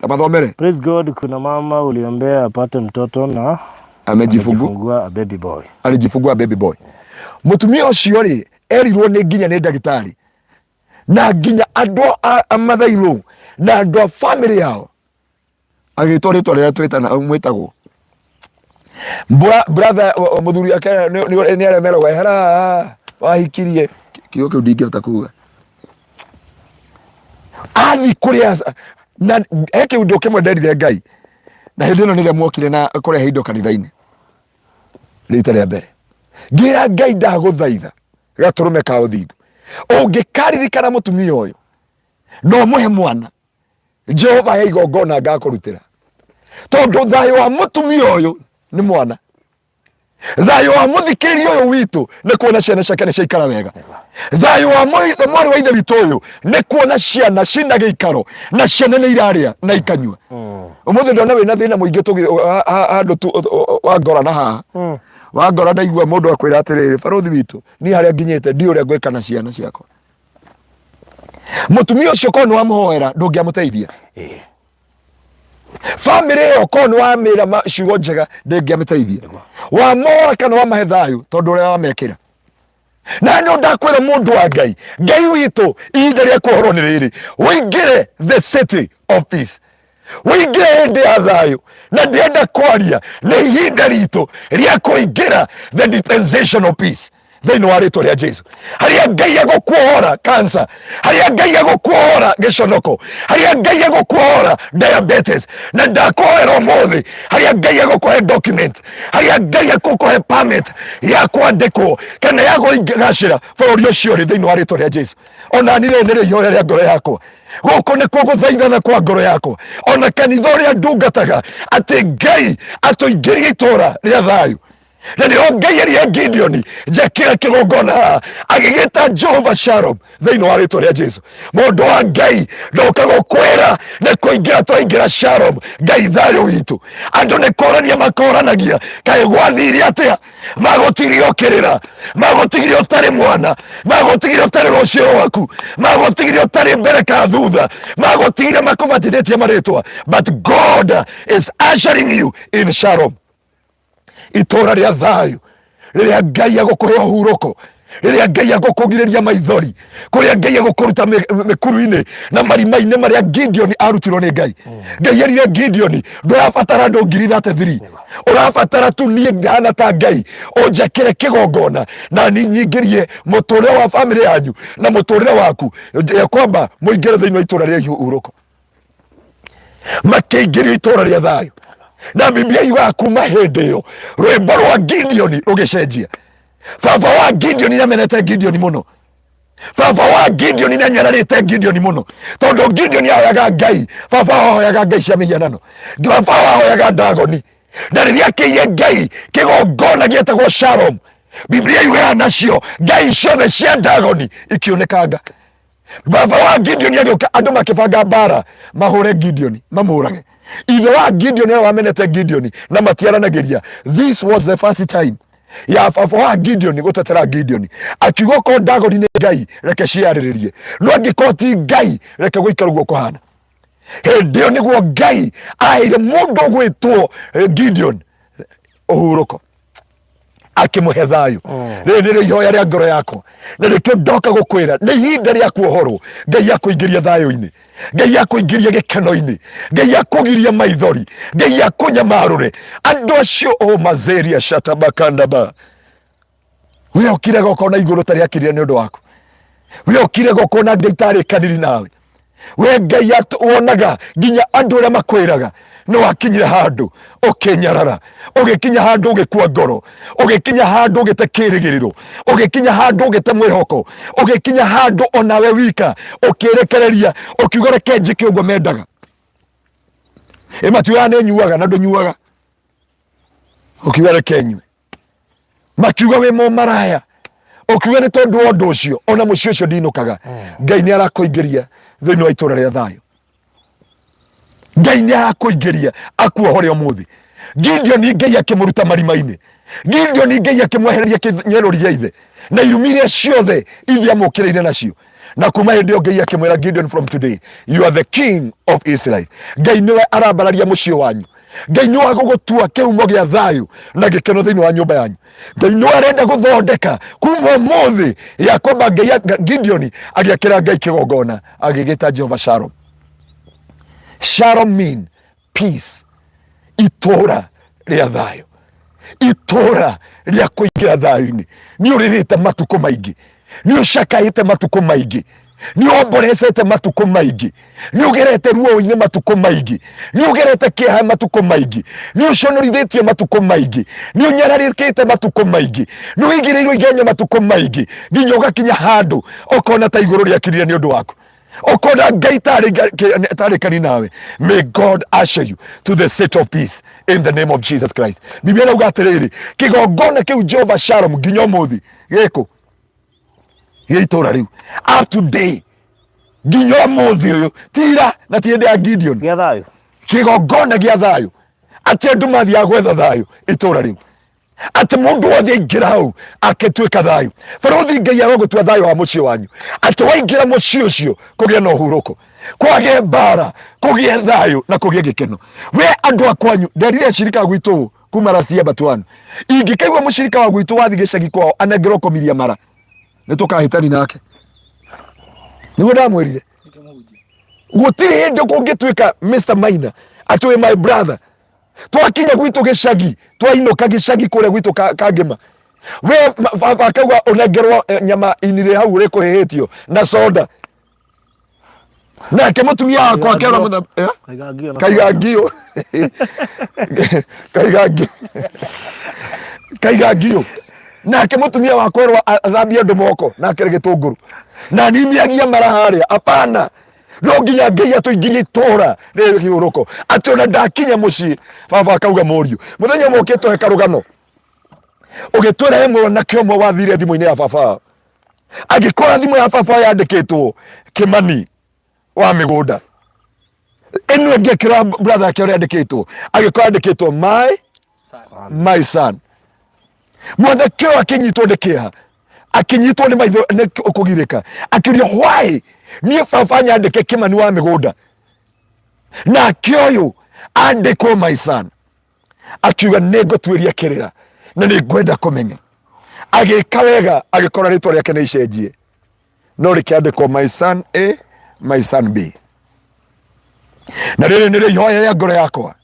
Speaker 2: Mathomere.
Speaker 1: Praise God, kuna mama uliombea apate mtoto na
Speaker 2: amejifungua
Speaker 1: amejifungua a baby boy.
Speaker 2: Alijifungua baby boy. Mũtumia ũcio rĩ, erirwo nĩ nginya nĩ ndagĩtarĩ na nginya andũ a mathairũ na andũ a family yao, agĩtwo rĩtwa rĩrĩa twĩtana mwĩtagwo brother, mũthuri wake nĩ aremeragwo, ehera wahikirie kiugo kĩu ndingĩhota kuga. Athi kũrĩa na he kĩũndũ kĩmwe nderire Ngai na hĩndĩ ĩno nĩrĩa muokire na kũrehe indo kanitha-inĩ rita rĩa mbere, ngĩra Ngai, "Ndagũthaitha gatũrũme ka ũthingu, ũngĩkaririkana mũtumia ũyũ no mũhe mwana, Jehova, he igongona ngakũrutĩra, tondũ thayũ wa mũtumia ũyũ nĩ mwana, thayũ wa mũthikĩrĩria ũyũ witũ nĩ kuona ciana ciake nĩ ciaikara wega, thayũ wa mwarĩ wa ithe witũ ũyũ nĩ kuona ciana cina gĩikaro na ciana nĩ irarĩa na ikanyua." Ũmũthĩ ndona wĩna thĩna mũingĩ handũ tu wangora na haha wangora, ndaigua mũndũ akwĩra atĩrĩrĩ, "Barũthi witũ, niĩ harĩa nginyĩte ndiũ ũrĩa ngwĩka na ciana ciakwa." Mũtumia ũcio korwo nĩ wamũhoera ndũngĩamũteithia. Bamĩrĩ ĩyo korwo nĩ wamĩra ciugo njega ndĩngĩamĩteithia, wamora kana wamahe thayũ tondũ ũrĩa wamekĩra. Na nĩ ndakwĩra mũndũ wa Ngai, Ngai witũ, ihinda rĩa kuohorwo nĩ rĩrĩ, ũingĩre the city of peace, ũingĩre hĩndĩ ya thayũ. Na ndĩrenda kwaria nĩ ihinda ritũ rĩa kũingĩra the dispensation of peace. Thĩinĩ wa rĩtwa rĩa Jesu, harĩa Ngai egũkuohora cancer, harĩa Ngai egũkuohora gĩconoko, harĩa Ngai egũkuohora diabetes, na ndakũhoera ũmũthĩ, harĩa Ngai egũkũhe document, harĩa Ngai egũkũhe permit ya kwandĩkwo kana ya kũgacĩra bũrũri ũcio ũrĩ, thĩinĩ wa rĩtwa rĩa Jesu. Ona niĩ rĩrĩ nĩrĩo ihoya rĩa ngoro yakwa, gũkũ nĩkuo gũthaithana kwa ngoro yakwa, ona kanitha ũrĩa ndungataga, atĩ Ngai atũingĩrie itũra rĩa thayũ. Na nĩho Ngai erire Gideoni, njakĩra kĩgongona haha, agĩgĩta Jehova Shalom, thĩinĩ wa rĩtwa rĩa Jesu. Mũndũ wa Ngai, ndoka gũkwĩra nĩ kũingĩra twaingĩra Shalom, Ngai thayũ witũ. Andũ nĩ kũrania makoranagia, kaĩ gwathire atĩa? Magũtigire ũkĩrĩra, magũtigire ũtarĩ mwana, magũtigire ũtarĩ rũciũ rwaku, magũtigire ũtarĩ mbere ka thutha, magũtigire makũbatithĩtie marĩtwa, but God is ushering you in Shalom, itũra rĩa thayũ, rĩrĩa Ngai agũkũhe ũhurũko, rĩrĩa Ngai agũkũgirĩria maithori, kũrĩa Ngai agũkũruta mĩkuru-inĩ na marima-inĩ marĩa Gideoni arutirwo nĩ Ngai. Ngai erire Gideoni, ndũrabatara andũ 33,000, ũrabatara tu niĩ ngahana ta Ngai ũnjakĩre kĩgongona na niĩ nyingĩrie mũtũrĩre wa bamĩrĩ yanyu na mũtũrĩre waku, ya kwamba mũingĩre thĩinĩ wa itũra rĩa ihurũko. Makĩingĩrio itũra rĩa thayũ, na Biblia yugaga kuma hĩndĩ ĩyo rwĩmbo rwa Gideoni rũgĩcenjia. Baba wa Gideoni nĩamenete Gideoni mũno, baba wa Gideoni nĩanyararĩte Gideoni mũno, tondũ Gideoni ahoyaga Ngai, baba ahoyaga ngai cia mĩhianano, baba ahoyaga Ndagoni. Na rĩrĩa akĩire Ngai kĩgongona gĩetagwo Shalom, Biblia yugaga nacio ngai ciothe cia Ndagoni ikĩũnĩkanga. Baba wa Gideoni agĩũka, andũ makĩbanga mbara mahũre Gideoni mamũrage. Ithe wa Gideoni arĩa wamenete Gideoni na matiaranagĩria. This was the first time ya baba wa Gideoni gũtetera Gideoni, akiuga okorwo Ndagoni nĩ ngai reke ciarĩrĩrie, no angĩkorwo ti ngai reke gũikara ũguo kũhana. Hĩndĩ ĩyo nĩguo Ngai aheire mũndũ ũgwĩtwo Gideon ũhurũko, akĩmũhe thayũ. Rĩrĩ nĩrĩo ihoya rĩa ngoro yakwa, na nĩkĩo ndoka gũkwĩra nĩ ihinda rĩa kuohorwo. Ngai akũingĩria thayũ-inĩ, Ngai akũingĩria gĩkeno-inĩ, Ngai akũgiria maithori, Ngai akũnyamarũre andũ acio. O mazeria shatabakandaba, we ũkire gokona igũrũ ta rĩakirire nĩ ũndũ waku, we ũkire gokona Ngai tarĩkaniri nawe, we Ngai wonaga nginya andũ arĩa makwĩraga nĩ wakinyire handũ ũkĩnyarara, ũgĩkinya handũ ũgĩkua ngoro, ũgĩkinya handũ ũgĩte kĩrĩgĩrĩro, ũgĩkinya handũ ũgĩte mwĩhoko, ũgĩkinya handũ onawe wika ũkĩrekereria, ũkiuga reke njĩke ũguo mendaga. Ĩ matiugaga nĩ nyuaga na ndũnyuaga, ũkiuga reke nyue. Makiuga wĩ mũmaraya, ũkiuga nĩ tondũ wa ũndũ ũcio ona mũciĩ ũcio ndinũkaga. Ngai nĩ arakũingĩria thĩinĩ wa itũra rĩa thayũ. Ngai nĩ arakũingĩria akuohore ũmũthĩ. Gideoni Ngai akĩmũruta marima-inĩ, Gideoni Ngai akĩmwehereria kĩnyerũri gĩa ithe na irumi iria ciothe ithe amũkĩrĩire nacio, na kuma hĩndĩ ĩyo Ngai akĩmwĩra, Gideon, from today you are the king of Israel. Ngai nĩwe arambararia mũciĩ wanyu. Ngai nĩwe agũgũtua kĩhumo gĩa thayũ na gĩkeno thĩinĩ wa nyũmba yanyu. Ngai nĩwe arenda gũthondeka kuma ũmũthĩ ya kwamba. Ngai Gideoni agĩakĩra Ngai kĩgongona, agĩgĩta Jehova Shalom. Shalom mean peace, itũra rĩa thayũ, itũra rĩa kũingĩra thayũ-inĩ. Nĩ ũrĩrĩte matukũ maingĩ, nĩ ũcakaĩte matukũ maingĩ, nĩ ũomborecete matukũ maingĩ, nĩ ũgerete ruo-inĩ matukũ maingĩ, nĩ ũgerete kĩeha matukũ maingĩ, nĩ ũconorithĩtio matukũ maingĩ, nĩ ũnyararĩkĩte matukũ maingĩ, nĩ ũigĩrĩirwo igenyo matukũ maingĩ, nginya ũgakinya handũ ũkona ta igũrũ rĩakirire nĩ ũndũ waku, ũkona Ngai tarĩ kani nawe. May God usher you to the seat of peace in the name of Jesus Christ. Biblia ĩrauga atĩrĩrĩ, kĩgongona kĩu Jehova Shalom nginya ũmũthĩ gĩkũ gĩ itũra rĩu, up to day, nginya ũmũthĩ ũyũ, tira na ti hĩndĩ ya Gideon.
Speaker 1: Gĩa thayũ.
Speaker 2: Kĩgongona gĩa thayũ, atĩ andũ mathiaga gwetha thayũ itũra rĩu, atĩ mũndũ wothe aingĩra hau akĩtuĩka thayũ. Barũthi, Ngai arogũtua thayũ wa mũciĩ wanyu, atĩ waingĩra mũciĩ ũcio kũgĩe na ũhurũko, kwage mbara, kũgĩe thayũ na kũgĩe gĩkeno. We andũ a kwanyu, nderire acirika gwitũ ũũ kuma racia batuanu, ingĩkaigua mũcirika wa gwitũ wathi gĩcagi kwao anengerwo kũmiria mara, nĩ tũkahĩtani nake. Nĩguo ndamwĩrire gũtirĩ hĩndĩ kũngĩtuĩka Mr. Maina atĩ wĩ my brother. Twakinya gwitũ gĩcagi, twainũka gĩcagi kũrĩa gwitũ Kangĩma, We baba akauga ũnengerwo nyama inire hau rĩkũhĩhĩtio na soda. Nake mũtumia wakwa akera mũthemba eh?
Speaker 1: Kaiga ngio na
Speaker 2: Kaiga
Speaker 1: soda.
Speaker 2: Ngio kaiga ngio kaiga ngio. Nake mũtumia wakwa erwo athambie andũ moko nake rĩ gĩtũngũrũ na nimiagia mara harĩa. Apana, no nginya Ngai atũingĩrie itũra rĩ kĩhurũko, atĩ ona ndakinya mũciĩ baba akauga mũriũ. Mũthenya ũmwe ũkĩtũhe karũgano ũgĩtwĩra he mwanake ũmwe wathire thimũ-inĩ ya baba, agĩkora thimũ ya baba yandĩkĩtwo Kĩmani wa mĩgũnda. Ĩno ĩngĩ akĩrora brother yake ũrĩa yandĩkĩtwo, agĩkora yandĩkĩtwo my son. Mwanake ũyũ akĩnyitwo nĩ kĩeha, akĩnyitwo nĩ maitho nĩ kũgirĩka, akĩũria, why niĩ baba nyandĩke Kĩmani wa mĩgũnda nake ũyũ andĩkwo my son? Akiuga, nĩ ngũtuĩria kĩrĩra na nĩ ngwenda kũmenya. Agĩka wega, agĩkora rĩtwa rĩake nĩ icenjie, no rĩkĩandĩkwo my son A, my son B. Na rĩrĩ nĩrĩo ihoya rĩa ngoro yakwa.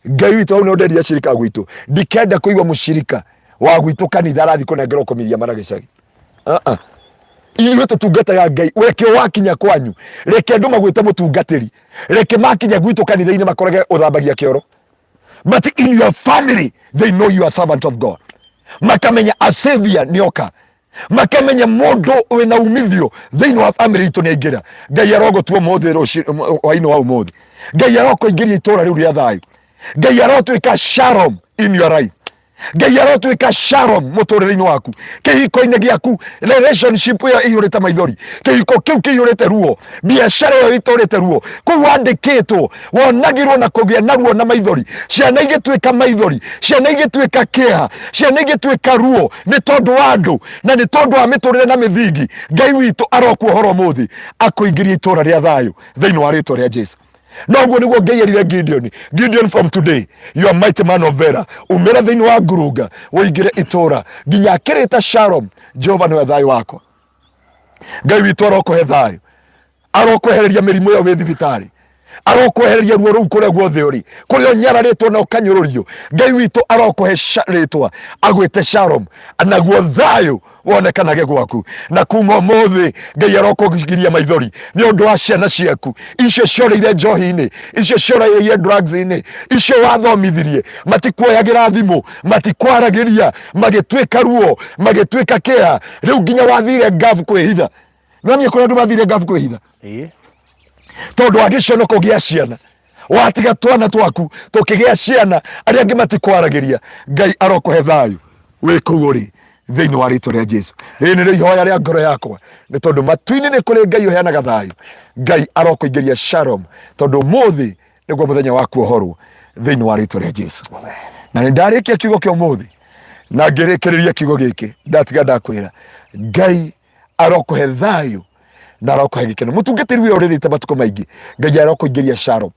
Speaker 2: Ngai witũ, hau nĩho ndendia cirika gwitũ. Ndikenda kũigua mũcirika wa gwitũ kanitha arathiĩ kũnengerwo kũmiria mara gĩcagi. Uh-uh. Ithuĩ tũtungataga Ngai. Reke wakinya kwanyu, reke andũ magwĩte mũtungatĩri, reke makinya gwitũ kanitha-inĩ makorage ũthambagia kĩoro, but in your family they know you are servant of God. Makamenya a savior nĩoka, makamenya mũndũ wĩna umithio thĩinĩ wa family itũ nĩaingĩra. Ngai arogũtua ũmũthĩ hwainĩ wa ũmũthĩ, Ngai arokũingĩria itũra rĩu rĩa thayũ. Ngai arotuĩka shalom in your life. Ngai arotuĩka shalom mũtũrĩre-inĩ waku, kĩhiko-inĩ gĩaku. Relationship ĩyo ĩiyũrĩte maithori, kĩhiko kĩu kĩiyũrĩte ruo, biacara ĩyo ĩtũrĩte ruo, kũu wandĩkĩtwo wonagirwo na kũgĩa na ruo na maithori, ciana igĩtuĩka maithori, ciana igĩtuĩka kĩeha, ciana igĩtuĩka ruo, nĩ tondũ wa andũ na nĩ tondũ wa mĩtũrĩre na mĩthingi. Ngai witũ arokuohora ũmũthĩ, akũingĩria itũra rĩa thayũ thĩinĩ wa rĩtwa rĩa Jesu. Noguo nĩguo Ngai erire Gideon, Gideon, from today you are mighty man of valor. Umĩra thĩinĩ wa ngurunga ũingĩre itũra. Nginya akĩrĩta Shalom, Jehova nĩwe thayũ wakwa. Ngai witũ arokũhe thayũ, arokwehereria mĩrimũ ĩyo wĩ thibitarĩ, arokwehereria ruo rũu kũrĩa guothe ũrĩ, kũrĩa ũnyararĩtwo na ũkanyũrũrio. Ngai witũ arokũhe rĩtwa agwĩte Shalom, naguo thayũ wonekanage gwaku. Na kuma ũmũthĩ Ngai arokũgiria maithori nĩ ũndũ wa ciana ciaku icio ciorĩire njohi-inĩ, icio ciorĩire drugs-inĩ, icio wathomithirie matikuoyagĩra thimũ, matikwaragĩria, magĩtuĩka ruo, magĩtuĩka kĩeha. Rĩu nginya wathire ngabu kwĩhitha. Nĩwamenya kũrĩa andũ mathire ngabu kwĩhitha?
Speaker 1: Ĩĩ.
Speaker 2: Tondũ wa gĩconoko gĩa ciana. Watiga twana twaku tũkĩgĩa ciana, arĩa angĩ matikwaragĩria. Ngai arokũhe thayũ wĩ kũu ũrĩ thĩinĩ wa rĩtwa rĩa Jesu. Rĩrĩ nĩrĩo ihoya rĩa ngoro yakwa, nĩ tondũ matu-inĩ nĩ kũrĩ Ngai ũheanaga thayũ. Ngai arokũingĩria shalom, tondũ ũmũthĩ nĩguo mũthenya wa kuohorwo thĩinĩ wa rĩtwa rĩa Jesu. Na nĩ ndarĩkia kiugo kĩa ũmũthĩ, na ngĩrĩkĩrĩria kiugo gĩkĩ, ndatiga ndakwĩra, Ngai arokũhe thayũ na arokũhe gĩkeno. Mũtungatĩri we ũrĩrĩte matukũ maingĩ, Ngai arokũingĩria shalom.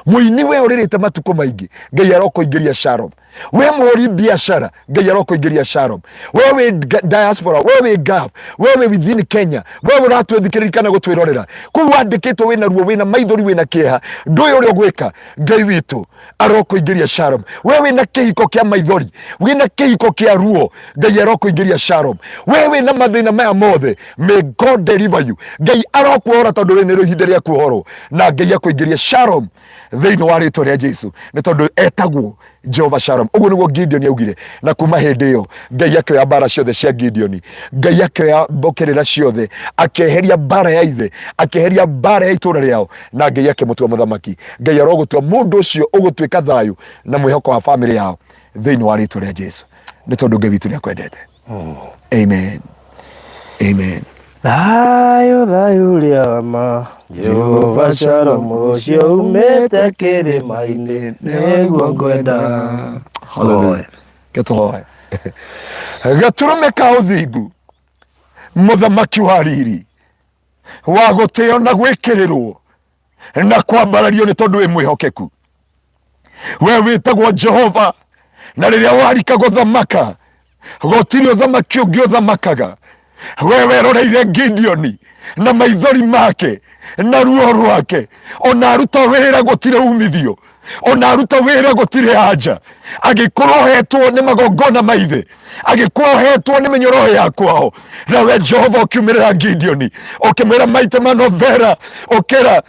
Speaker 2: Mũini we ũrĩrĩte matukũ maingĩ, Ngai arokũingĩria shalom. We mũhũri biacara, Ngai arokũingĩria shalom. We wĩ diaspora, we wĩ Gulf, we wĩ within Kenya, we ũratwĩthikĩrĩria kana gũtwĩrorera kũu wandĩkĩtwo wĩna ruo, wĩna maithori, wĩna kĩeha, ndũĩ ũrĩa ũgwĩka, Ngai witũ arokũingĩria shalom. We wĩna kĩhiko kĩa maithori, wĩna kĩhiko kĩa ruo, Ngai arokũingĩria shalom. We wĩna mathĩna maya mothe, may God deliver you. Ngai arokuohora, tondũ rĩrĩ nĩrĩo ihinda rĩa kuohorwo, na Ngai akũingĩria shalom thĩinĩ wa rĩtwa rĩa Jesu, nĩ tondũ etagwo Jehova Shalom. Ũguo nĩguo Gideon augire, na kuma hĩndĩ ĩyo Ngai akĩoya mbara ciothe cia Gideon, Ngai akĩoya mbũkĩrĩra ciothe, akĩeheria mbara ya ithe, akĩeheria mbara ya itũra rĩao, na Ngai akĩmũtua mũthamaki. Ngai arogũtua mũndũ ũcio ũgũtuĩka thayũ na mwĩhoko wa famĩlĩ yao thĩinĩ wa rĩtwa rĩa Jesu, nĩ tondũ Ngai witũ nĩ akwendete. Amen, amen.
Speaker 1: Thayũ, thayũ ũrĩa wa ma, Jehova Shalom, ũcio umĩte kĩrĩma-inĩ, nĩguo ngwenda.
Speaker 2: Hallelujah. Ketũhoe. Gatũrũme ka ũthingu, mũthamaki wa riri, wa gũtĩo na gwĩkĩrĩrwo na kwambarario, nĩ tondũ wĩ mwĩhokeku. We wĩtagwo Jehova, na rĩrĩa warika gũthamaka gũtirĩ ũthamaki ũngĩ ũthamakaga. We weroreire Gideoni na maithori make na ruo rwake, ona aruta wĩra gũtirĩ umithio. Ona aruta wĩra gũtirĩ anja. Agĩkorwo hetwo nĩ magongona ma ithe, agĩkorwo hetwo nĩ mĩnyororo ya kwao. Nawe Jehova ũkiumĩrĩra Gideoni, ũkĩmwĩra maite manovera, ũkĩra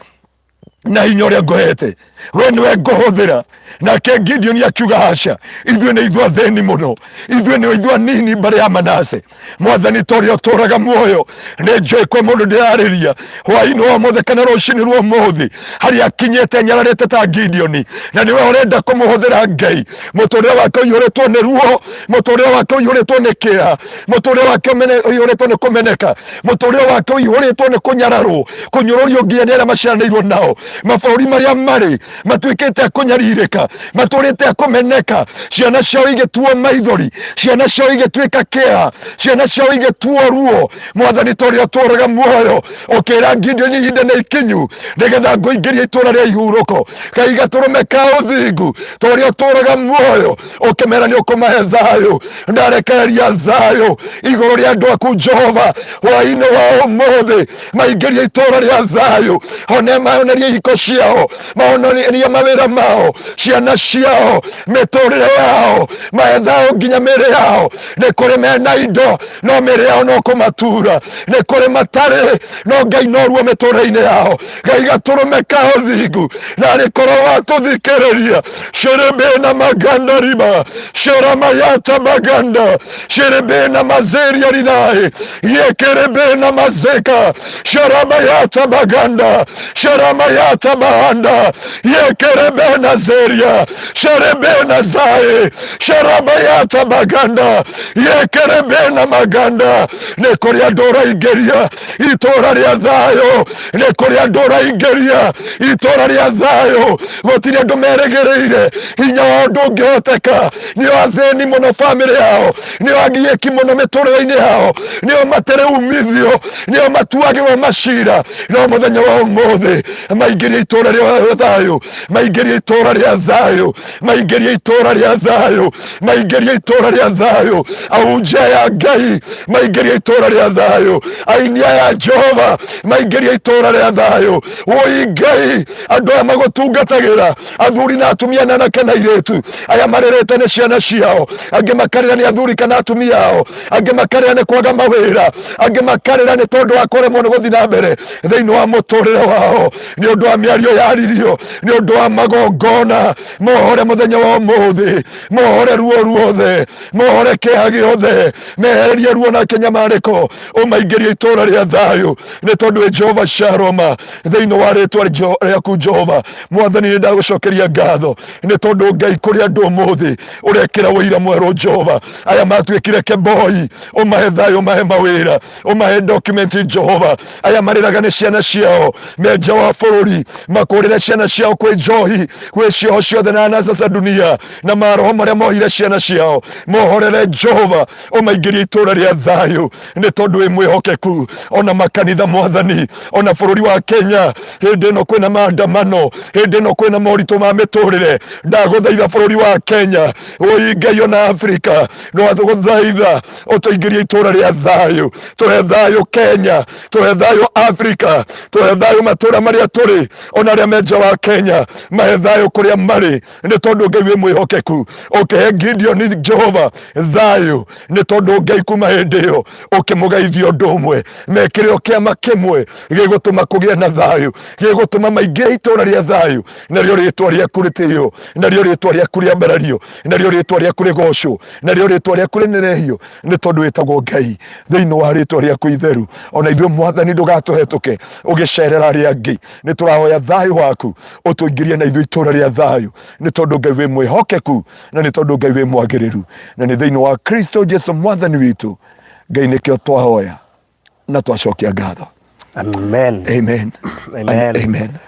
Speaker 2: na hinya ũrĩa ngũhete, we nĩwe ngũhũthĩra. Nake Gideoni akiuga, aca, ithuĩ nĩ ithuĩ athĩni mũno, ithuĩ nĩ ithuĩ anini mbarĩ ya Manase. Mwathani, ta ũrĩa ũtũraga muoyo, nĩ njũĩ kwĩ mũndũ ndĩrarĩria hwainĩ wa ũmũthĩ kana rũcinĩ rwa ũmũthĩ, harĩa akinyĩte nyararĩte ta Gideoni, na nĩwe ũrenda kũmũhũthĩra. Ngai, mũtũrĩre wake ũiyũrĩtwo nĩ ruo, mũtũrĩre wake ũiyũrĩtwo nĩ kĩeha, mũtũrĩre wake ũiyũrĩtwo nĩ kũmeneka, mũtũrĩre wake ũiyũrĩtwo nĩ kũnyararwo, kũnyũrũrio nginya nĩ arĩa maciaranĩirwo nao. Mabũrũri marĩa marĩ matuĩkĩte a kũnyarirĩka, matũrĩte a kũmeneka, ciana ciao igĩtuo maithori, ciana ciao igĩtuĩka kĩeha, ciana ciao igĩtuo ruo. Mwathani, ta ũrĩa ũtũraga muoyo, ũkĩra Gideoni, ihinda nĩ ikinyu nĩgetha ngũingĩria itũra rĩa ihurũko. Ngai, gatũrũme ka ũthingu, ta ũrĩa ũtũraga muoyo, ũkĩmera nĩ ũkũmahe thayũ. Ndarekereria thayũ igũrũ rĩa andũ aku, Jehova, hwainĩ wa ũmũthĩ. Maingĩria itũra rĩa thayũ, one mahonerie ihiko ciao, mahonerie mawĩra mao, ciana ciao, mĩtũrĩre yao, mahe thayũ nginya mĩĩrĩ yao. Nĩ kũrĩ mena indo no mĩĩrĩ yao no kũmatura, nĩ kũrĩ matarĩ no Ngai no ruo mĩtũrĩre-inĩ yao. Ngai, gatũrũme ka ũthingu, na arĩkorwo watũthikĩrĩria. Sherebena maganda riba sheramayata maganda sherebena mazeria rinae yekerebena mazeka sharamayata maganda sharamayata mahanda yekerebena zeria sherebena zae sharamayata maganda yekerebena maganda. Nĩ kũrĩ andũ ũraingĩria itũra rĩa thayũ, nĩ kũrĩ andũ ũraingĩria itũra rĩa thayũ. Gũtirĩ andũ merĩgĩrĩire, hinya wao ndũngĩhoteka. Nĩo athĩni mũno bamĩrĩ yao, nĩo agiĩki mũno mĩtũrĩre-inĩ yao, nĩo matarĩ umithio, nĩo matuagĩrwo macira. No mũthenya wa ũmũthĩ maingĩria itũra rĩa thayũ, maingĩria itũra rĩa thayũ, maingĩria itũra rĩa thayũ, maingĩria itũra rĩa thayũ. Ahunjia ya Ngai, maingĩria itũra rĩa thayũ. Aini aya Jehova, maingĩria itũra rĩa thayũ. Woi Ngai, andũ aya magũtungatagĩra, athuri na atumia na anake na airĩtu aya marĩrĩte nĩ ciana ciao, angĩ makarĩra nĩ athuri kana atumia ao, angĩ makarĩra nĩ kwaga mawĩra, angĩ makarĩra nĩ tondũ wa kũremwo nĩ gũthiĩ na mbere thĩinĩ wa mũtũrĩre wao, nĩ ũndũ wa mĩario yaririo, nĩ ũndũ wa magongona. Mohore mũthenya wa ũmũthĩ, mohore ruo ruothe, mohore kĩeha gĩothe, mehererie ruo na kĩnyamarĩko, ũmaingĩrie itũũra rĩa thayũ, nĩ tondũ wĩ Jehova Sharoma. Thĩinĩ wa rĩtwa rĩaku Jehova Mwathani, nĩ ndagũcokeria ngatho, nĩ tondũ Ngai, kũrĩ andũ ũmũthĩ ũrekĩra ũira mwerũ. Jehova, aya matuĩkire keboi, ũmahe thayũ, ũmahe mawĩra, ũmahe document. Jehova, aya marĩraga nĩ ciana ciao me nja wa bũrũri, makũrĩre ciana ciao kwĩ njohi, kwĩ cioho ciothe na anasa cia dunia na maroho marĩa mohire ciana ciao. Mohorere Jehova, ũmaingĩrie itũũra rĩa thayũ, nĩ tondũ wĩ mwĩhokeku. Ona makanitha Mwathani, ona bũrũri wa Kenya, hĩndĩ ĩno kwĩna maandamano, hĩndĩ ĩno kwĩna moritũ ma mĩtũrĩre, ndagũthaitha bũrũri wa Kenya, woi Ngai, ona Afrika, ndagũthaitha ũtũingĩrie itũũra rĩa thayũ. Tũhe thayũ Kenya, tũhe thayũ Afrika, tũhe thayũ matũũra marĩa tũrĩ, ona arĩa me nja wa Kenya, mahe thayũ kũrĩa marĩ, nĩ tondũ Ngai wĩ mwĩhokeku. Ũkĩhe Gideoni Jehova thayũ, nĩ tondũ Ngai kuma hĩndĩ ĩyo ũkĩmũgeithia ũndũ ũmwe, mekĩre o kĩama kĩmwe gĩgũtũma kũgĩe na thayũ, gĩgũtũma maingĩre itũũra rĩa thayũ, narĩo rĩtwa rĩaku rĩtĩo, narĩo rĩtwa rĩaku rĩambarario, narĩo rĩtwa rĩaku rĩgocwo, narĩo rĩtwa rĩaku rĩnenehio, nĩ tondũ wĩtagwo Ngai. Thĩinĩ wa rĩtwa rĩaku itheru, ona ithuĩ Mwathani, ndũgatũhetũke ũgĩcerera arĩa angĩ. Nĩ tũrahoya thayũ waku ũtũingĩrie na ithuĩ itũũra rĩa thayũ, nĩ tondũ Ngai wĩ mwĩhokeku, na nĩ tondũ Ngai wĩ mwagĩrĩru, na nĩ thĩinĩ wa Kristo Jesu Mwathani witũ, Ngai, nĩkĩo twahoya na twacokia ngatho.
Speaker 1: Amen.
Speaker 2: Amen.
Speaker 1: Amen.
Speaker 2: And amen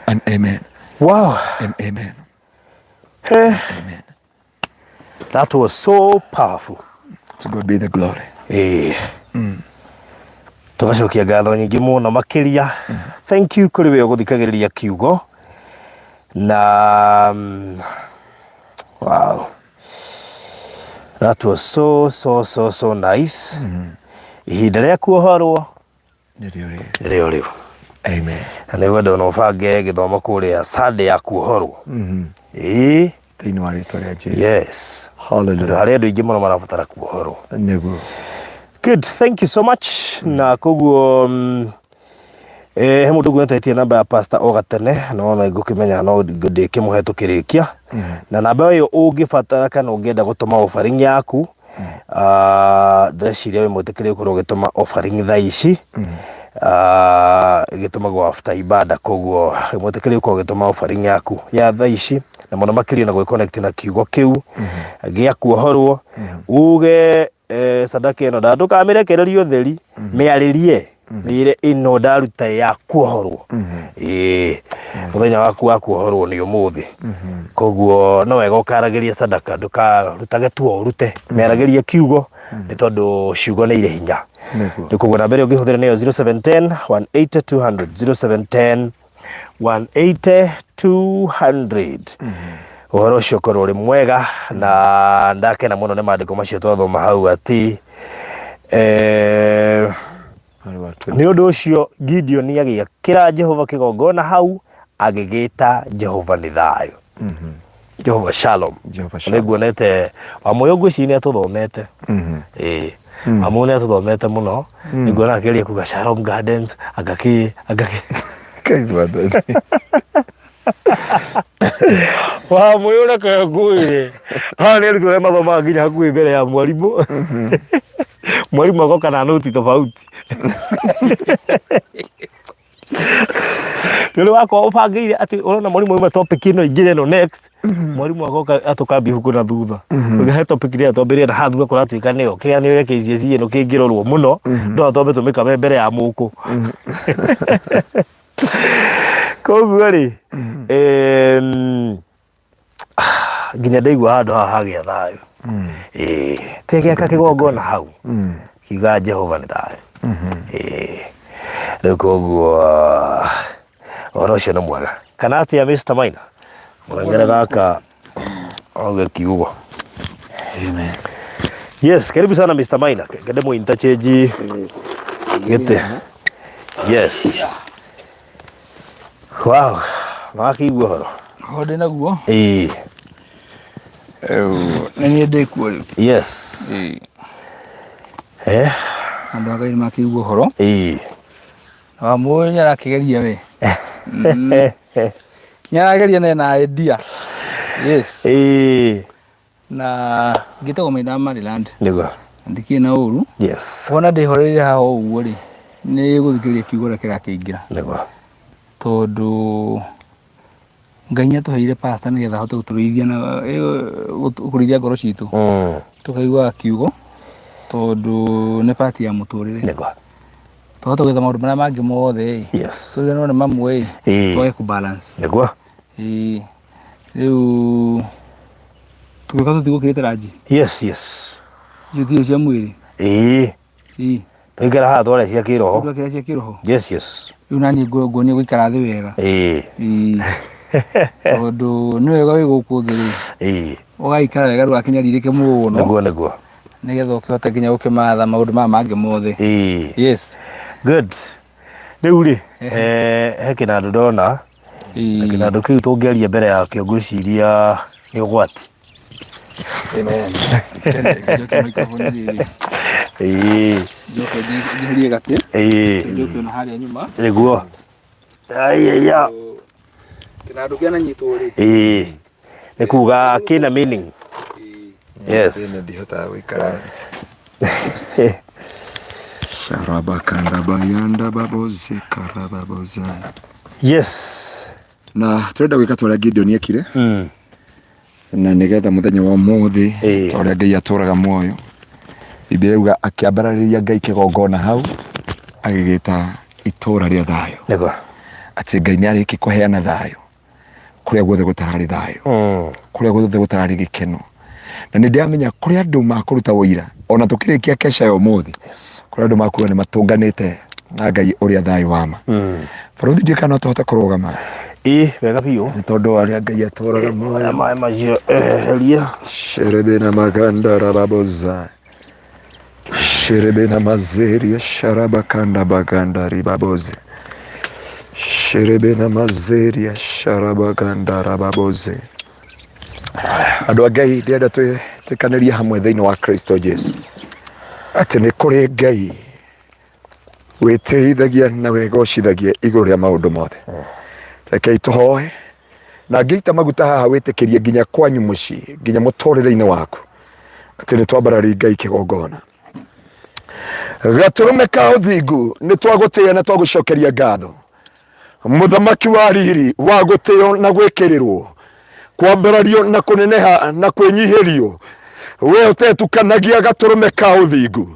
Speaker 2: and amen.
Speaker 1: Wow.
Speaker 2: And amen.
Speaker 1: Eh,
Speaker 2: amen.
Speaker 1: That was so powerful.
Speaker 2: To God be the glory.
Speaker 1: Eh. Tũgacokia ngatho nyingĩ mũno makĩria. Thank you kũrĩ we ũgũthikagĩrĩria kiugo na wow, that was so so so so nice. Ihinda rĩa kuohorwo
Speaker 2: nĩrĩo rĩrĩ.
Speaker 1: Nĩrĩo rĩu.
Speaker 2: Amen.
Speaker 1: Na nĩ gwenda ona ũbange gĩthomo kũrĩa Sunday ya kuohorwo. Ĩĩ.
Speaker 2: Thĩinĩ wa rĩtwa rĩa Jesu.
Speaker 1: Yes. Tondũ
Speaker 2: Hallelujah.
Speaker 1: harĩ andũ aingĩ mũno marabatara kuohorwo.
Speaker 2: Nĩguo.
Speaker 1: Good, thank you so much. Na koguo he mũndũ nguonete namba ya pastor o gatene no no ngũkĩmenya no ndĩkĩmũhe tũkĩrĩkia. Na namba ĩyo ũngĩbatara kana ũngĩenda gũtũma offering yaku, ndĩreciria wĩ mwĩtĩkĩrie gũkorwo ũgĩtũma offering thaa ici. Ĩgĩtũmagwo after ibada, koguo wĩ mwĩtĩkĩrie gũkorwo ũgĩtũma offering yaku ya thaa ici na mũno makĩria na gwĩ connect na kiugo kĩu gĩa kuohorwo uge sadaka ĩno ndũkamĩrekererie ũtheri, mĩarĩrie mĩĩre ĩno ndaruta ya kuohorwo. Ĩĩ, mũthenya waku wa kuohorwo nĩ ũmũthĩ, koguo no wega ũkaragĩria sadaka, ndũkarutage tu o ũrute, mĩaragĩrie kiugo nĩ tondũ ciugo nĩ irĩ hinya.
Speaker 2: Nĩguo.
Speaker 1: Nĩ koguo namba ĩrĩa ũngĩhũthĩra nĩyo 0710 180 200, 0710 180 200. Ũhoro ũcio ũkorwo ũrĩ mwega na ndakena mũno nĩ maandĩko macio twathoma hau atĩ nĩ ũndũ ũcio Gideoni agĩakĩra Jehova kĩgongona hau, agĩgĩta Jehova nĩ thayũ, Jehova Shalom.
Speaker 2: Jehova Shalom.
Speaker 1: Nĩnguonete Wamũyũ, ngwĩciria nĩ atũthomete. Ĩĩ, Wamũyũ nĩ atũthomete mũno. Nĩnguona akĩgeria kuga Shalom Gardens angakĩ angakĩ.
Speaker 2: Kaigua thoni.
Speaker 1: Wamũyũ, reke ngwĩre, haha nĩ arutwo arĩa mathomaga nginya hakuhĩ mbere ya mwarimũ, mwarimũ agoka na nũti tofauti. Nĩ ũrĩ wakorwo ũbangĩire atĩ ũrona mwarimũ auma topic ĩno ingĩre ĩno next, mwarimũ agoka atũkambia ibuku na thutha. He topic ĩrĩa twambĩrĩria na haha thutha kũratuĩka nĩyo kĩgeranio gĩa KCSE ĩno kĩngĩrorwo mũno, no twambe tũmĩkabe mbere ya mũkũ. Koguo rĩ, nginya ndaigua handũ haha hagĩa thayũ. Ĩĩ, tegĩaka kĩgongona hau kiuga Jehova nĩ thayũ. Ĩĩ, rĩu koguo ũhoro ũcio nĩ mwega kana atĩa, Mr. Maina? Mũrengere gaka auge kiugo.
Speaker 2: Amen.
Speaker 1: Yes, karibu sana Mr. Maina. Kende mu interchange gĩtĩ. Yes. Wow, wakĩigua ũhoro?
Speaker 3: Ũhoro ndĩ naguo.
Speaker 1: Ĩĩ.
Speaker 3: Rĩu nĩ niĩ ndĩ kuo rĩu.
Speaker 1: Yes.
Speaker 3: Ĩĩ.
Speaker 1: Eh,
Speaker 3: Andũ a Ngai nĩ makĩigua ũhoro.
Speaker 1: Ĩĩ.
Speaker 3: Wamũĩ nĩ arakĩgeria we. Nĩ arageria na ena idea. Yes.
Speaker 1: Ĩĩ.
Speaker 3: Na ngĩtagwo Maina Maryland.
Speaker 1: Nĩguo.
Speaker 3: Ndikĩrĩ na ũru. Wona ndĩhoreire haha ũguo rĩ, nĩ gũthikĩrĩria kiugo ũrĩa kĩrakĩingĩra.
Speaker 1: Nĩguo.
Speaker 3: Tondũ Ngai nĩ atũheire pastor nĩgetha ahote gũtũrĩithia na kũrĩithia ngoro citũ. Tũkaiguaga kiugo tondũ nĩ part ya mũtũrĩre.
Speaker 1: Nĩguo.
Speaker 3: Twahota gwetha maũndũ marĩa mangĩ mothe ĩ.
Speaker 1: Yes.
Speaker 3: Tũriganĩrwo nĩ mamwe ĩ.
Speaker 1: Ĩĩ.
Speaker 3: Twage kũ balance.
Speaker 1: Nĩguo.
Speaker 3: Ĩĩ. Rĩu tũgĩũka tũtigũkĩrĩte ranji.
Speaker 1: Yes.
Speaker 3: Icio tirĩ cia mwĩrĩ.
Speaker 1: Ĩĩ.
Speaker 3: Ĩĩ.
Speaker 1: Tũikara haha twarĩa cia kĩroho.
Speaker 3: Twakĩra cia kĩroho.
Speaker 1: Yes.
Speaker 3: Rĩu naniĩ nguonia gũikara thĩ wega.
Speaker 1: Ĩĩ.
Speaker 3: Ĩĩ. Tondũ nĩ wega wĩ gũkũ thĩ rĩ.
Speaker 1: Ĩĩ.
Speaker 3: Ũgaikara wega ndũgakĩnyarirĩke mũno.
Speaker 1: Nĩguo nĩguo.
Speaker 3: Nĩgetha ũkĩhote nginya gũkĩmatha maũndũ maya mangĩ mothe.
Speaker 1: Ĩĩ.
Speaker 3: Yes.
Speaker 1: Good. Rĩu rĩ, he kĩnandũ ndona, na kĩnandũ kĩu tũngĩaria mbere yakĩo ngwĩciria nĩ ũgwati.
Speaker 3: Amen. Njoke microphone rĩrĩ.
Speaker 1: Ĩĩ.
Speaker 3: Njoke njeherie gatĩ.
Speaker 1: Ĩĩ.
Speaker 3: Njoke ona harĩa nyuma.
Speaker 1: Nĩguo. Aiya.
Speaker 3: Kĩnandũ kĩananyitwo rĩ.
Speaker 1: Ĩĩ. Nĩ kuga kĩna meaning. Yes.
Speaker 2: Ndihotaga gũikara thĩ. Sharabakanda baboze karababoza.
Speaker 1: Yes.
Speaker 2: Na tũrenda gwĩka ta ũrĩa Gideon ekire. Na nĩgetha mũthenya wa ũmũthĩ ta ũrĩa Ngai atũraga muoyo. Biblia yauga akĩambararĩria Ngai kĩgongona hau agĩgĩta itũra rĩa thayũ.
Speaker 1: Nĩguo.
Speaker 2: Atĩ Ngai nĩ arĩki kũheana thayũ kũrĩa guothe gũtararĩ thayũ, kũrĩa guothe gũtararĩ gĩkeno. Na nĩ ndĩramenya kũrĩ andũ makũruta ũira ona tũkĩrĩkia kesha ya ũmũthĩ, kũrĩ andũ makuga nĩ matũnganĩte na Ngai ũrĩa thayũ wa ma. Barũthi, ndiũĩ kana no tũhote kũrũgama.
Speaker 1: Ĩĩ, wega biũ.
Speaker 2: Nĩ tondũ arĩa Ngai atũraga muoyo.
Speaker 1: Aya maĩ macio eheria.
Speaker 2: Sherebe na maganda rababoza. Sherebe na mazeria sharabakanda baganda ribaboze. Sherebe na mazeria sharabaganda rababoze. Andũ a Ngai, ndĩrenda twĩtĩkanĩrie hamwe thĩinĩ wa Kristo Jesu atĩ nĩ kũrĩ Ngai wĩtĩithagia na wĩgocithagia igũrũ rĩa maũndũ mothe. Rekei tũhoe na ngĩita maguta haha wĩtĩkĩrie nginya kwanyu mũciĩ, nginya mũtũrĩre-inĩ waku, atĩ nĩ twambararia Ngai kĩgongona. Gatũrũme ka ũthingu, nĩ twagũtĩĩa na twagũcokeria ngatho. Mũthamaki wa riri, wa gũtĩo na gwĩkĩrĩrwo, kwambarario na kũneneha na kwĩnyihĩrio, we ũtetukanagia gatũrũme ka ũthingu,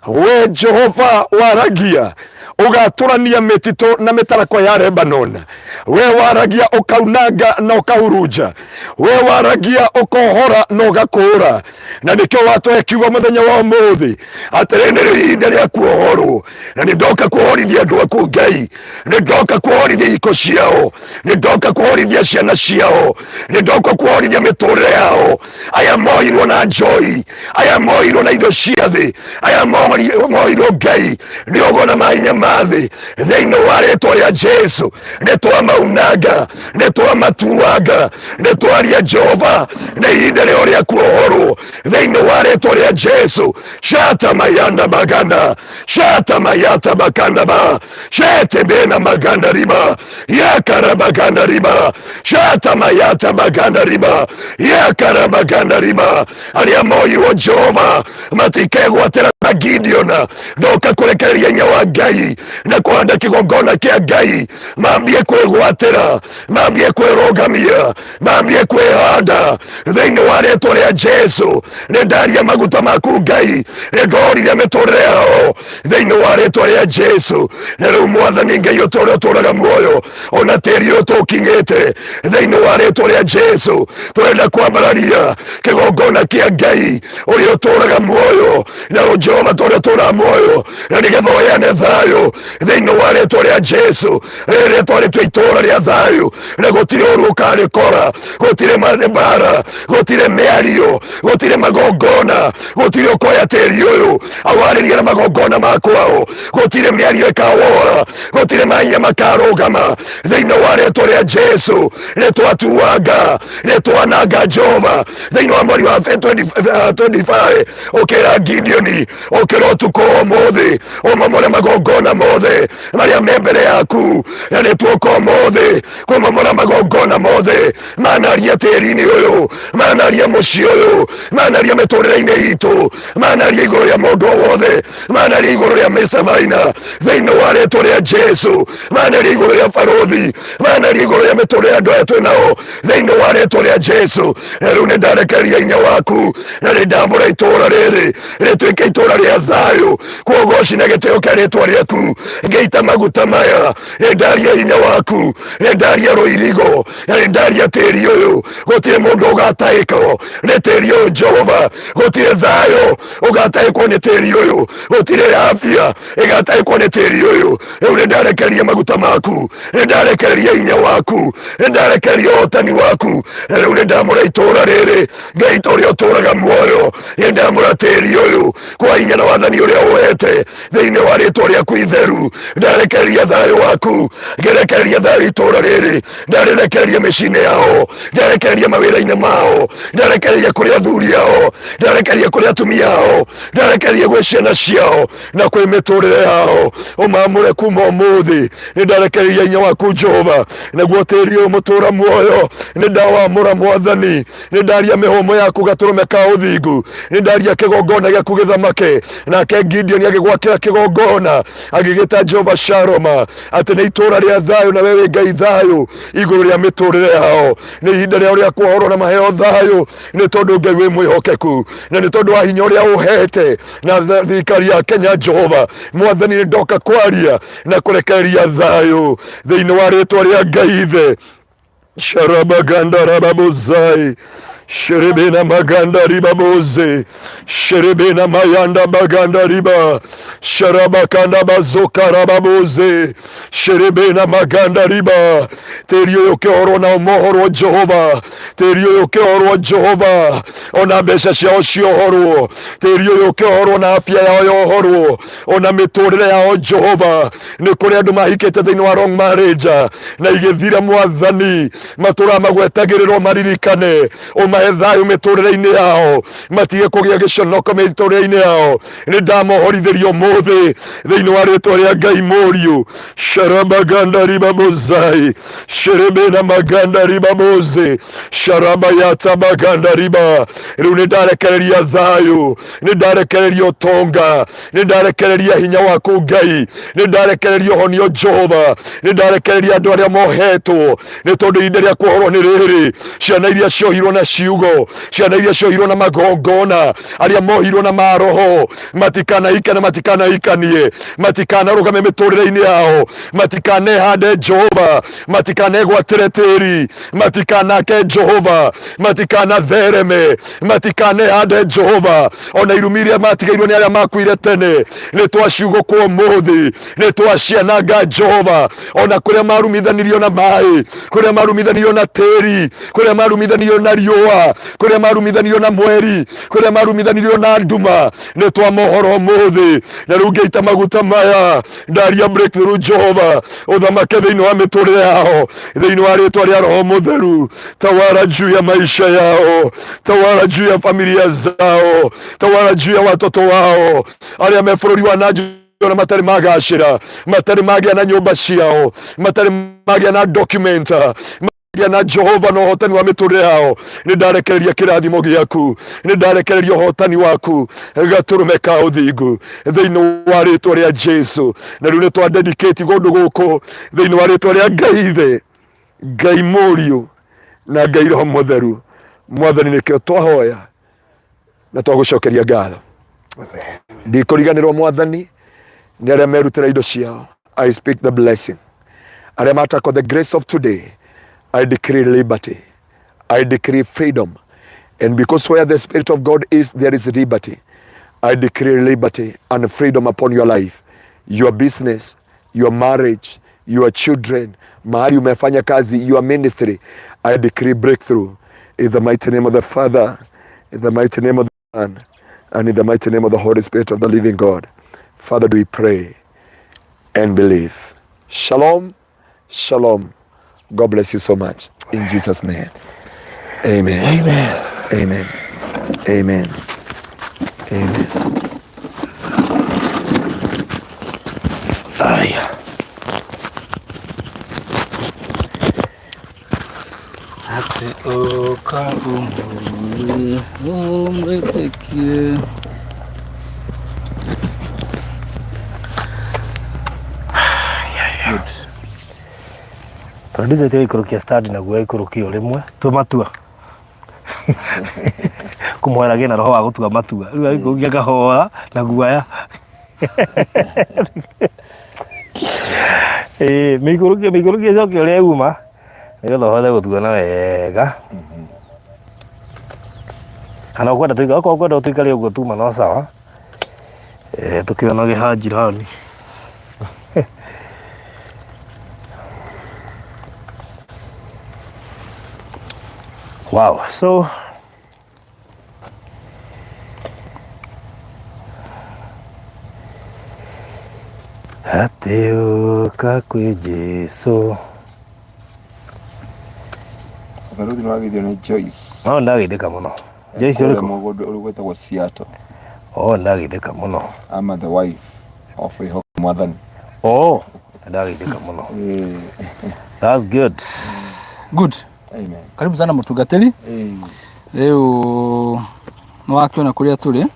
Speaker 2: we Jehova waragia ũgatũrania mĩtitũ na mĩtarakwa ya Lebanon, we waragia ũkaunanga na ũkahurunja, we waragia ũkohora na ũgakũũra, na nĩkĩo watũhe kiugo mũthenya wa ũmũthĩ atĩrĩ nĩ ihinda rĩa kuohorwo, na nĩ ndoka kuohorithia andũ aku Ngai, nĩ ndoka kuohorithia ihiko ciao, nĩ ndoka kuohorithia ciana ciao, nĩ ndoka kuohorithia mĩtũrĩre yao. Aya moirwo na njoi, aya moirwo na indo cia thĩ, aya moirwo Ngai nĩ ũgo na mahinya ma thĩ. Thĩinĩ wa rĩtwa rĩa Jesu nĩ twamaunanga, nĩ twamatuanga, nĩ twaria Jehova nĩ ihinda rĩao rĩa kuohorwo thĩinĩ wa rĩtwa rĩa Jesu. Shata mayanda maganda shata mayata makanda ba shete bena maganda riba yakara maganda riba shata mayata maganda riba yakara maganda riba. Arĩa moirwo Jehova matikegwatĩra ta Gideon, ndoka kũrekereria hinya wa Ngai na kũhanda kĩgongona kĩa Ngai, mambie kwĩgwatĩra, mambie kwĩrũgamia, mambie kwĩhanda thĩinĩ wa rĩtwa rĩa Jesu. Nĩ ndaria maguta maku Ngai, nĩ ndorire mĩtũrĩre yao thĩinĩ wa rĩtwa rĩa Jesu. Na rĩu Mwathani Ngai ũtũũre ũtũũraga muoyo ona tĩri ũyũ tũkinyĩte thĩinĩ wa rĩtwa rĩa Jesu, tũrenda kwambararia kĩgongona kĩa Ngai ũrĩa ũtũũraga muoyo, na Jehova tũrĩa ũtũũraga muoyo, na nĩgetha ũheane thayũ thĩinĩ wa rĩtwa rĩa Jesu. Rĩrĩ rĩtwa rĩtue itũũra rĩa thayũ, na gũtirĩ ũru ũkarĩkora, gũtirĩ mbara, gũtirĩ mĩario, gũtirĩ magongona, gũtirĩ ũkoya tĩri ũyũ awarĩrie na magongona ma kwao, gũtirĩ mĩario ĩkawora, gũtirĩ mahinya makarũgama thĩinĩ wa rĩtwa rĩa Jesu. Nĩ twatuanga, nĩ twananga Jehova thĩinĩ wa mweri wa 25. Ũkĩra Gideoni, ũkĩra ũtukũ ũmũthĩ, ũmomore magongona mothe marĩa me mbere yaku, na nĩ tuoka ũmũthĩ kũmomora magongona mothe manaria tĩri-inĩ ũyũ, manaria mũciĩ ũyũ, manaria mĩtũrĩre-inĩ itũ, manaria igũrũ rĩa mũndũ o wothe, manaria igũrũ rĩa mĩcemaina thĩinĩ wa rĩtwa rĩa Jesu, manaria igũrũ rĩa barũthi, manaria igũrũ rĩa mĩtũrĩre ya andũ aya twĩ nao thĩinĩ wa rĩtwa rĩa Jesu. Na rĩu nĩ ndarekereria hinya waku, na nĩ ndamũra itũũra rĩrĩ rĩtuĩke itũũra rĩa thayũ, kwogoci na gĩtĩo kĩa rĩtwa rĩaku. Ngĩita maguta maya, nĩ ndaria hinya waku, nĩ ndaria rũirigo, na nĩ ndaria tĩri ũyũ. Gũtirĩ mũndũ ũgatahĩkwo nĩ tĩri ũyũ Jehova, gũtirĩ thayũ ũgatahĩkwo nĩ tĩri ũyũ, gũtirĩ afya ĩgatahĩkwo nĩ tĩri ũyũ. Rĩu nĩ ndarekereria maguta maku, nĩ ndarekereria hinya waku, nĩ ndarekereria ũhotani waku, na rĩu nĩ ndamũra itũũra rĩrĩ Ngai ũrĩa ũtũũraga muoyo, nĩ ndamũra tĩri ũyũ kwa hinya na wathani ũrĩa ũhete thĩinĩ wa rĩtwa rĩaku itheru. Ndarekereria thayũ waku, ngĩrekereria thayũ itũũra rĩrĩ, ndarekereria mĩciĩ-inĩ yao, ndarekereria mawĩra-inĩ mao, ndarekereria kũrĩ athuri ao, ndarekereria kũrĩ atumia ao, ndarekereria gwĩ ciana ciao na kwĩ mĩtũrĩre yao. Ũmamũre kuma ũmũthĩ, nĩ ndarekereria hinya waku Jehova, naguo tĩri ũyũ mũtũra muoyo nĩ ndawamũra Mwathani. Nĩ ndaria mĩhũmũ yaku gatũrũme ka ũthingu, nĩ ndaria kĩgongona gĩaku gĩthamake. Nake Gideoni agĩgwakĩra kĩgongona, agĩgĩta Jehova Shaloma, atĩ nĩ itũũra rĩa thayũ, na we wĩ Ngai thayũ igũrũ rĩa mĩtũrĩre yao. Nĩ ihinda rĩao rĩa kuohorwo na maheo thayũ, nĩ tondũ Ngai wĩ mwĩhokeku, na nĩ tondũ wa hinya ũrĩa ũhete na thirikari ya Kenya. Jehova Mwathani, nĩ ndoka kwaria na kũrekereria thayũ thĩinĩ wa rĩtwa rĩa Ngai Ithe. Sharabaganda rababozai sherebena maganda ribaboze sherebena mayanda baganda riba sharabakanda bazoka rababoze sherebena maganda riba. Tĩri ũyũ ũkĩhorwo na ũmohorwo Jehova, tĩri ũyũ ũkĩhorwo Jehova, ona mbeca ciao ciohorwo, tĩri ũyũ ũkĩhorwo na afya yao yohorwo, ona mĩtũrĩre yao Jehova. Nĩ kũrĩ andũ mahikĩte thĩinĩ wa wrong marriage na igĩthira Mwathani, matũraga magwetagĩrĩrwo maririkane. Ũmahe thayũ mĩtũrĩre-inĩ yao, matige kũgĩa gĩconoko mĩtũrĩre-inĩ yao. Nĩ ndamohorithĩria ũmũthĩ thĩinĩ wa rĩtwa rĩa Ngai Mũriũ. Sharabaganda ribabozai sherebena maganda ribaboze sharabayata maganda riba. Rĩu nĩ ndarekereria thayũ, nĩ ndarekereria ũtonga, nĩ ndarekereria hinya waku Ngai, nĩ ndarekereria ũhonio Jehova, nĩ ndarekereria andũ arĩa mohetwo, nĩ tondũ ihinda rĩa kuohorwo nĩ rĩrĩ. Ciana iria ciohirwo na ciugo, ciana iria ciohirwo na magongona, arĩa mohirwo na maroho, matikanahike na matikanahikanie, matikanarũgame mĩtũrĩre-inĩ yao, matikanehande Jehova, matikanegwatĩre tĩri, matikanake Jehova, matikanathereme, matikanehande Jehova. Ona irumi iria matigairwo nĩ arĩa makuire tene, nĩ twaciugũkwo ũmũthĩ, nĩ twaciananga Jehova. Ona kũrĩa marumithanirio na maĩ, kũrĩa marumithanirio na tĩri, kũrĩa marumithanirio na riũa, kũrĩa marumithanirio na mweri, kũrĩa marumithanirio na nduma, nĩ twamohora ũmũthĩ. Na rĩu ngĩita maguta maya, ndaria breakthrough Jehova, ũthamake thĩinĩ wa mĩtũrĩre yao, thĩinĩ wa rĩtwa rĩa Roho Mũtheru. Tawala juu ya maisha yao, tawala juu ya familia zao, tawala juu ya watoto wao, arĩa me bũrũri wa na nja ona matarĩ magacĩra, matarĩ magĩa na nyũmba ciao, matarĩ magĩa na document magĩa na Jehova na ũhotani wa mĩtũrĩre yao. Nĩ ndarekereria kĩrathimo gĩaku, nĩ ndarekereria ũhotani waku gatũrũme ka ũthingu thĩinĩ wa rĩtwa rĩa Jesu. Na rĩu nĩ twa dedicate kũndũ gũkũ thĩinĩ wa rĩtwa rĩa Ngai Ithe, Ngai Mũriũ na Ngai Roho Mũtheru. Mwathani, nĩkĩo twahoya na twagũcokeria ngatho. Ndikũriganĩrwo Mwathani nĩ arĩa merutĩra indo ciao. I speak the blessing. Arĩa matakwo the grace of today, I decree liberty, I decree freedom. And because where the Spirit of God is, there is liberty. I decree liberty and freedom upon your life, your business, your marriage, your children, mahali umefanya kazi, your ministry. I decree breakthrough in the mighty name of the Father, in the mighty name of the Son, and in the mighty name of the Holy Spirit of the living God. Father, we pray and believe. Shalom, shalom. God bless you so much. In Jesus' name. Amen.
Speaker 1: Amen.
Speaker 2: Amen. Amen. Amen.
Speaker 1: Aya.
Speaker 3: Atĩ ũka ũmũĩ ũmwĩtĩkie.
Speaker 1: Good. Producer ĩtiga ikũrũkia stand naguo aikũrũkio rĩmwe tua matua kũmũhera gĩna roho wa gũtua matua rĩu aikũrũkia kahora na guaya. Ĩĩ mĩikũrũkie mĩikũrũkie ĩcoke ũrĩa yuma nĩgetha ũhote gũtuona wega. Kana ũkwenda tũikare, okorwo ũkwenda tũikare ũguo tuma no sawa. Eh, tũkĩonage ha jirani. Wow, so atĩ ũka kwĩ Jesu.
Speaker 4: Barũthi nĩ wageithio nĩ Joyce.
Speaker 1: No ndageithĩka mũno. Joyce
Speaker 4: Kũrĩa
Speaker 1: ũrĩkũ?
Speaker 4: mũgũnda ũrĩa gwĩtagwo Seattle.
Speaker 1: Oh, ndageithĩka mũno.
Speaker 4: Ama the wife of Ihoka Mwathani.
Speaker 1: Oh, ndageithĩka mũno. That's good.
Speaker 3: Good.
Speaker 4: Amen.
Speaker 3: Karibu sana mũtungatĩri.
Speaker 4: Eh.
Speaker 3: Rĩu nĩ wakĩona kũrĩa tũrĩ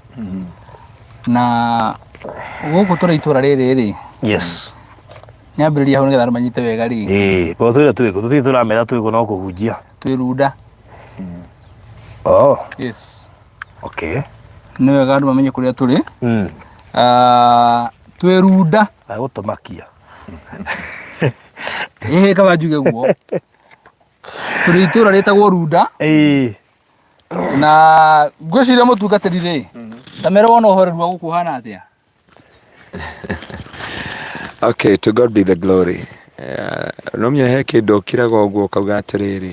Speaker 3: na gũkũ tũrĩ itũra rĩrĩ rĩ
Speaker 1: Yes.
Speaker 3: nyambĩrĩria hau nĩgetha andũ manyite wega rĩ.
Speaker 1: Ĩĩ, bo twĩre twĩkũ, tũtirĩ tũramera twĩkũ no kũhunjia.
Speaker 3: Twĩ Runda.
Speaker 1: Oh,
Speaker 3: Yes.
Speaker 1: okay.
Speaker 3: Nĩ wega andũ mamenye kũrĩa tũrĩ. Ah, twĩ Runda.
Speaker 1: Agũtũmakia.
Speaker 3: Ĩhĩ kaba njuge guo. Tũrĩ itũra rĩtagwo Runda.
Speaker 1: Ĩĩ.
Speaker 3: Na ngwĩciria mũtungatĩri rĩ, ta mere wona ũhoreru wa gũkũ ũhana atĩa?
Speaker 2: Okay, to God be the glory. No menya he kĩndũ ũkiraga ũguo ũkauga atĩrĩrĩ,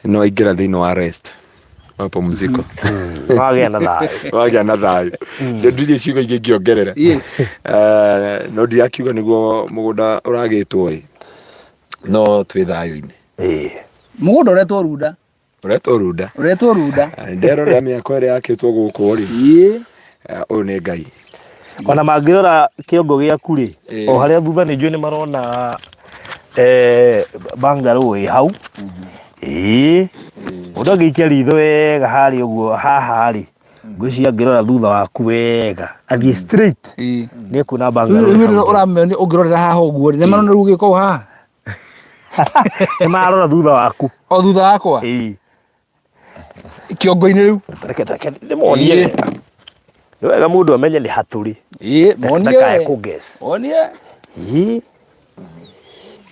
Speaker 2: no aingĩra thĩinĩ wa rest mapumziko.
Speaker 1: Wagĩa na thayũ.
Speaker 2: Wagĩa na thayũ. Ndirĩ ciugo ingĩ ingĩongerera. No ndirakiuga nĩguo mũgũnda ũragĩtwo ĩ, no twĩ thayũ-inĩ.
Speaker 1: Ĩĩ.
Speaker 3: Mũgũnda ũretwo Runda.
Speaker 2: Ũretwo Runda.
Speaker 3: Ũretwo Runda.
Speaker 2: Nderorera mĩako ĩrĩa yakĩtwo gũkũ rĩ.
Speaker 3: Ĩĩ.
Speaker 2: Ũyũ nĩ Ngai.
Speaker 1: Ona mangĩrora kĩongo gĩaku rĩ, o harĩa thutha nĩ njũĩ nĩ marona eh, bungalow ĩ hau. Ĩĩ. Mũndũ angĩikia ritho wega harĩa ũguo haha rĩ, ngwĩciria angĩrora thutha waku wega, athiĩ straight
Speaker 3: Ĩĩ.
Speaker 1: nĩ ekuona bungalow.
Speaker 3: Rĩu rĩu ũramenya ũngĩrorera haha ũguo rĩ, nĩ marona rĩu gĩko haha.
Speaker 1: Nĩ marora thutha waku.
Speaker 3: O thutha wakwa.
Speaker 1: Ĩĩ.
Speaker 3: Kĩongo-inĩ rĩu.
Speaker 1: Reke reke ndĩmonie
Speaker 3: Ĩĩ.
Speaker 1: wega. Nĩ wega mũndũ amenye nĩ hatũrĩ.
Speaker 3: Ĩĩ, monie.
Speaker 1: Ndakae kũ guess.
Speaker 3: Monie.
Speaker 1: Ĩĩ.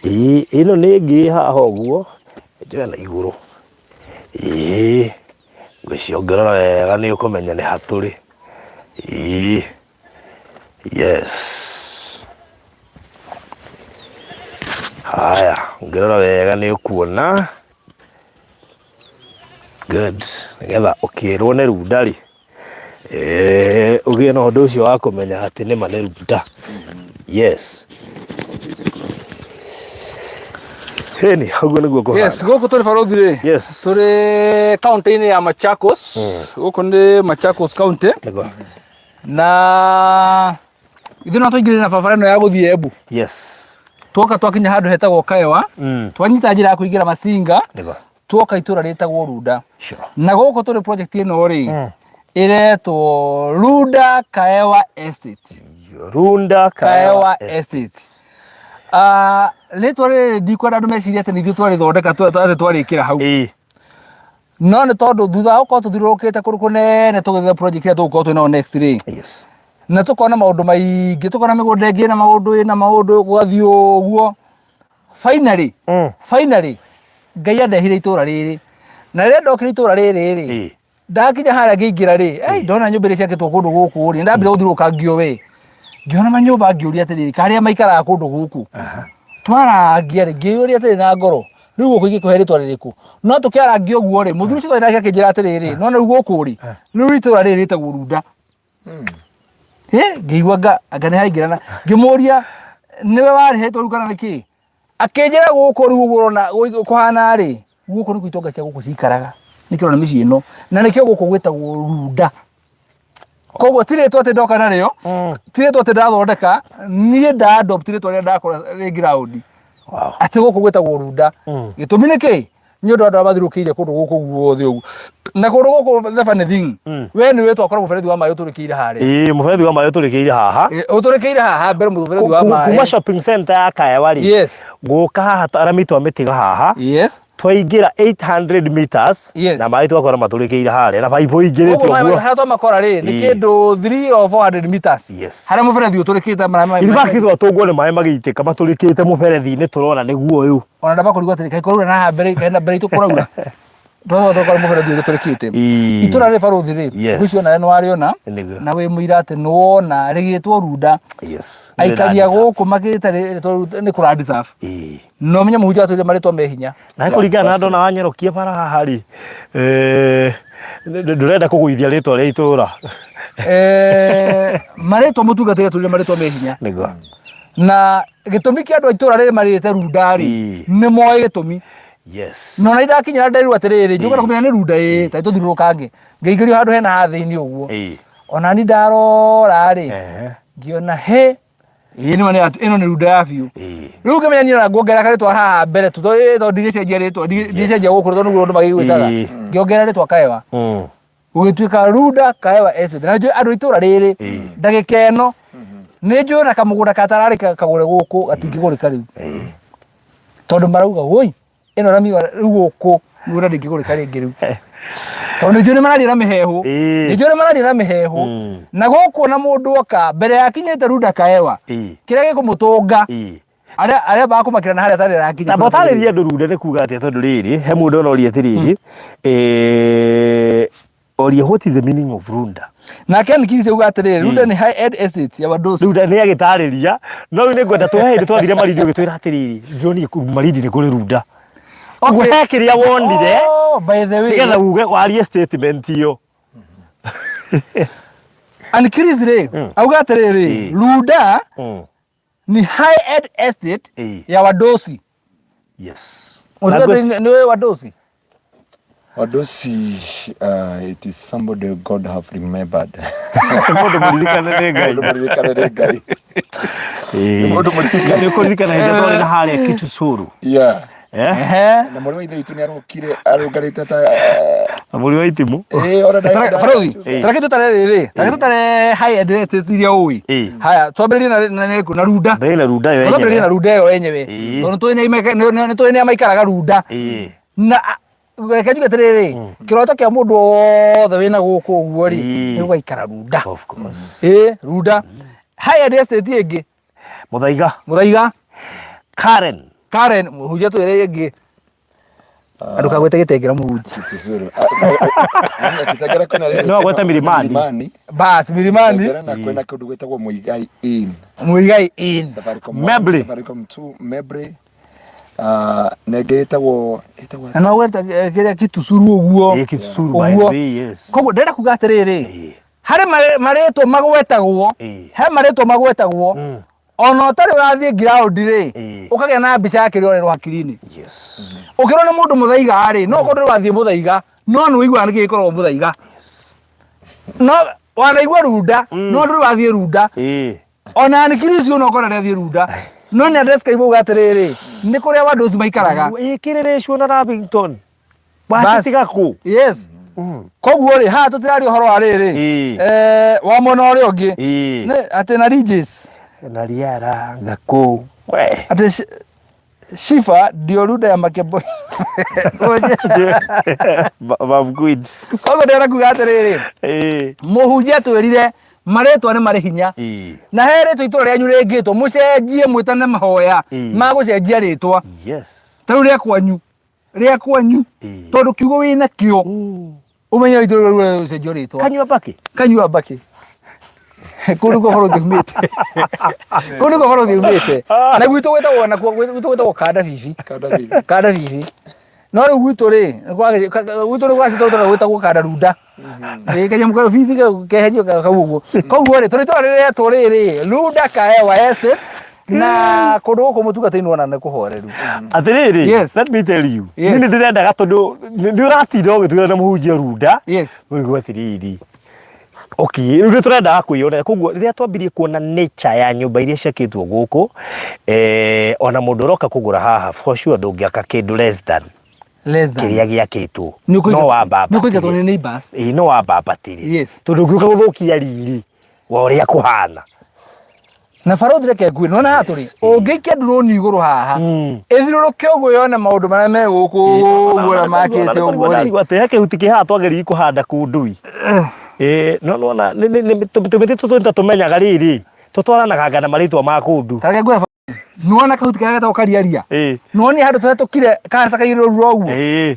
Speaker 1: Ĩĩ, ĩno nĩ ĩngĩ ĩ haha ũguo, njoe na igũrũ. Ĩĩ, ngwĩciria ũngĩrora wega nĩ ũkũmenya nĩ hatũrĩ. Ĩĩ. Yes. Haya, ũngĩrora wega nĩ ũkuona. Good. Nĩgetha ũkĩrwo nĩ runda rĩ, eh, ũgĩe na ũndũ ũcio wa kũmenya atĩ nĩma nĩ runda. Yes. Hĩni, ũguo nĩguo kũhana.
Speaker 3: Yes, gũkũ tũrĩ barothi rĩ.
Speaker 1: Yes.
Speaker 3: Tũrĩ kaunti-inĩ ya Machakos. Gũkũ nĩ Machakos County.
Speaker 1: Nĩguo.
Speaker 3: Na ithuĩ no twaingĩrire na barabara ĩno ya gũthiĩ Embu.
Speaker 1: Yes.
Speaker 3: Twoka twakinya handũ hetagwo Kaewa. Twanyita njĩra ya kũingĩra Masinga.
Speaker 1: Nĩguo.
Speaker 3: Twoka itũra rĩtagwo Runda.
Speaker 1: Sure.
Speaker 3: Na gũkũ tũrĩ project ĩno rĩ, ĩretwo Runda Kaewa Estate.
Speaker 1: Runda
Speaker 3: Kaewa Estate. Ah, rĩtwa rĩrĩ ndikwenda andũ mecirie atĩ nĩ ithuĩ twarĩthondeka atĩ twarĩkĩra hau.
Speaker 1: Ĩĩ.
Speaker 3: No nĩ tondũ thutha wa gũkorwo tũthiũrũrũkĩte kũndũ kũnene tũgĩetha project ĩrĩa tũgũkorwo twĩ nayo next rĩ,
Speaker 1: Yes.
Speaker 3: na tũkona maũndũ maingĩ, tũkona mĩgũnda ĩngĩ ĩna maũndũ ĩna maũndũ gũgathiĩ ũguo. Finally, finally Ngai andehire itũra rĩrĩ. Na rĩrĩa ndokire itũra rĩrĩ rĩ, ndakinya harĩa ngĩingĩra rĩ, ei ndona nyũmba iria ciakĩtwo kũndũ gũkũ rĩ, ndambire gũthiũrũrũkangio we. Ngĩona manyũmba ngĩũria atĩrĩrĩ, karĩa maikaraga kũndũ gũkũ? Twarangia rĩ, ngĩyũria atĩrĩ na ngoro, rĩu gũkũ ingĩkũhe rĩtwa rĩrĩkũ? No tũkĩarangia ũguo rĩ, mũthuri ũcio twarĩ nake akĩnjĩra atĩrĩrĩ, nona rĩu gũkũ rĩ, rĩu itũra rĩrĩ rĩtagwo Runda. Ngĩigua anga anga nĩ haingĩrana. Ngĩmũria nĩwe warĩhetwo rĩu kana nĩkĩ? Akĩnjĩra gũkũ rĩu ũguo ũrona kũhana rĩ, gũkũ nĩkuo itonga cia gũkũ cikaraga. Nĩkĩo ũrona mĩciĩ ĩno. Na nĩkĩo gũkũ gwĩtagwo Runda. Koguo ti rĩtwa atĩ ndoka narĩo, ti rĩtwa atĩ ndathondeka, niĩ nda adopt rĩtwa rĩrĩa ndakora rĩ ground. Atĩ gũkũ gwĩtagwo Runda. Gĩtũmi nĩ kĩĩ? Nĩ ũndũ wa andũ arĩa mathiũrũrũkĩirie kũndũ gũkũ guothe ũguo. Na kũndũ gũkũ the funny thing, we nĩ ũĩ twakora mũberethi wa maĩ ũtũrĩkĩire harĩa.
Speaker 1: Ĩĩ, mũberethi wa maĩ ũtũrĩkĩire haha.
Speaker 3: Ũtũrĩkĩire haha mbere mũberethi wa maĩ.
Speaker 1: Kuma shopping center ya Kaewa rĩ,
Speaker 3: Yes.
Speaker 1: gũka haha rami twamĩtiga haha.
Speaker 3: Yes.
Speaker 1: Twaingĩra 800 meters
Speaker 3: Yes.
Speaker 1: na maĩ twakora matũrĩkĩire harĩa na baibũ ingĩrĩte
Speaker 3: Ũguo maĩ
Speaker 1: ũguo.
Speaker 3: harĩa twamakora rĩ, nĩ
Speaker 1: Ĩĩ.
Speaker 3: kĩndũ 3 or 400 meters.
Speaker 1: Yes.
Speaker 3: Harĩa mũberethi ũtũrĩkĩte maĩ.
Speaker 1: In fact twatũngwo nĩ maĩ magĩitĩka matũrĩkĩte mũberethi-inĩ tũrona nĩguo ũyũ.
Speaker 3: Ona ndamba kũrigwo atĩrĩ, kaĩ kũraura na haha mbere, kaĩ na mbere itũ kũraura. Twathiĩ twakora mũberethi ũyũ ũtũrĩkĩte.
Speaker 1: Ĩĩ.
Speaker 3: Itũra rĩ barũthi rĩ,
Speaker 1: Yes.
Speaker 3: ngwĩciria nawe nĩ warĩona
Speaker 1: Nĩguo.
Speaker 3: na wĩ mũira atĩ nĩ wona rĩgĩtwo Runda.
Speaker 1: Yes.
Speaker 3: Aikari a gũkũ makĩte rĩtwa Runda nĩ kũra deserve.
Speaker 1: Ĩĩ.
Speaker 3: Na ũmenye mũhunjia atwĩrire marĩtwa me hinya.
Speaker 1: Na kũringana na ndona wanyerokia bara haha rĩ, eh, ndũrenda kũgũithia rĩtwa rĩa itũra.
Speaker 3: Eh, marĩtwa mũtungatĩri atwĩrire marĩtwa me hinya.
Speaker 1: Nĩguo.
Speaker 3: Na gĩtũmi kĩa andũ a itũra rĩrĩ marĩte Runda rĩ,
Speaker 1: Ĩĩ.
Speaker 3: nĩ moĩ gĩtũmi.
Speaker 1: Yes.
Speaker 3: Na ona ndakinyĩra nderirwo atĩrĩrĩ, njũkĩra kũmenya nĩ Runda ĩĩ, ta tũthiũrũrũkange. Ngĩingĩrio handũ hena haha thĩinĩ ũguo.
Speaker 1: Ĩĩ.
Speaker 3: Ona ni ndarora rĩ,
Speaker 1: Ehe.
Speaker 3: ngĩona he, ĩĩ nĩma nĩ ĩno nĩ Runda ya biũ.
Speaker 1: Ĩĩ.
Speaker 3: Rĩu ngĩmenya niĩ ona nguongerera karĩtwa haha mbere tu tondũ ndigĩcenjia rĩtwa, ndigĩcenjia gũkũ tondũ nĩguo andũ magĩgwĩtaga.
Speaker 1: Ĩĩ.
Speaker 3: Ngĩongerera rĩtwa Kaewa. Gũgĩtuĩka Runda Kaewa Estate. Na nĩnjũĩ andũ a itũra rĩrĩ ndagĩka ĩno nĩ njũĩ ona kamũgũnda gatararĩ kagũre gũkũ gatingĩgũrĩka rĩu. Tondũ marauga woi ĩno rami rĩu gũkũ mĩgũnda ndĩngĩgũrĩka rĩngĩ rĩu. Tondũ nĩ njũĩ nĩ mararia na mĩheehũ. Nĩ njũĩ nĩ mararia na mĩheehũ. Na gũkũ ona mũndũ oka mbere ya akinyĩte Runda Kaewa kĩrĩa gĩkũmũtũnga arĩa arĩa bakũmakĩra na harĩa atarĩ arakinya.
Speaker 1: Tamba ũtarĩrie andũ Runda nĩ kuga atĩa tondũ rĩrĩ he mũndũ ona oria atĩrĩrĩ oria what is the meaning of Runda?
Speaker 3: Nake Ann Kirisi auga atĩrĩrĩ, Runda nĩ high end estate ya Wadosi.
Speaker 1: Runda nĩ agĩtarĩria no rĩu nĩ ngwenda tũhe hĩndĩ twathire Malindi ũgĩtwĩra atĩrĩrĩ ndĩronire Malindi nĩ kũrĩ Runda. Ũguo he kĩrĩa wonire
Speaker 3: Oh, by the way.
Speaker 1: nĩgetha uge warie statement ĩyo.
Speaker 3: Ann Kirisi rĩ, auga atĩrĩrĩ, Runda ni high end estate ya Wadosi.
Speaker 1: Yes.
Speaker 3: Nĩ Wadosi.
Speaker 4: Wadosi, it is somebody God have remembered.
Speaker 1: Mũndũ mũririkane nĩ Ngai.
Speaker 4: Mũndũ mũririkane nĩ Ngai. Mũndũ mũririkane.
Speaker 1: Nĩ ũkũririkana hĩndĩ ĩrĩa twarĩ na harĩa Kitusuru.
Speaker 4: Yeah.
Speaker 1: Eh?
Speaker 3: Ehe.
Speaker 4: Na mũrũ wa ithe witũ nĩ arokire arũngarĩte ta
Speaker 1: Na mũri wa itimũ.
Speaker 4: eh ona
Speaker 3: Barothi,
Speaker 1: Ĩĩ.
Speaker 3: tareke tũtare rĩrĩ, tareke tũtare high end estates iria ũĩ.
Speaker 1: Ĩĩ.
Speaker 3: Haya, twambĩrĩrie na na na Runda.
Speaker 1: Mbere na Runda yo
Speaker 3: Twambĩrĩrie na
Speaker 1: yenyewe.
Speaker 3: Runda ĩyo yenyewe.
Speaker 1: Ĩĩ.
Speaker 3: Tondũ nĩ tũĩ nĩa maikaraga Runda.
Speaker 1: Ĩĩ.
Speaker 3: Na reke njuge atĩrĩrĩ, kĩroto kĩa mũndũ wothe wĩna gũkũ ũguo rĩ,
Speaker 1: Ĩĩ.
Speaker 3: nĩ gũgaikara Runda.
Speaker 1: Of course.
Speaker 3: Ĩĩ, Runda. High end estate ĩngĩ,
Speaker 1: Mũthaiga.
Speaker 3: Mũthaiga,
Speaker 1: Karen.
Speaker 3: Karen, mũhunjia twĩre ĩngĩ. Ndũkagwete gĩtengera mũhunjia.
Speaker 4: Kitusuru. Kitengela kwĩna rĩrĩ.
Speaker 1: No agwete Milimani.
Speaker 4: Milimani.
Speaker 3: Bas, Milimani,
Speaker 4: Kitengela na kwĩna kũndũ gwĩtagwo Muigai Inn.
Speaker 3: Muigai Inn.
Speaker 4: Safaricom 1,
Speaker 1: Mebley.
Speaker 4: Safaricom 2, Mebley. Na ĩngĩ ĩtagwo ĩtagwo
Speaker 3: Na no weta kĩrĩa Kitusuru ũguo.
Speaker 1: Ĩĩ, Kitusuru by the
Speaker 3: Ũguo.
Speaker 1: way, yes.
Speaker 3: Koguo ndĩrenda kuga atĩrĩrĩ,
Speaker 1: Ĩĩ.
Speaker 3: harĩ marĩtwa magwetagwo,
Speaker 1: Ĩĩ.
Speaker 3: he marĩtwa magwetagwo, ona ũtarĩ ũrathiĩ ground rĩ,
Speaker 1: Ĩĩ.
Speaker 3: ũkagĩa na mbica ya kĩrĩa ũrerwo hakiri-inĩ.
Speaker 1: Yes.
Speaker 3: Ũkĩrwo nĩ mũndũ mũthaiga rĩ, no ũkorwo ndũrĩ wathiĩ mũthaiga, no nĩ ũiguaga nĩkĩ gĩkoragwo mũthaiga. No wanaigua Runda, no ndũrĩ wathiĩ Runda.
Speaker 1: Ĩĩ.
Speaker 3: Ona nikiri ũcio no ũkorwo ndathiĩ Runda. No nĩ andescribe uga atĩrĩrĩ, nĩ kũrĩa Wadosi maikaraga.
Speaker 1: Ĩĩ, Kĩrĩrĩcwo na Lavington.
Speaker 3: Bas.
Speaker 1: Wacitiga kũ?
Speaker 3: Yes. Koguo rĩ, haha tũtiraria ũhoro wa rĩrĩ.
Speaker 1: Ĩĩ.
Speaker 3: Wa mwena ũrĩa ũngĩ.
Speaker 1: Ĩĩ.
Speaker 3: Nĩ atĩ na Regis.
Speaker 1: Na Riara, Ngakũ. We.
Speaker 3: Atĩ Shifa ndio Runda ya Makebo.
Speaker 1: Mamguid.
Speaker 3: Koguo ndĩrenda kuga atĩrĩrĩ,
Speaker 1: Ĩĩ.
Speaker 3: mũhunjia atwĩrire marĩtwa nĩ marĩ hinya.
Speaker 1: Ĩĩ.
Speaker 3: Na he rĩtwa itũra rĩanyu rĩngĩtwo mũcenjie mwĩtane mahoya
Speaker 1: Ĩĩ.
Speaker 3: ma gũcenjia rĩtwa.
Speaker 1: Yes.
Speaker 3: Ta rĩu rĩa kwanyu. Rĩa kwanyu.
Speaker 1: Ĩĩ.
Speaker 3: Tondũ kiugo wĩna kĩo ũmenye itũra rĩu rĩcenjio rĩtwa.
Speaker 1: Kanyua mbakĩ.
Speaker 3: Kanyua mbakĩ. Kũu nĩkuo bũrũri umĩte. Kũu nĩkuo bũrũri umĩte. Na gwitũ gwĩtagwo nakuo gwitũ gwĩtagwo kanda bibi.
Speaker 4: Kanda bibi.
Speaker 3: Kanda bibi. No rĩu gwitũ rĩ, gwitũ nĩ gwacitwo tondũ gwĩtagwo kanda runda. Ĩĩ kanyamũ ka bibi keherio kau ũguo. Koguo rĩ, tũrĩ tũrĩa rĩretwo rĩrĩ, Runda Kaewa Estate na kũndũ gũkũ mũtungatĩri wona nĩ kũhoreru.
Speaker 1: Atĩrĩrĩ,
Speaker 3: Yes.
Speaker 1: let me tell you.
Speaker 3: Yes.
Speaker 1: Niĩ nĩ ndĩrendaga tondũ nĩ ũratinda ũgĩtwĩra na mũhunjia Runda.
Speaker 3: Yes.
Speaker 1: Ũigua atĩrĩrĩ. Okay, rĩu nĩ tũrendaga kwĩyonera koguo rĩrĩa twambirie kuona nature ya nyũmba iria ciakĩtwo gũkũ ona mũndũ ũroka kũgũra haha for sure ndũngĩaka kĩndũ less than
Speaker 3: Less than.
Speaker 1: kĩrĩa gĩakĩtwo
Speaker 3: Nĩ ũkũingatwo-
Speaker 1: no wambambatĩrie.
Speaker 3: nĩ ũkũingatwo nĩ neighbors.
Speaker 1: Ĩĩ, no wambambatĩrie
Speaker 3: Yes.
Speaker 1: tondũ ũngĩũka gũthũkia riri wa ũrĩa kũhana
Speaker 3: Na barothi reke nguĩ nona haha tũrĩ ũngĩikia drone igũrũ haha ĩthiũrũrũke ũguo yone maũndũ marĩa me gũkũ ũguo ũrĩa makĩte ũguo rĩ
Speaker 1: Ndarigwo atĩ he kĩhuti kĩ haha twageririe kũhanda kũndũ ĩ no nona tũmĩtĩ tũtũ nĩ tũmenyaga rĩrĩ tũtwaranaga na marĩtwa ma kũndũ
Speaker 3: Ta reke nguĩre nĩwona kahuti karĩa getagwo kariaria
Speaker 1: Ĩĩ.
Speaker 3: nĩwonire handũ tũhetũkire kahana ta kaigĩrĩrwo rura ũguo
Speaker 1: Ĩĩ.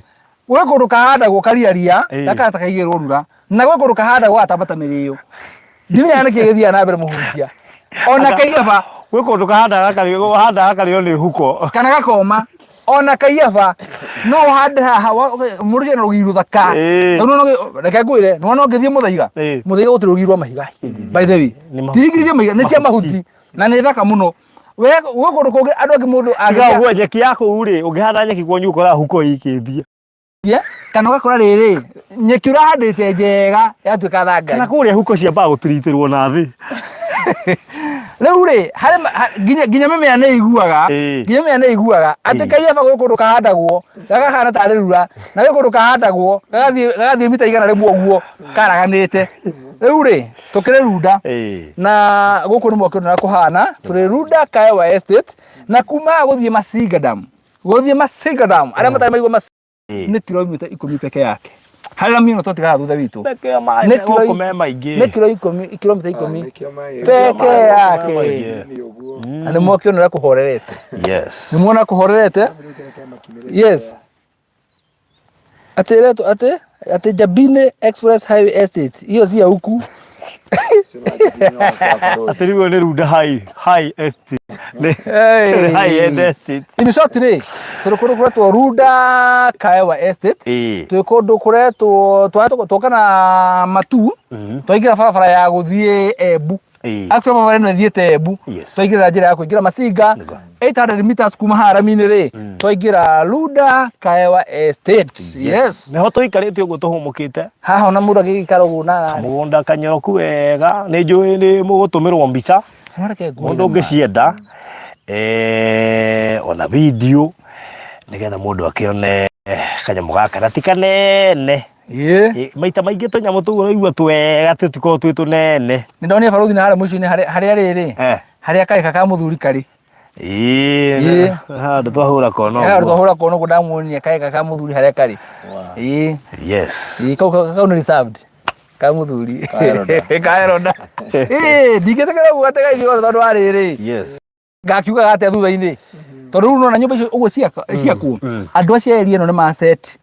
Speaker 3: gwĩ kũndũ kahandagwo kariaria
Speaker 1: Ĩĩ.
Speaker 3: gakahana ta kaigĩrĩrwo rura na gwĩ kũndũ kahandagwo gatamba ta mĩrĩo ndimenyaga nĩkĩ gĩthiaga na mbere mũhunjia ona kaiaba
Speaker 1: Gwĩ kũndũ kahandaga karĩo handaga karĩo nĩ huko
Speaker 3: kana gakoma ona kaiaba no ũhande haha mũndũ ũcio ena rũgiri rũthaka
Speaker 1: Ĩĩ.
Speaker 3: Tondũ nĩwona reke ngwĩre nĩwona ũngĩthiĩ mũthaiga
Speaker 1: Ĩĩ.
Speaker 3: mũthaiga gũtirĩ rũgiri rwa mahiga by the way
Speaker 1: Nĩ mahuti.
Speaker 3: ti igiri cia mahiga nĩ cia mahuti na nĩ thaka mũno we gwĩ kũndũ kũngĩ andũ angĩ mũndũ
Speaker 1: Tiga
Speaker 3: angĩthiĩ
Speaker 1: ũguo nyeki ya kũu rĩ ũngĩhanda nyeki kwanyu ũkoraga huko ĩikĩtie
Speaker 3: kana ũgakora rĩrĩ nyeki ũrahandĩte njega yatuĩka
Speaker 1: kana
Speaker 3: thangari
Speaker 1: kũrĩa huko ciambaga gũtiritĩrwo na thĩ
Speaker 3: rĩu rĩ harĩ nginya mĩmera nĩ iguaga
Speaker 1: Ĩĩ.
Speaker 3: nginya mĩmera nĩ iguaga atĩ
Speaker 1: Ĩĩ.
Speaker 3: kaiaba gwĩ kũndũ kahandagwo gakahana tarĩ rura na gwĩ kũndũ kahandagwo gagathiĩ mita 100 ũguo karaganĩte rĩu rĩ tũkĩrĩ Runda
Speaker 1: Ĩĩ.
Speaker 3: na gũkũ nĩ mwakĩona kũhana tũrĩ Runda Kaewa Estate na kuma haha gũthiĩ Masinga Dam gũthiĩ Masinga Dam arĩa matarĩ maigua Masinga nĩ kilomita 10 peke yake harĩ na mĩno twatigaga thutha witũ
Speaker 1: Nĩkĩo maĩ
Speaker 3: Nĩ kilo
Speaker 1: gũkũ me maingĩ
Speaker 3: nĩ kilo ikũmi kilomita 10
Speaker 4: Nĩkĩo maĩ
Speaker 3: peke yake
Speaker 1: maingĩ.
Speaker 4: nĩ ũguo.
Speaker 3: na nĩ mwakĩona ũrĩa kũhorerete
Speaker 1: Yes.
Speaker 3: nĩ mwona kũhorerete yes atĩ ĩretwo atĩ atĩ Jabini Express Highway Estate hiyo si ya huku
Speaker 1: Atĩ rĩu nĩ Runda high estate. Nĩ
Speaker 3: Hey.
Speaker 1: high end estate.
Speaker 3: In short rĩ tũrĩ kũndũ kũretwo Runda Kaewa Estate
Speaker 1: Ĩĩ.
Speaker 3: twĩ kũndũ kũretwo twoka na Matu twaingĩra barabara ya gũthiĩ Embu Actually barabara ĩno ĩthiĩte Embu. Twaingĩra njĩra ya kũingĩra Masinga 800 meters kuma haha rami-inĩ rĩ, twaingĩra Runda Kaewa Estate. Yes.
Speaker 1: Nĩho tũikarĩte ũguo tũhũmũkĩte.
Speaker 3: Haha ona mũndũ angĩgĩikara ũguo na
Speaker 1: Mũgũnda kanyoroku wega, nĩ njũĩ nĩ mũgũtũmĩrwo mbica.
Speaker 3: No reke nguone
Speaker 1: Mũndũ
Speaker 3: ma.
Speaker 1: ũngĩcienda ona video nĩgetha mũndũ akĩone kanyamũ gaka na ti kanene. Maita maingĩ tũnyamũ tũu ũraigua twega tũtikoragwo twĩ tũnene.
Speaker 3: Nĩ ndonire barũthi na harĩa mũico-inĩ harĩa rĩrĩ harĩa karĩka ka mũthuri karĩ.
Speaker 1: Ĩĩ handũ twahũra kona
Speaker 3: ũguo. Handũ twahũra kona ũguo ndamuonia karĩka ka mũthuri harĩa karĩ. Ĩĩ.
Speaker 1: Yes.
Speaker 3: Ĩĩ kau nĩ reserved ka mũthuri. Ka Eroda. Ĩĩ ndingĩtĩkĩra ũguo atĩ gaithiĩ tondũ wa rĩrĩ.
Speaker 1: Yes.
Speaker 3: Ngakiugaga atĩa thutha-inĩ? Tondũ rĩu nona nyũmba icio ũguo ciakwo, andũ acio a area ĩno nĩ ma set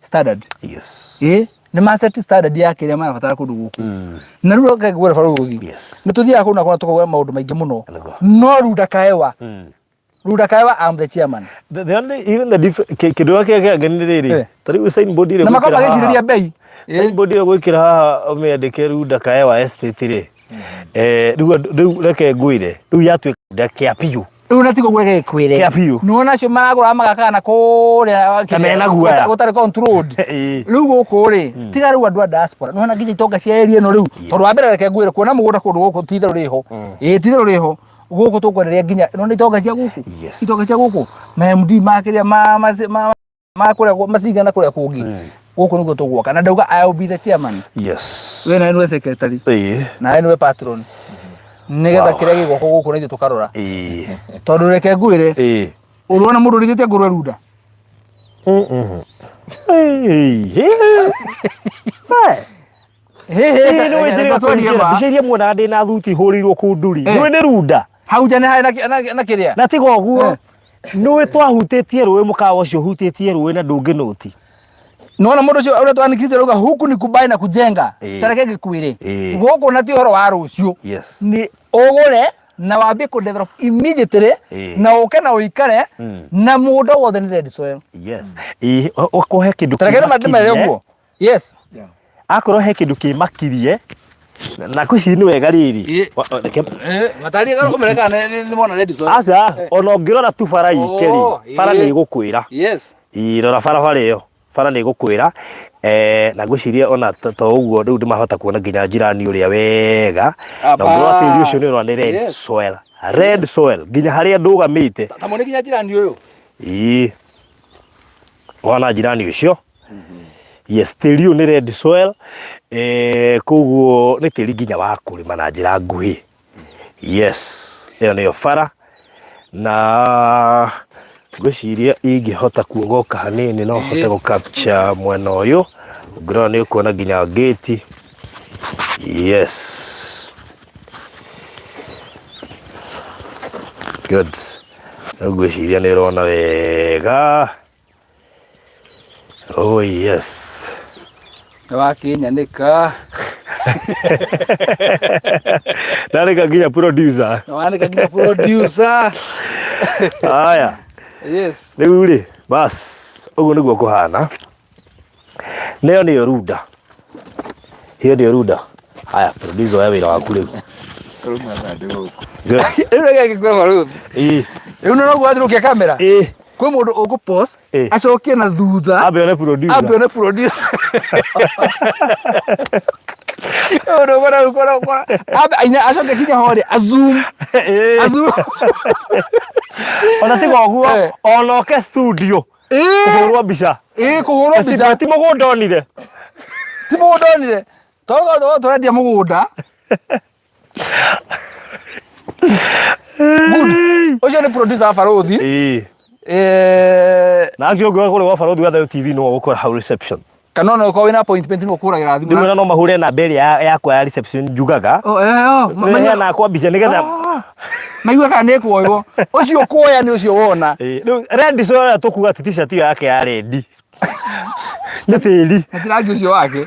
Speaker 3: standard. Ĩĩ nĩ ma set standard ya kĩrĩa marabatara kũndũ gũkũ. Na rĩu reke ngwĩre barũthi, nĩ tũthiaga kũndũ na kũna tũkauga maũndũ maingĩ mũno. No Runda Kaewa, Runda Kaewa I'm the chairman.
Speaker 1: The only even the different kĩndũ gĩkĩ kĩangeni nĩ rĩrĩ, ta rĩu signboard ĩrĩa
Speaker 3: Na makorwo magĩcirĩria mbei.
Speaker 1: Signboard ĩyo gwĩkĩra haha ũmĩandĩke Runda Kaewa Estate rĩ, rĩu rĩu reke ngwĩre, rĩu yatuĩka Runda kĩa biũ.
Speaker 3: Rĩu na tigo gweke kwĩre.
Speaker 1: Kĩa biũ.
Speaker 3: Nĩwona acio maragũra magakaga na kũrĩa
Speaker 1: Na mena guoya.
Speaker 3: gũtarĩ controlled. Rĩu gũkũ rĩ, tiga rĩu andũ a diaspora. Nĩwona nginya itonga cia area ĩno rĩu. Tondũ wa mbere reke ngwĩre kuona mũgũnda kũndũ gũkũ ti itherũ rĩho. Ĩĩ ti itherũ rĩho. Gũkũ tũkwenderia nginya nĩwona itonga cia gũkũ. Itonga cia gũkũ. Ma MD ma kĩrĩa ma ma ma kũrĩa Masinga na kũrĩa kũngĩ. Gũkũ nĩkuo tũgwaka. Na ndauga I will be the chairman. We nawe nĩwe secretary. Nawe nĩwe patron. Nĩgetha kĩrĩa gĩgwakwo gũkũ na ithuĩ tũkarora. Tondũ reke ngwĩre, ũrona mũndũ ũrĩithĩtie ngũrwe Runda?
Speaker 1: Mbica iria muonaga ndĩ na thuti hũrĩirwo kunduri nĩũĩ nĩ Runda.
Speaker 3: Hau nja nĩ harĩ na kĩrĩa.
Speaker 1: Na tiga ũguo nĩũĩ twahutĩtie rũĩ mũkawa ũcio ũhutĩtie rũĩ na ndũngĩnũti.
Speaker 3: Nĩwona mũndũ ũcio ũrĩa twanikirĩte arauga huku ni kubai na kujenga. Ta reke ngĩkwĩre gũkũ na ti ũhoro wa rũciũ. Nĩ ũgũre na wambie kũ develop immediately na ũke na ũikare na mũgũnda wothe nĩ red soil.
Speaker 1: Yes. Okorwo he kĩndũ
Speaker 3: Ta reke ndĩmere ũguo. Yes.
Speaker 1: Akorwo he kindu kimakirie na kuci ni wega riri.
Speaker 3: Matarie ũmere kana nĩ mona red soil.
Speaker 1: Aca, ona ũngĩrora tu bara ike rĩ, bara nĩ ĩgũkwĩra.
Speaker 3: Yes.
Speaker 1: Ĩ, rora barabara ĩyo, bara nĩ ĩgũkwĩra. Na ngwĩciria ona to ũguo rĩu ndĩmahota kuona nginya njirani ũrĩa wega. Na ũngĩrora tĩri ũcio nĩ ũrona nĩ red soil. Red soil nginya harĩa ndũgamĩte.
Speaker 3: Ta muone nginya njirani ũyũ.
Speaker 1: Ĩĩ. Wona njirani ũcio? Yes, tĩri ũyũ nĩ red soil, koguo nĩ tĩri nginya wa kũrĩma na njĩra nguhĩ. Yes, ĩyo nĩyo bara, na ngwĩciria ingĩhota kuogoka hanini no hote gũ capture mwena ũyũ, ũngĩrora nĩ ũkuona nginya gate. Yes. Good. Rĩu ngwĩciria nĩ ũrona wega. Oh yes.
Speaker 3: Nĩwakĩnyanĩka.
Speaker 1: Ndarĩka nginya producer.
Speaker 3: Nĩwanĩka nginya producer.
Speaker 1: Haya.
Speaker 3: Yes.
Speaker 1: Rĩu rĩ, bas, ũguo nĩguo kũhana. Nayo nĩyo runda. Hiyo ndio runda. Haya, producer oya wĩra waku rĩu. Good.
Speaker 3: Rĩu reke ngĩkue barũthi.
Speaker 1: Ĩĩ.
Speaker 3: Rĩu no noguo wathirũkia kamera.
Speaker 1: Ĩĩ.
Speaker 3: Kwĩ mũndũ ũkũ pause
Speaker 1: Ĩĩ.
Speaker 3: acokie na thutha
Speaker 1: Ambe one producer.
Speaker 3: ambe one producer. Ũndũ ũkora ũkora ũkora ambe aina acoke kinya horĩ a zoom
Speaker 1: Ĩĩ.
Speaker 3: a zoom.
Speaker 1: Ona tiga ũguo,
Speaker 3: Eh.
Speaker 1: ona oke studio.
Speaker 3: Ĩĩ.
Speaker 1: Kũhũrwo mbica.
Speaker 3: Ĩĩ kũhũrwo mbica.
Speaker 1: Ti mũgũnda onire.
Speaker 3: Ti mũgũnda onire. Tokorwo tũrendia mũgũnda. Good. Ũcio nĩ producer wa Barũthi.
Speaker 1: Ĩĩ.
Speaker 3: Eh,
Speaker 1: Na angĩ ũngĩoka kũrĩa gwa Barũthi wa Thayo TV no ũgũkora hau reception.
Speaker 3: Kana ona ũkorwo wĩna appointment no ũkũragĩra thimũ.
Speaker 1: Rĩmwe no mahũre namba ĩrĩa yakwa ya reception njugaga.
Speaker 3: Oh, eh, oh,
Speaker 1: Maheana kwa mbica nĩgetha
Speaker 3: ah. Maigua kana nĩ kuoywo. Ũcio kuoya nĩ ũcio wona.
Speaker 1: Rĩu red soil ĩrĩa tũkuga atĩ t-shirt ĩyo yake ya red. Nĩ tĩri.
Speaker 3: Na ti rangi ũcio wake.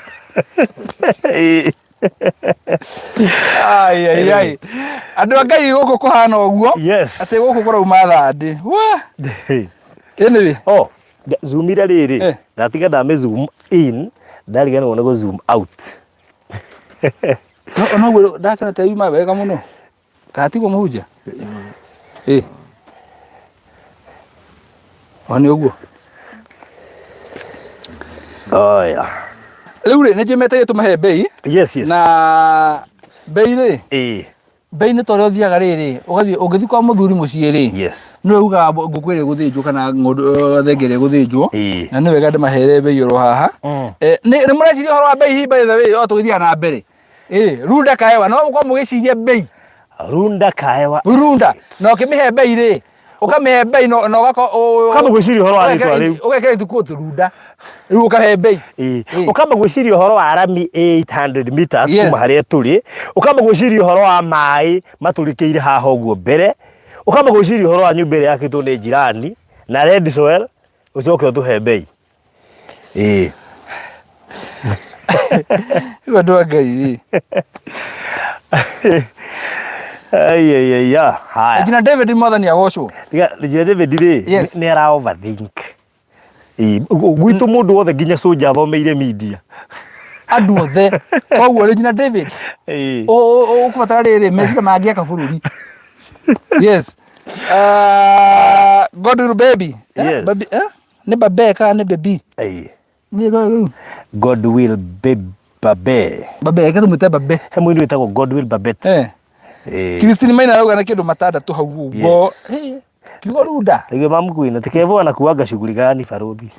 Speaker 3: Ai ai ai. Andũ a Ngai gũkũ kũhana ũguo.
Speaker 1: Yes.
Speaker 3: Atĩ gũkũ kũrauma thandĩ. Wah. Anyway.
Speaker 1: Oh, zoomire rĩrĩ. Ndatiga ndamĩ zoom in, ndariganĩrwo nĩ gũ zoom out.
Speaker 3: No onoguo ndakĩona ta yuma wega mũno. Kana tiguo mũhunjia? Ĩ. O nĩ ũguo.
Speaker 1: Oh, yeah.
Speaker 3: Rĩu rĩ, nĩ njũĩ metereire tũmahe mbei.
Speaker 1: Yes.
Speaker 3: Na mbei rĩ,
Speaker 1: Ĩĩ.
Speaker 3: mbei nĩ ta ũrĩa ũthiaga rĩrĩ, ũgathiĩ ũngĩthiĩ kwa mũthuri mũciĩ rĩ,
Speaker 1: Yes.
Speaker 3: nĩwe ugaga ngũkũ ĩrĩa ĩgũthĩnjwo kana ng'ondu thenge ĩrĩa ĩgũthĩnjwo.
Speaker 1: Ĩĩ.
Speaker 3: Na nĩ wega ndĩmahere mbei oro haha. Eh, nĩ mũreciria ũhoro wa mbei hihi by the way o tũgĩthiaga na mbere? Ĩ, Runda Kaewa, no mũkorwo mũgĩciria mbei.
Speaker 1: Runda Kaewa.
Speaker 3: Runda. Na ũkĩmĩhe mbei rĩ, ũkamĩhe mbei na ũgakorwo
Speaker 1: Ũkamba gwĩciria ũhoro wa rĩtwa rĩu.
Speaker 3: Ũgekĩra itukuo Runda. Rĩu ũkahe mbei.
Speaker 1: Ĩĩ. Ũkamba gwĩciria ũhoro wa rami 800 meters
Speaker 3: Yes.
Speaker 1: kuma harĩa tũrĩ. Ũkamba gwĩciria ũhoro wa maĩ matũrĩkĩire haha ũguo mbere. Ũkamba gwĩciria ũhoro wa nyũmba ĩrĩa yakĩtwo nĩ jirani na red soil, ũcoke ũtũhe mbei. Ĩĩ.
Speaker 3: Rĩu andũ a Ngai rĩ.
Speaker 1: Ai ai ai ya. Haya.
Speaker 3: Nginya David mwathani agocwo.
Speaker 1: Tiga Nginya David rĩ
Speaker 3: Yes.
Speaker 1: nĩ ara overthink. Ĩĩ, gwitũ mũndũ wothe nginya cũnja athomeire media.
Speaker 3: Andũ othe. Koguo rĩ nginya David
Speaker 1: Ĩĩ.
Speaker 3: ũkũbatara rĩrĩ meciria mangĩaka bũrũri. Yes. Godwill baby. Eh,
Speaker 1: Yes.
Speaker 3: Baby, eh? Nĩ babe kana nĩ baby?
Speaker 1: Ĩĩ.
Speaker 3: Nĩ rĩu.
Speaker 1: Godwill Babe.
Speaker 3: Babe, reke tũmwĩte babe.
Speaker 1: He mũini wĩtagwo Godwill Babet.
Speaker 3: Eh.
Speaker 1: Ĩĩ.
Speaker 3: Christine Maina arauga nĩ kĩndũ matandatũ hau ũguo.
Speaker 1: Yes.
Speaker 3: Eh, Kiugo runda.
Speaker 1: Nĩguo mamukuina tikevwo na kuanga shughuli gani baruthi.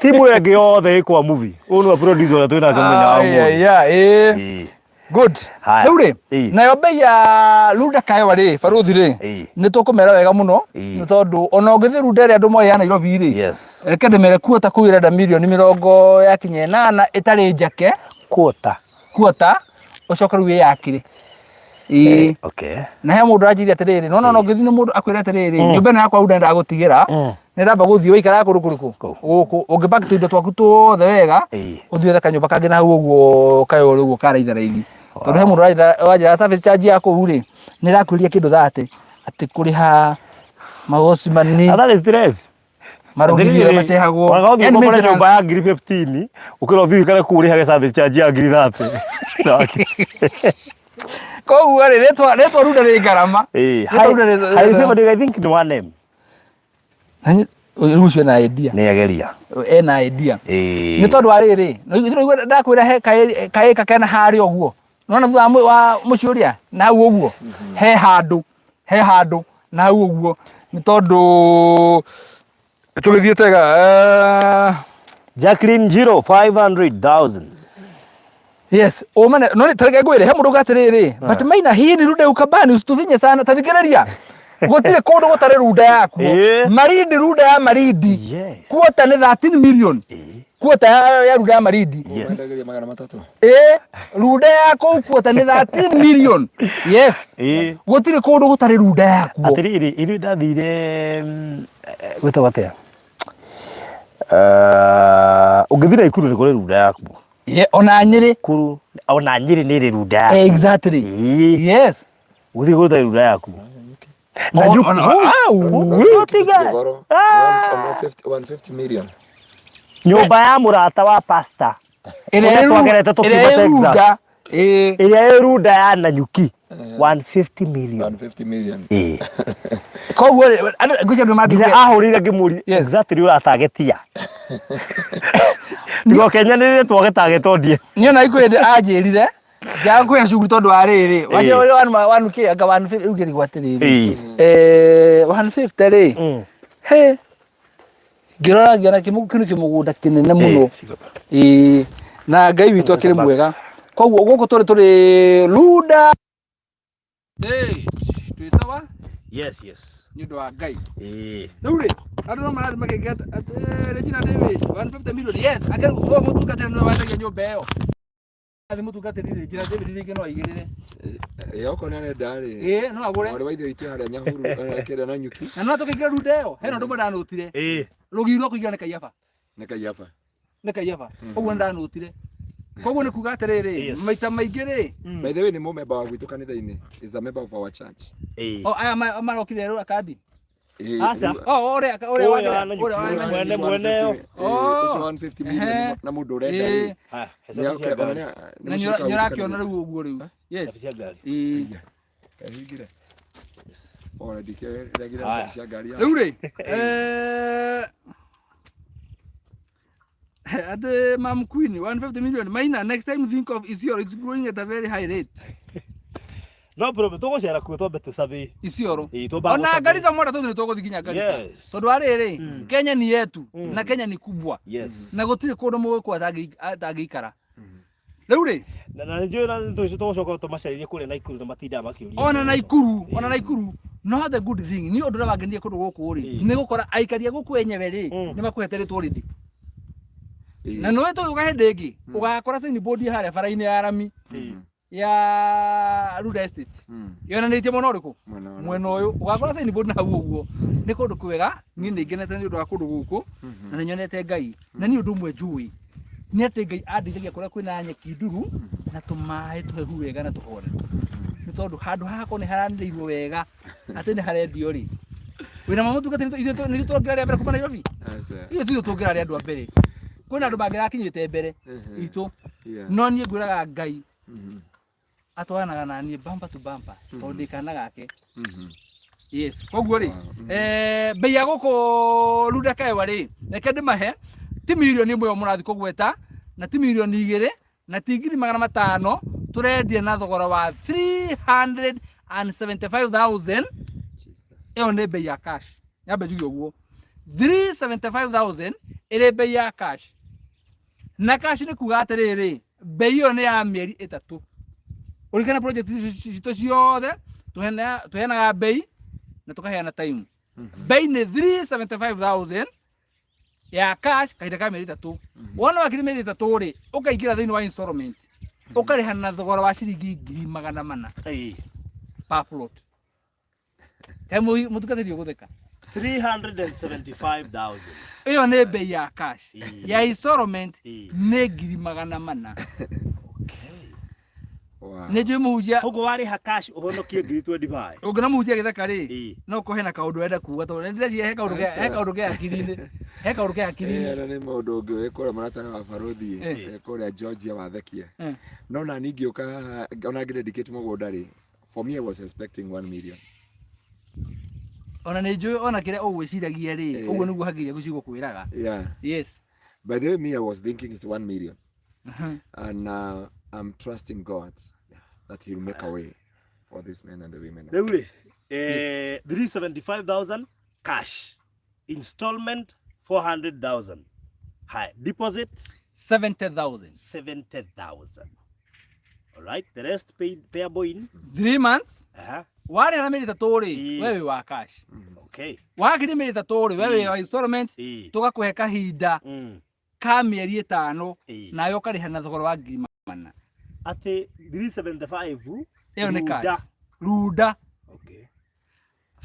Speaker 1: Timu ĩyo ĩngĩ yothe ĩ kwa movie. Ũyũ nĩwe producer ũrĩa twĩnake mũthenya wa
Speaker 3: Ai,
Speaker 1: ũmũthĩ.
Speaker 3: ai, ai, ĩĩ.
Speaker 1: Ĩĩ.
Speaker 3: Good.
Speaker 1: Haya.
Speaker 3: Rĩu rĩ,
Speaker 1: Ĩĩ.
Speaker 3: nayo bei ya runda kaewa rĩ, baruthi rĩ,
Speaker 1: Ĩĩ.
Speaker 3: nĩ tũkũmera wega mũno
Speaker 1: Ĩĩ.
Speaker 3: nĩ tondũ ona ũngĩthiĩ runda ĩrĩa andũ moĩ ya Nairobi rĩ,
Speaker 1: Yes.
Speaker 3: reke ndĩmere kuota kũu ĩrenda mirioni mĩrongo yakinya ĩnana ĩtarĩ njake
Speaker 1: Quarter.
Speaker 3: kuota ũcoke rĩu wĩyakĩre. Ĩĩ.
Speaker 1: Okay.
Speaker 3: Na he mũndũ aranjĩire atĩrĩrĩ, nona ona ũngĩthiĩ nĩ mũndũ akwĩre atĩrĩrĩ, nyũmba ĩno yakwa runda ndagũtigĩra, nĩ ndamba gũthiĩ waikaraga kũndũ kũrĩkũ
Speaker 1: Kũu.
Speaker 3: gũkũ ũngĩpaki tũindo twaku tuothe wega
Speaker 1: Ĩĩ.
Speaker 3: ũthiĩ wethe kanyũmba kangĩ na hau ũguo kayore ũguo ka raithi raithi tondũ he mũndũ wanjĩra service charge ya kũu rĩ nĩ ĩrakuĩria kĩndũ thate atĩ kũrĩha magocimani
Speaker 1: And that is stress.
Speaker 3: marũgiri ũrĩa macehagwo
Speaker 1: Wanga ũthiĩ
Speaker 3: Yaani
Speaker 1: ũkombore
Speaker 3: maintenance.
Speaker 1: nyũmba ya ngiri 15 ũkĩra ũthiĩ ũikare kũu ũrĩhage service charge ya ngiri 30.
Speaker 3: Koguo rĩ rĩtwa runda rĩ ngarama.
Speaker 1: Ĩĩ.
Speaker 3: Rĩtwa runda rĩ-
Speaker 1: Harry Favor, I think ni one name.
Speaker 3: Na rĩu ũcio ena idea.
Speaker 1: Nĩ ageria.
Speaker 3: Ena idea.
Speaker 1: Ĩĩ.
Speaker 3: Nĩ tondũ wa rĩrĩ, nĩ ndakwĩra he kaĩka kena harĩa ũguo. Nĩwona thutha wa mũciĩ ũrĩa na hau ũguo he handũ he handũ na hau ũguo nĩ tondũ tũgĩthiĩte ga
Speaker 1: Jacqueline Njiro 500,000.
Speaker 3: Yes, umane no ni tareke ngwire he mundu uga atiriri but maina hii ni runda ukabani usituvinye sana tathikiriria gutire kundu gutari runda yakuo
Speaker 1: Ĩĩ.
Speaker 3: Malindi runda ya Malindi
Speaker 1: Yes.
Speaker 3: kuota ni 13 million kuota ya runda ya Malindi
Speaker 1: Yes.
Speaker 4: Wendagĩria magana matatũ.
Speaker 3: ĩĩ runda ya kũu kuota ni 13 million yes
Speaker 1: Ĩĩ.
Speaker 3: gutire kundu gutari runda yakuo
Speaker 1: Atĩrĩrĩ, ithuĩ ndathire gwĩtagwo atĩa? Eh, ũngĩthiĩ Naikuru nĩ kũrĩ runda yakuo.
Speaker 3: Ye, ona Nyĩrĩ
Speaker 1: Kuru ona Nyĩrĩ nĩ ĩrĩ runda yaku.
Speaker 3: Exactly.
Speaker 1: Ĩĩ.
Speaker 3: Yes.
Speaker 1: Gũtirĩ kũndũ gũtarĩ runda yaku. Na Ũtige.
Speaker 4: Goro. 150 million.
Speaker 1: Nyũmba ya mũrata wa pastor.
Speaker 3: Ĩrĩa
Speaker 1: Ũrĩa
Speaker 3: ĩ
Speaker 1: twagerete tũkiuma
Speaker 3: ĩrĩa ĩ
Speaker 1: Texas.
Speaker 3: Runda. Ĩĩ.
Speaker 1: Ĩrĩa ĩ runda ya Nanyuki. 150 million.
Speaker 4: 150 million.
Speaker 1: Ĩĩ.
Speaker 3: Koguo rĩ, andũ ngwĩciria andũ
Speaker 1: Nginya
Speaker 3: mangĩũke
Speaker 1: ahũrĩire ngĩmũria
Speaker 3: Yes.
Speaker 1: exactly ũratagetia. Ndigokenyanĩrĩre twage target audience.
Speaker 3: Niĩ ona ikũ hĩndĩ anjĩrire njaga kũhe cukuru tondũ wa rĩrĩ wanjĩra
Speaker 1: Ĩĩ.
Speaker 3: ũrĩa one one kĩ anga 150 rĩu ngĩrigwo atĩrĩrĩ
Speaker 1: Ĩĩ.
Speaker 3: 150 rĩ he ngĩrora ngĩona kĩmũ kĩu nĩ kĩmũgũnda kĩnene mũno ĩĩ na Ngai witũ akĩrĩ mwega koguo gũkũ tũrĩ tũrĩ Runda twĩ sawa
Speaker 1: Yes, yes.
Speaker 3: nĩ ũndũ wa Ngai
Speaker 1: Ĩĩ.
Speaker 3: rĩu rĩ andũ no marathiĩ makĩngĩ atĩ Regina David 150 million yes akĩrĩ ũyũ mũtungatĩri nĩwe wendagia nyũmba ĩyo Athi mũtungatĩri rĩ Regina David rĩngĩ no aigĩrĩre
Speaker 4: Ĩĩ okorwo nĩ arenda rĩ.
Speaker 3: ĩĩ no agũre
Speaker 4: Mwarĩ wa ithe witũ harĩa Nyahururu kĩrĩa Nanyuki.
Speaker 3: Na no tũkĩingĩra runda ĩyo hena ũndũ ũmwe ndanũtire
Speaker 1: Ĩĩ.
Speaker 3: rũgiri rwa kũingĩra nĩ Kaiaba
Speaker 4: Nĩ Kaiaba.
Speaker 3: Nĩ Kaiaba ũguo nĩ ndanũtire koguo nĩ kuga atĩrĩrĩ
Speaker 1: Yes.
Speaker 3: maita maingĩ rĩ
Speaker 4: By the way nĩ mũmemba wa gwitũ kanitha-inĩ. Is a member of our church.
Speaker 1: Ĩĩ.
Speaker 3: o aya marokire rũ akandi.
Speaker 1: Aca.
Speaker 3: Oh, ũrĩa ũrĩa
Speaker 1: Ũyũ
Speaker 3: wa
Speaker 1: wa Nanyuki.
Speaker 3: ũrĩa wa
Speaker 1: Mwene-
Speaker 3: Nanyuki.
Speaker 1: mwene yo.
Speaker 3: Oh.
Speaker 4: Ũcio 150 million
Speaker 3: Ehe.
Speaker 4: na mũndũ ũrenda rĩ.
Speaker 3: Ĩĩ.
Speaker 1: Haya,
Speaker 4: Nĩ
Speaker 1: hesabu cia
Speaker 4: oke- ona
Speaker 1: ngari.
Speaker 4: nĩ- nĩ
Speaker 3: Na
Speaker 4: mũcirika
Speaker 3: nĩ
Speaker 4: wa
Speaker 3: ũrakĩona
Speaker 4: kanitha.
Speaker 3: rĩu ũguo rĩu. Yes.
Speaker 1: Hesabu cia ngari.
Speaker 3: Ĩĩ.
Speaker 4: Kahingire. Ona ndikĩregire
Speaker 1: Haya.
Speaker 4: cia ngari
Speaker 3: Rĩu rĩ, eh, atĩ Mam Queen 150 million Maina next time think of Isiolo it's growing at a very high rate.
Speaker 1: No problem, tũgũcera kuo twambe tũcabe.
Speaker 3: Isiolo.
Speaker 1: Ĩĩ, twambaga
Speaker 3: Ona
Speaker 1: gũcabe.
Speaker 3: Garissa mwenda tũthiĩ nĩtũgũthiĩ nginya Garissa.
Speaker 1: Yes.
Speaker 3: Tondũ wa rĩrĩ, Kenya ni yetu na Kenya ni kubwa.
Speaker 1: Yes.
Speaker 3: Na gũtirĩ kũndũ mũgĩkũyũ atangĩikara. Rĩu rĩ,
Speaker 1: Na nĩ njũĩ na nĩ tũgũcoka tũmacarĩrie kũrĩa Naikuru na matindaga makĩũria.
Speaker 3: Ona Naikuru, ona Naikuru. No the good thing, ni ũndũ ũrĩa wangenirie kũndũ gũkũ rĩ, nĩ gũkora aikari a gũkũ enyewe rĩ, nĩ makũhete rĩtwa already. Na nĩũĩ tũgĩũka hĩndĩ ĩngĩ, ũgakora signboard harĩa bara-inĩ ya rami ya Ruda Estate. Yonanĩtie mwena ũrĩkũ?
Speaker 4: Mwena wa
Speaker 3: Mwena ũyũ. Ũgakora signboard na hau ũguo. Nĩ kũndũ kwega, niĩ nĩ ngenete nĩ ũndũ wa kũndũ gũkũ, na nĩ nyonete Ngai. Na niĩ ũndũ ũmwe njũĩ, nĩ atĩ Ngai andeithagia kũrĩa kwĩna nyeki nduru na tũmaĩ tũhehu wega na tũhoreru. Nĩ tondũ handũ haha korwo nĩ haranĩrĩirwo wega atĩ nĩ harendio rĩ, wĩna ma mũtungatĩri ithuĩ nĩ ithuĩ tũngĩra rĩa mbere kuma Nairobi.
Speaker 4: Aca.
Speaker 3: Ithuĩ tithuĩ tũngĩra rĩa andũ a mbere. Kwĩna andũ mangĩrakinyĩte mbere itũ.
Speaker 4: Yeah.
Speaker 3: No niĩ ngwĩraga Ngai atwaranaga na niĩ bumper to bumper tondũ ndĩ kana gake. Yes. Koguo rĩ, bei ya gũkũ Runda Kaewa rĩ, reke ndĩmahe, ti mirioni ĩmwe ĩyo mũrathiĩ kũgweta, na ti mirioni igĩrĩ, na ti 500,000, tũrendia na thogora wa 375,000. Ĩyo nĩ bei ya cash. Nyambe njuge ũguo. 375,000 ĩrĩ bei ya cash. Na cash nĩ kuga atĩrĩrĩ, bei ĩyo nĩ ya mĩeri 3. Ũririkane project ici citũ ciothe, tũheanaga bei na tũkaheana time. Bei nĩ 375,000 ya cash kahinda ka mĩeri 3. Wona wakinya mĩeri 3 rĩ, ũkaingĩra thĩinĩ wa installment. Ũkarĩha na thogora wa ciringi 400,000 per plot. He mũtungatĩri ũgũtheka.
Speaker 1: 375,000.
Speaker 3: Ĩyo nĩ bei ya cash. Ya installment nĩ 400,000.
Speaker 1: Okay.
Speaker 4: Wow.
Speaker 3: Nĩ njũĩ mũhunjia.
Speaker 1: Koguo warĩha cash ũhonokie ngiri 25.
Speaker 3: Ũngĩona mũhunjia agĩtheka rĩ, no ũkorwo hena kaũndũ arenda kuga tondũ nĩ ndĩreciria he kaũndũ he kaũndũ ke hakiri-inĩ. He kaũndũ ke hakiri-inĩ.
Speaker 4: Ĩno nĩ mũndũ ũngĩ wĩ kũrĩa mũrata wa barũthi, kũrĩa Georgia wathekia. No na niĩ ngĩũka haha, ona ngĩ dedicate mũgũnda rĩ, for me I was expecting 1 million.
Speaker 3: Ona nĩ njũĩ ona kĩrĩa ũgwĩciragia rĩ, ũguo nĩguo hakiri ciaku cigũkwĩraga.
Speaker 4: Yeah.
Speaker 3: Yes.
Speaker 4: By the way, me I was thinking it's 1 million. And I'm trusting God that he'll make a way for these men and the women.
Speaker 1: Rĩu rĩ, 375,000 cash, installment 400,000. Haya, deposit
Speaker 3: 70,000.
Speaker 1: 70,000. All right, the rest paid payable in
Speaker 3: 3 months. Warĩha na mĩeri 3 rĩ, we wĩ wa cash.
Speaker 1: Okay.
Speaker 3: Wakinya mĩeri 3 rĩ, we wĩ wa installment, tũgakũhe kahinda ka mĩeri 5, nawe ũkarĩha na thogora wa 400,000.
Speaker 1: Atĩ 375
Speaker 3: Ĩyo nĩ
Speaker 1: Runda.
Speaker 3: cash. Runda.
Speaker 1: Okay.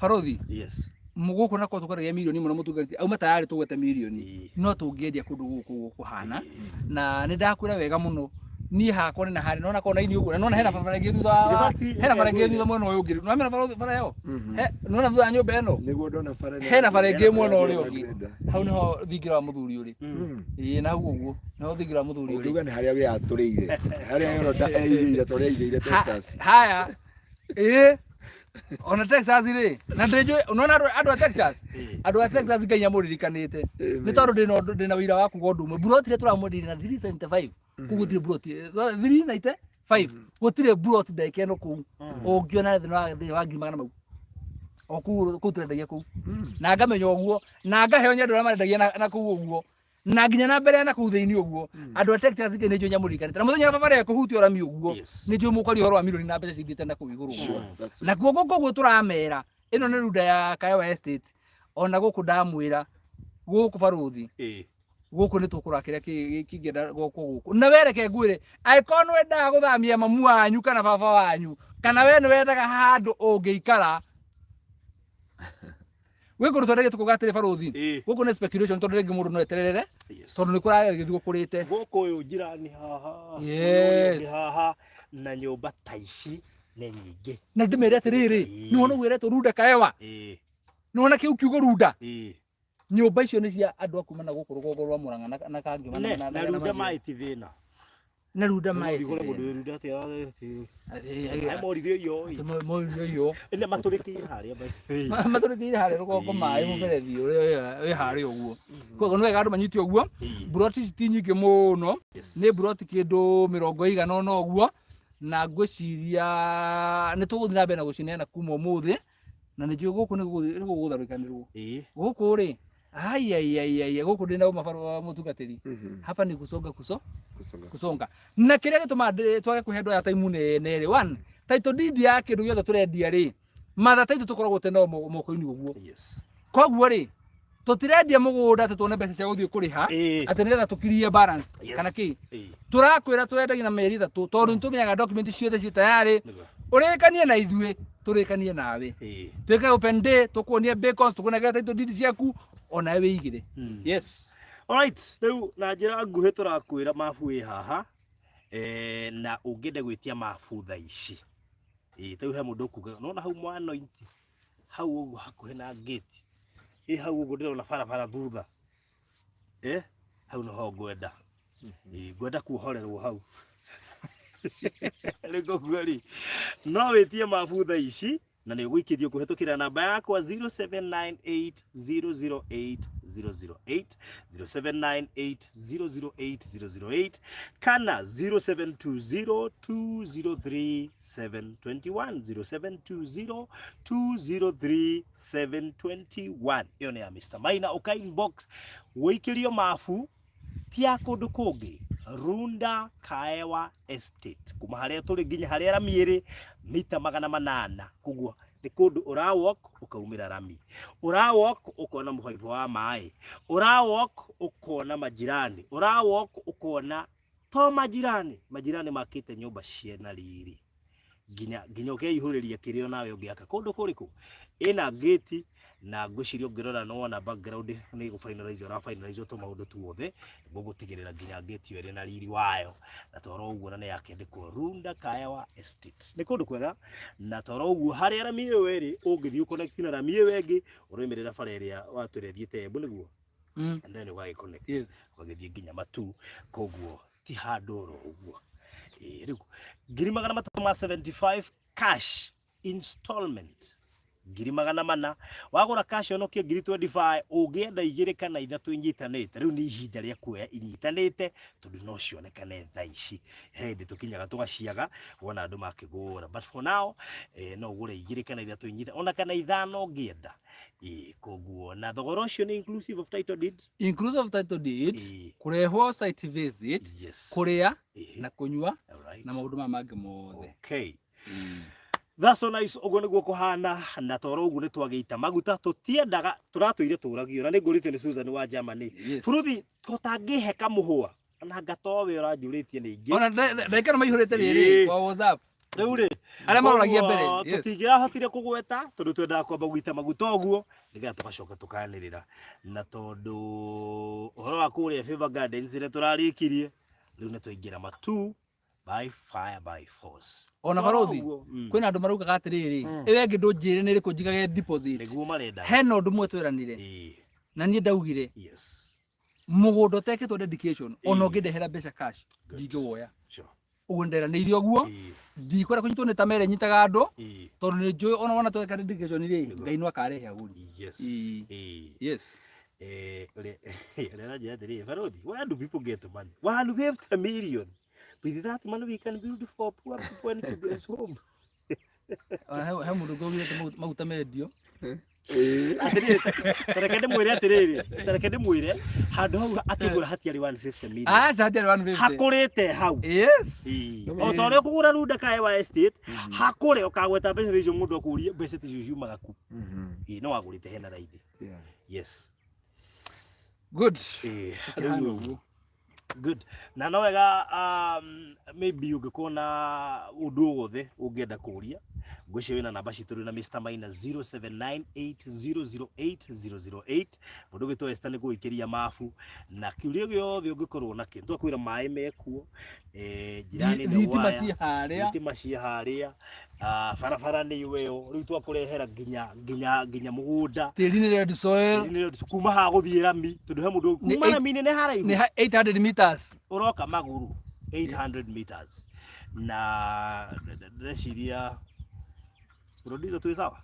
Speaker 3: Barothi.
Speaker 1: Yes.
Speaker 3: Gũkũ nako tũkwaragia mirioni mũno mũtungatĩri. Auma tayari tũgwete mirioni. No tũngĩendia kũndũ gũkũ ũguo kũhana. Na nĩ ndakwĩra wega mũno. Niĩ hakwa nĩ na harĩa nona kona ini ũguo. Na nona hena barabara ĩngĩ thutha wa-
Speaker 1: In fact,
Speaker 3: hena bara ĩngĩ thutha mwena ũyũ ũngĩ. Nĩwamenya bara ĩyo? Nĩwona thutha wa nyũmba ĩno?
Speaker 4: Nĩguo ndona bara ĩno.
Speaker 3: Hena bara ĩngĩ mwena ũrĩa ũngĩ.
Speaker 4: Ndĩrenda.
Speaker 3: Hau nĩho thingira wa mũthuri ũrĩ. Ĩĩ, na hau ũguo. Nĩho thingira wa mũthuri ũrĩ.
Speaker 4: Ũngiuga nĩ harĩa wĩyatũrĩire. Harĩa Yoroda eigĩire ta ũrĩa eigĩire Texas.
Speaker 3: Haya. Ĩĩ. Ona Texas rĩ, na ndĩnjũĩ, unaona andũ a Texas? Andũ a Texas Ngai amũririkanĩte. Nĩ tondũ ndĩna wĩira wa kuga ũndũ ũmwe. Buroti ĩrĩa tũramwenderia na 375. Kũu gũtirĩ buroti. 395. Gũtirĩ buroti ndagĩka ĩno kũu. Ũngĩona thĩinĩ wa ngiri magana mau. O kũu tũrendagia kũu. Na ngamenya ũguo. Na ngaheo nĩ andũ arĩa marendagia na kũu ũguo. Na nginya na mbere na kũu thĩinĩ ũguo. Andũ a Texas nĩ njũĩ nyamũririkanĩte. Na mũthenya wa baba rĩa kũhutia ũrami ũguo. Nĩ njũĩ mũkwaria ũhoro wa milioni na mbeca cingĩte na kũu igũrũ.
Speaker 4: Sure, that's
Speaker 3: Na kuo gũkũ ũguo tũramera, ĩno nĩ runda ya Kaewa Estate. Ona gũkũ ndamwĩra, gũkũ barũthi. Gũkũ nĩ tũkũra kĩrĩa kĩngĩenda gwakwo gũkũ. Na we reke ngwĩre, angĩkorwo nĩ wendaga gũthamia mamu wanyu kana baba wanyu, kana we nĩ wendaga handũ ũngĩikara, gwĩ kũndũ twendagia tũkauga atĩrĩ barũthi, gũkũ nĩ speculation tondũ rĩngĩ mũndũ no eterere, tondũ nĩ kũragĩthiĩ gũkũrĩte.
Speaker 1: Gũkũ ũyũ jirani haha,
Speaker 3: Yes.
Speaker 1: ũyũ ũngĩ haha, na nyũmba ta ici nĩ nyingĩ.
Speaker 3: Na ndĩmere atĩrĩrĩ, nĩ wona ũguo ĩretwo Runda Kaewa. Nĩwona kĩu kiugo runda?
Speaker 1: Ĩĩ.
Speaker 3: Nyũmba icio nĩ cia andũ a kuma na gũkũ rũgongo rwa Mũrang'a na Kangĩma
Speaker 1: Ne, na runda maĩ ti thĩna.
Speaker 3: Na runda maĩ ti
Speaker 1: Ũgũre mũndũ
Speaker 3: thĩna.
Speaker 1: wĩ runda atĩ Maĩ morithio iyo ĩ.
Speaker 3: Morithio iyo.
Speaker 1: Ĩne matũrĩkĩire harĩa maĩ.
Speaker 3: Matũrĩkĩire harĩa rũgongo maĩ mũberethi ũrĩa wĩ harĩa ũguo. Koguo nĩ wega andũ manyite ũguo. Mburoti ici ti nyingĩ mũno, nĩ mburoti kĩndũ mĩrongo ĩigana ũna ũguo, na ngwĩciria nĩ tũgũthiĩ na mbere na gũcineana kuma ũmũthĩ, na nĩ njũĩ gũkũ nĩ gũgũtharĩkanĩrwo. Gũkũ rĩ, aiaiaiai gũkũ ndĩ na ũma barũa wa mũtungatĩri. Hapa ni kusonga kuso
Speaker 4: Kusonga.
Speaker 3: kusonga. Na kĩrĩa gĩtũmaga twage kũhe andũ aya time nene rĩ, one, title deed ya kĩndũ gĩothe tũrendia rĩ, matha title tũkoragwo tene moko-inĩ ũguo. Koguo rĩ, tũtirendia mũgũnda atĩ tuone mbeca cia gũthiĩ kũrĩha atĩ nĩgetha tũkirie balance kana kĩ. Tũrakwĩra tũrendagia na mĩeri 3 tondũ nĩtũmenyaga document ciothe ciĩ tayarĩ. Ũrĩkanie na ithuĩ, tũrĩkanie nawe. Twĩke open day, tũkuonie bacons, tũkũnengere title deed ciaku, onawe wĩigĩre. Yes.
Speaker 1: Alright, rĩu na njĩra nguhĩ tũrakwĩra mabu ĩ haha na ũngĩenda gwĩtia mabu thaa ici. Rĩu he mũndũ ũkugaga, nĩwona hau mwana-inĩ hau ũguo hakuhĩ na gate ĩ hau ũguo ndĩrona barabara thutha hau nĩho ngwenda. Ngwenda kuohorerwo hau. Rĩu koguo rĩ, no wĩtie mabu thaa ici na nĩ ũgũikĩrio kũhetũkĩra namba yakwa 0798008008, 0798008008 kana 0720203721, 0720203721. Ĩyo nĩ ya Mr. Maina. Ũka inbox wĩikĩrio mabu ti ya kũndũ kũngĩ, Runda Kaewa Estate, kuma harĩa tũrĩ nginya harĩa rami ĩrĩ mita 800. Koguo nĩ kũndũ ũra walk ũkaumĩra rami, ũra walk ũkona mũbaibũ wa maĩ, ũra walk ũkona majirani, ũra walk ũkona to majirani, majirani makĩte nyũmba ciena riri nginya ũkeihũrĩria kĩrĩa nawe ũngĩaka kũndũ kũrĩkũ. Ĩna gate na ngwĩciria ũngĩrora nĩ wona background nĩ gũ finalize ũra finalize tũmaũndũ tuothe nĩguo gũtigĩrĩra nginya gate ĩyo ĩrĩ na riri wayo, na toro ũguo na nĩ yakĩandĩkwo Runda Kaewa Estate. Nĩ kũndũ kwega, na toro ũguo harĩa rami ĩyo ĩrĩ ũngĩthiĩ ũconnect na rami ĩyo ĩngĩ ũroimĩrĩra bara ĩrĩa watwĩra ĩthiĩte Embu nĩguo, and then ũgagĩ connect ũgagĩthiĩ nginya Matu, koguo ti handũ oro ũguo. Rĩu 375,000 cash, installment 400,000, wagũra cash ũnokie 25,000, ũngĩenda igĩrĩ kana ithatũ inyitanĩte. Rĩu nĩ ihinda rĩa kuoya inyitanĩte tondũ no cionekane thaa ici. He hĩndĩ tũkinyaga tũgaciaga wona andũ makĩgũra, but for now no ũgũre igĩrĩ kana ithatũ inyita ona kana ithano ũngĩenda. Koguo na thogora ũcio nĩ inclusive of title deed,
Speaker 3: inclusive of title deed, kũrehwo site visit, kũrĩa na kũnyua na maũndũ maya mangĩ mothe.
Speaker 1: Okay. That's so nice. Ũguo nĩguo kũhana, na toro ũguo nĩ twagĩita maguta, tũtiendaga tũratũire tũragio, na nĩ ngũrĩtio nĩ Susan wa Germany. Buruthi tũtangĩhe kamũhũa na ngatowe ũranjũrĩtie nĩ ingĩ.
Speaker 3: Ona ndagĩka no maihũrĩte rĩrĩ kwa WhatsApp.
Speaker 1: Rĩu rĩ,
Speaker 3: Arĩa maroragia mbere,
Speaker 1: koguo tũtingĩrahotire kũgweta tondũ twendaga kwamba gũita maguta ũguo nĩgetha tũgacoka tũkanĩrĩra, na tondũ ũhoro wa kũrĩa Favor Gardens nĩ tũrarĩkirie, rĩu nĩ twaingĩra Matu by fire by force.
Speaker 3: Ona
Speaker 1: Toro
Speaker 3: barothi,
Speaker 1: ũguo,
Speaker 3: kwĩna andũ maraugaga atĩrĩrĩ, ĩyo ĩngĩ ndũnjĩre nĩ ĩrĩkũ njigage deposit.
Speaker 1: Nĩguo marenda.
Speaker 3: Hena ũndũ ũmwe tweranire na niĩ ndaugire mũgũnda ũtekĩtwo dedication ona ũngĩndehera mbeca cash ndingĩwoya. Ũguo nderanĩire ũguo, ndikwenda kũnyitwo nĩ ta mere nyitaga andũ tondũ nĩ njũĩ ona wona tweka dedication rĩ, Ngai no akarehe agũri. Yes.
Speaker 1: Ũrĩa aranjĩra atĩrĩrĩ, barothi, where do people get money? 150 million. With that money we can build for poor people and children's home.
Speaker 3: Ona he mũndũ ũngĩ augire atĩ maguta mendio.
Speaker 1: Atĩrĩrĩ, ta reke ndĩmwĩre atĩrĩrĩ, ta reke ndĩmwĩre, handũ hau akĩgũra hatiarĩ 150 million.
Speaker 3: Aca hatiarĩ 150.
Speaker 1: Hakũrĩte hau. O ta ũrĩa ũkũgũra Runda Kaewa Estate, hakũre ũkagweta mbeca icio mũndũ akũrie mbeca icio ciumaga ku. No agũrĩte hena raithi. Yes.
Speaker 3: Good.
Speaker 1: Rĩu ũguo. Good. Na no wega, maybe ũngĩkorwo na ũndũ o wothe ũngĩenda kũria, Ngwĩciria wĩna namba citũ rĩu na Mr Maina 0798008008. Mũndũ ũgwĩtwo Esther nĩ gũgũikĩria mabu na kĩũria gĩothe ũngĩkorwo nakĩo. Twakwĩra maĩ mekuo, njĩra nene
Speaker 3: Thitima
Speaker 1: waya,
Speaker 3: ciĩ harĩa.
Speaker 1: Thitima ciĩ harĩa, barabara nĩ ĩyo rĩu twakũrehera nginya nginya nginya mũgũnda.
Speaker 3: Tĩri nĩ red soil.
Speaker 1: Tĩri nĩ red soil. Kuma haha gũthiĩ rami tondũ he mũndũ
Speaker 3: Nĩ
Speaker 1: kuma rami-inĩ nĩ haraihu.
Speaker 3: Nĩ 800 meters.
Speaker 1: Ũroka magũrũ 800 meters na ndĩreciria producer twĩ sawa.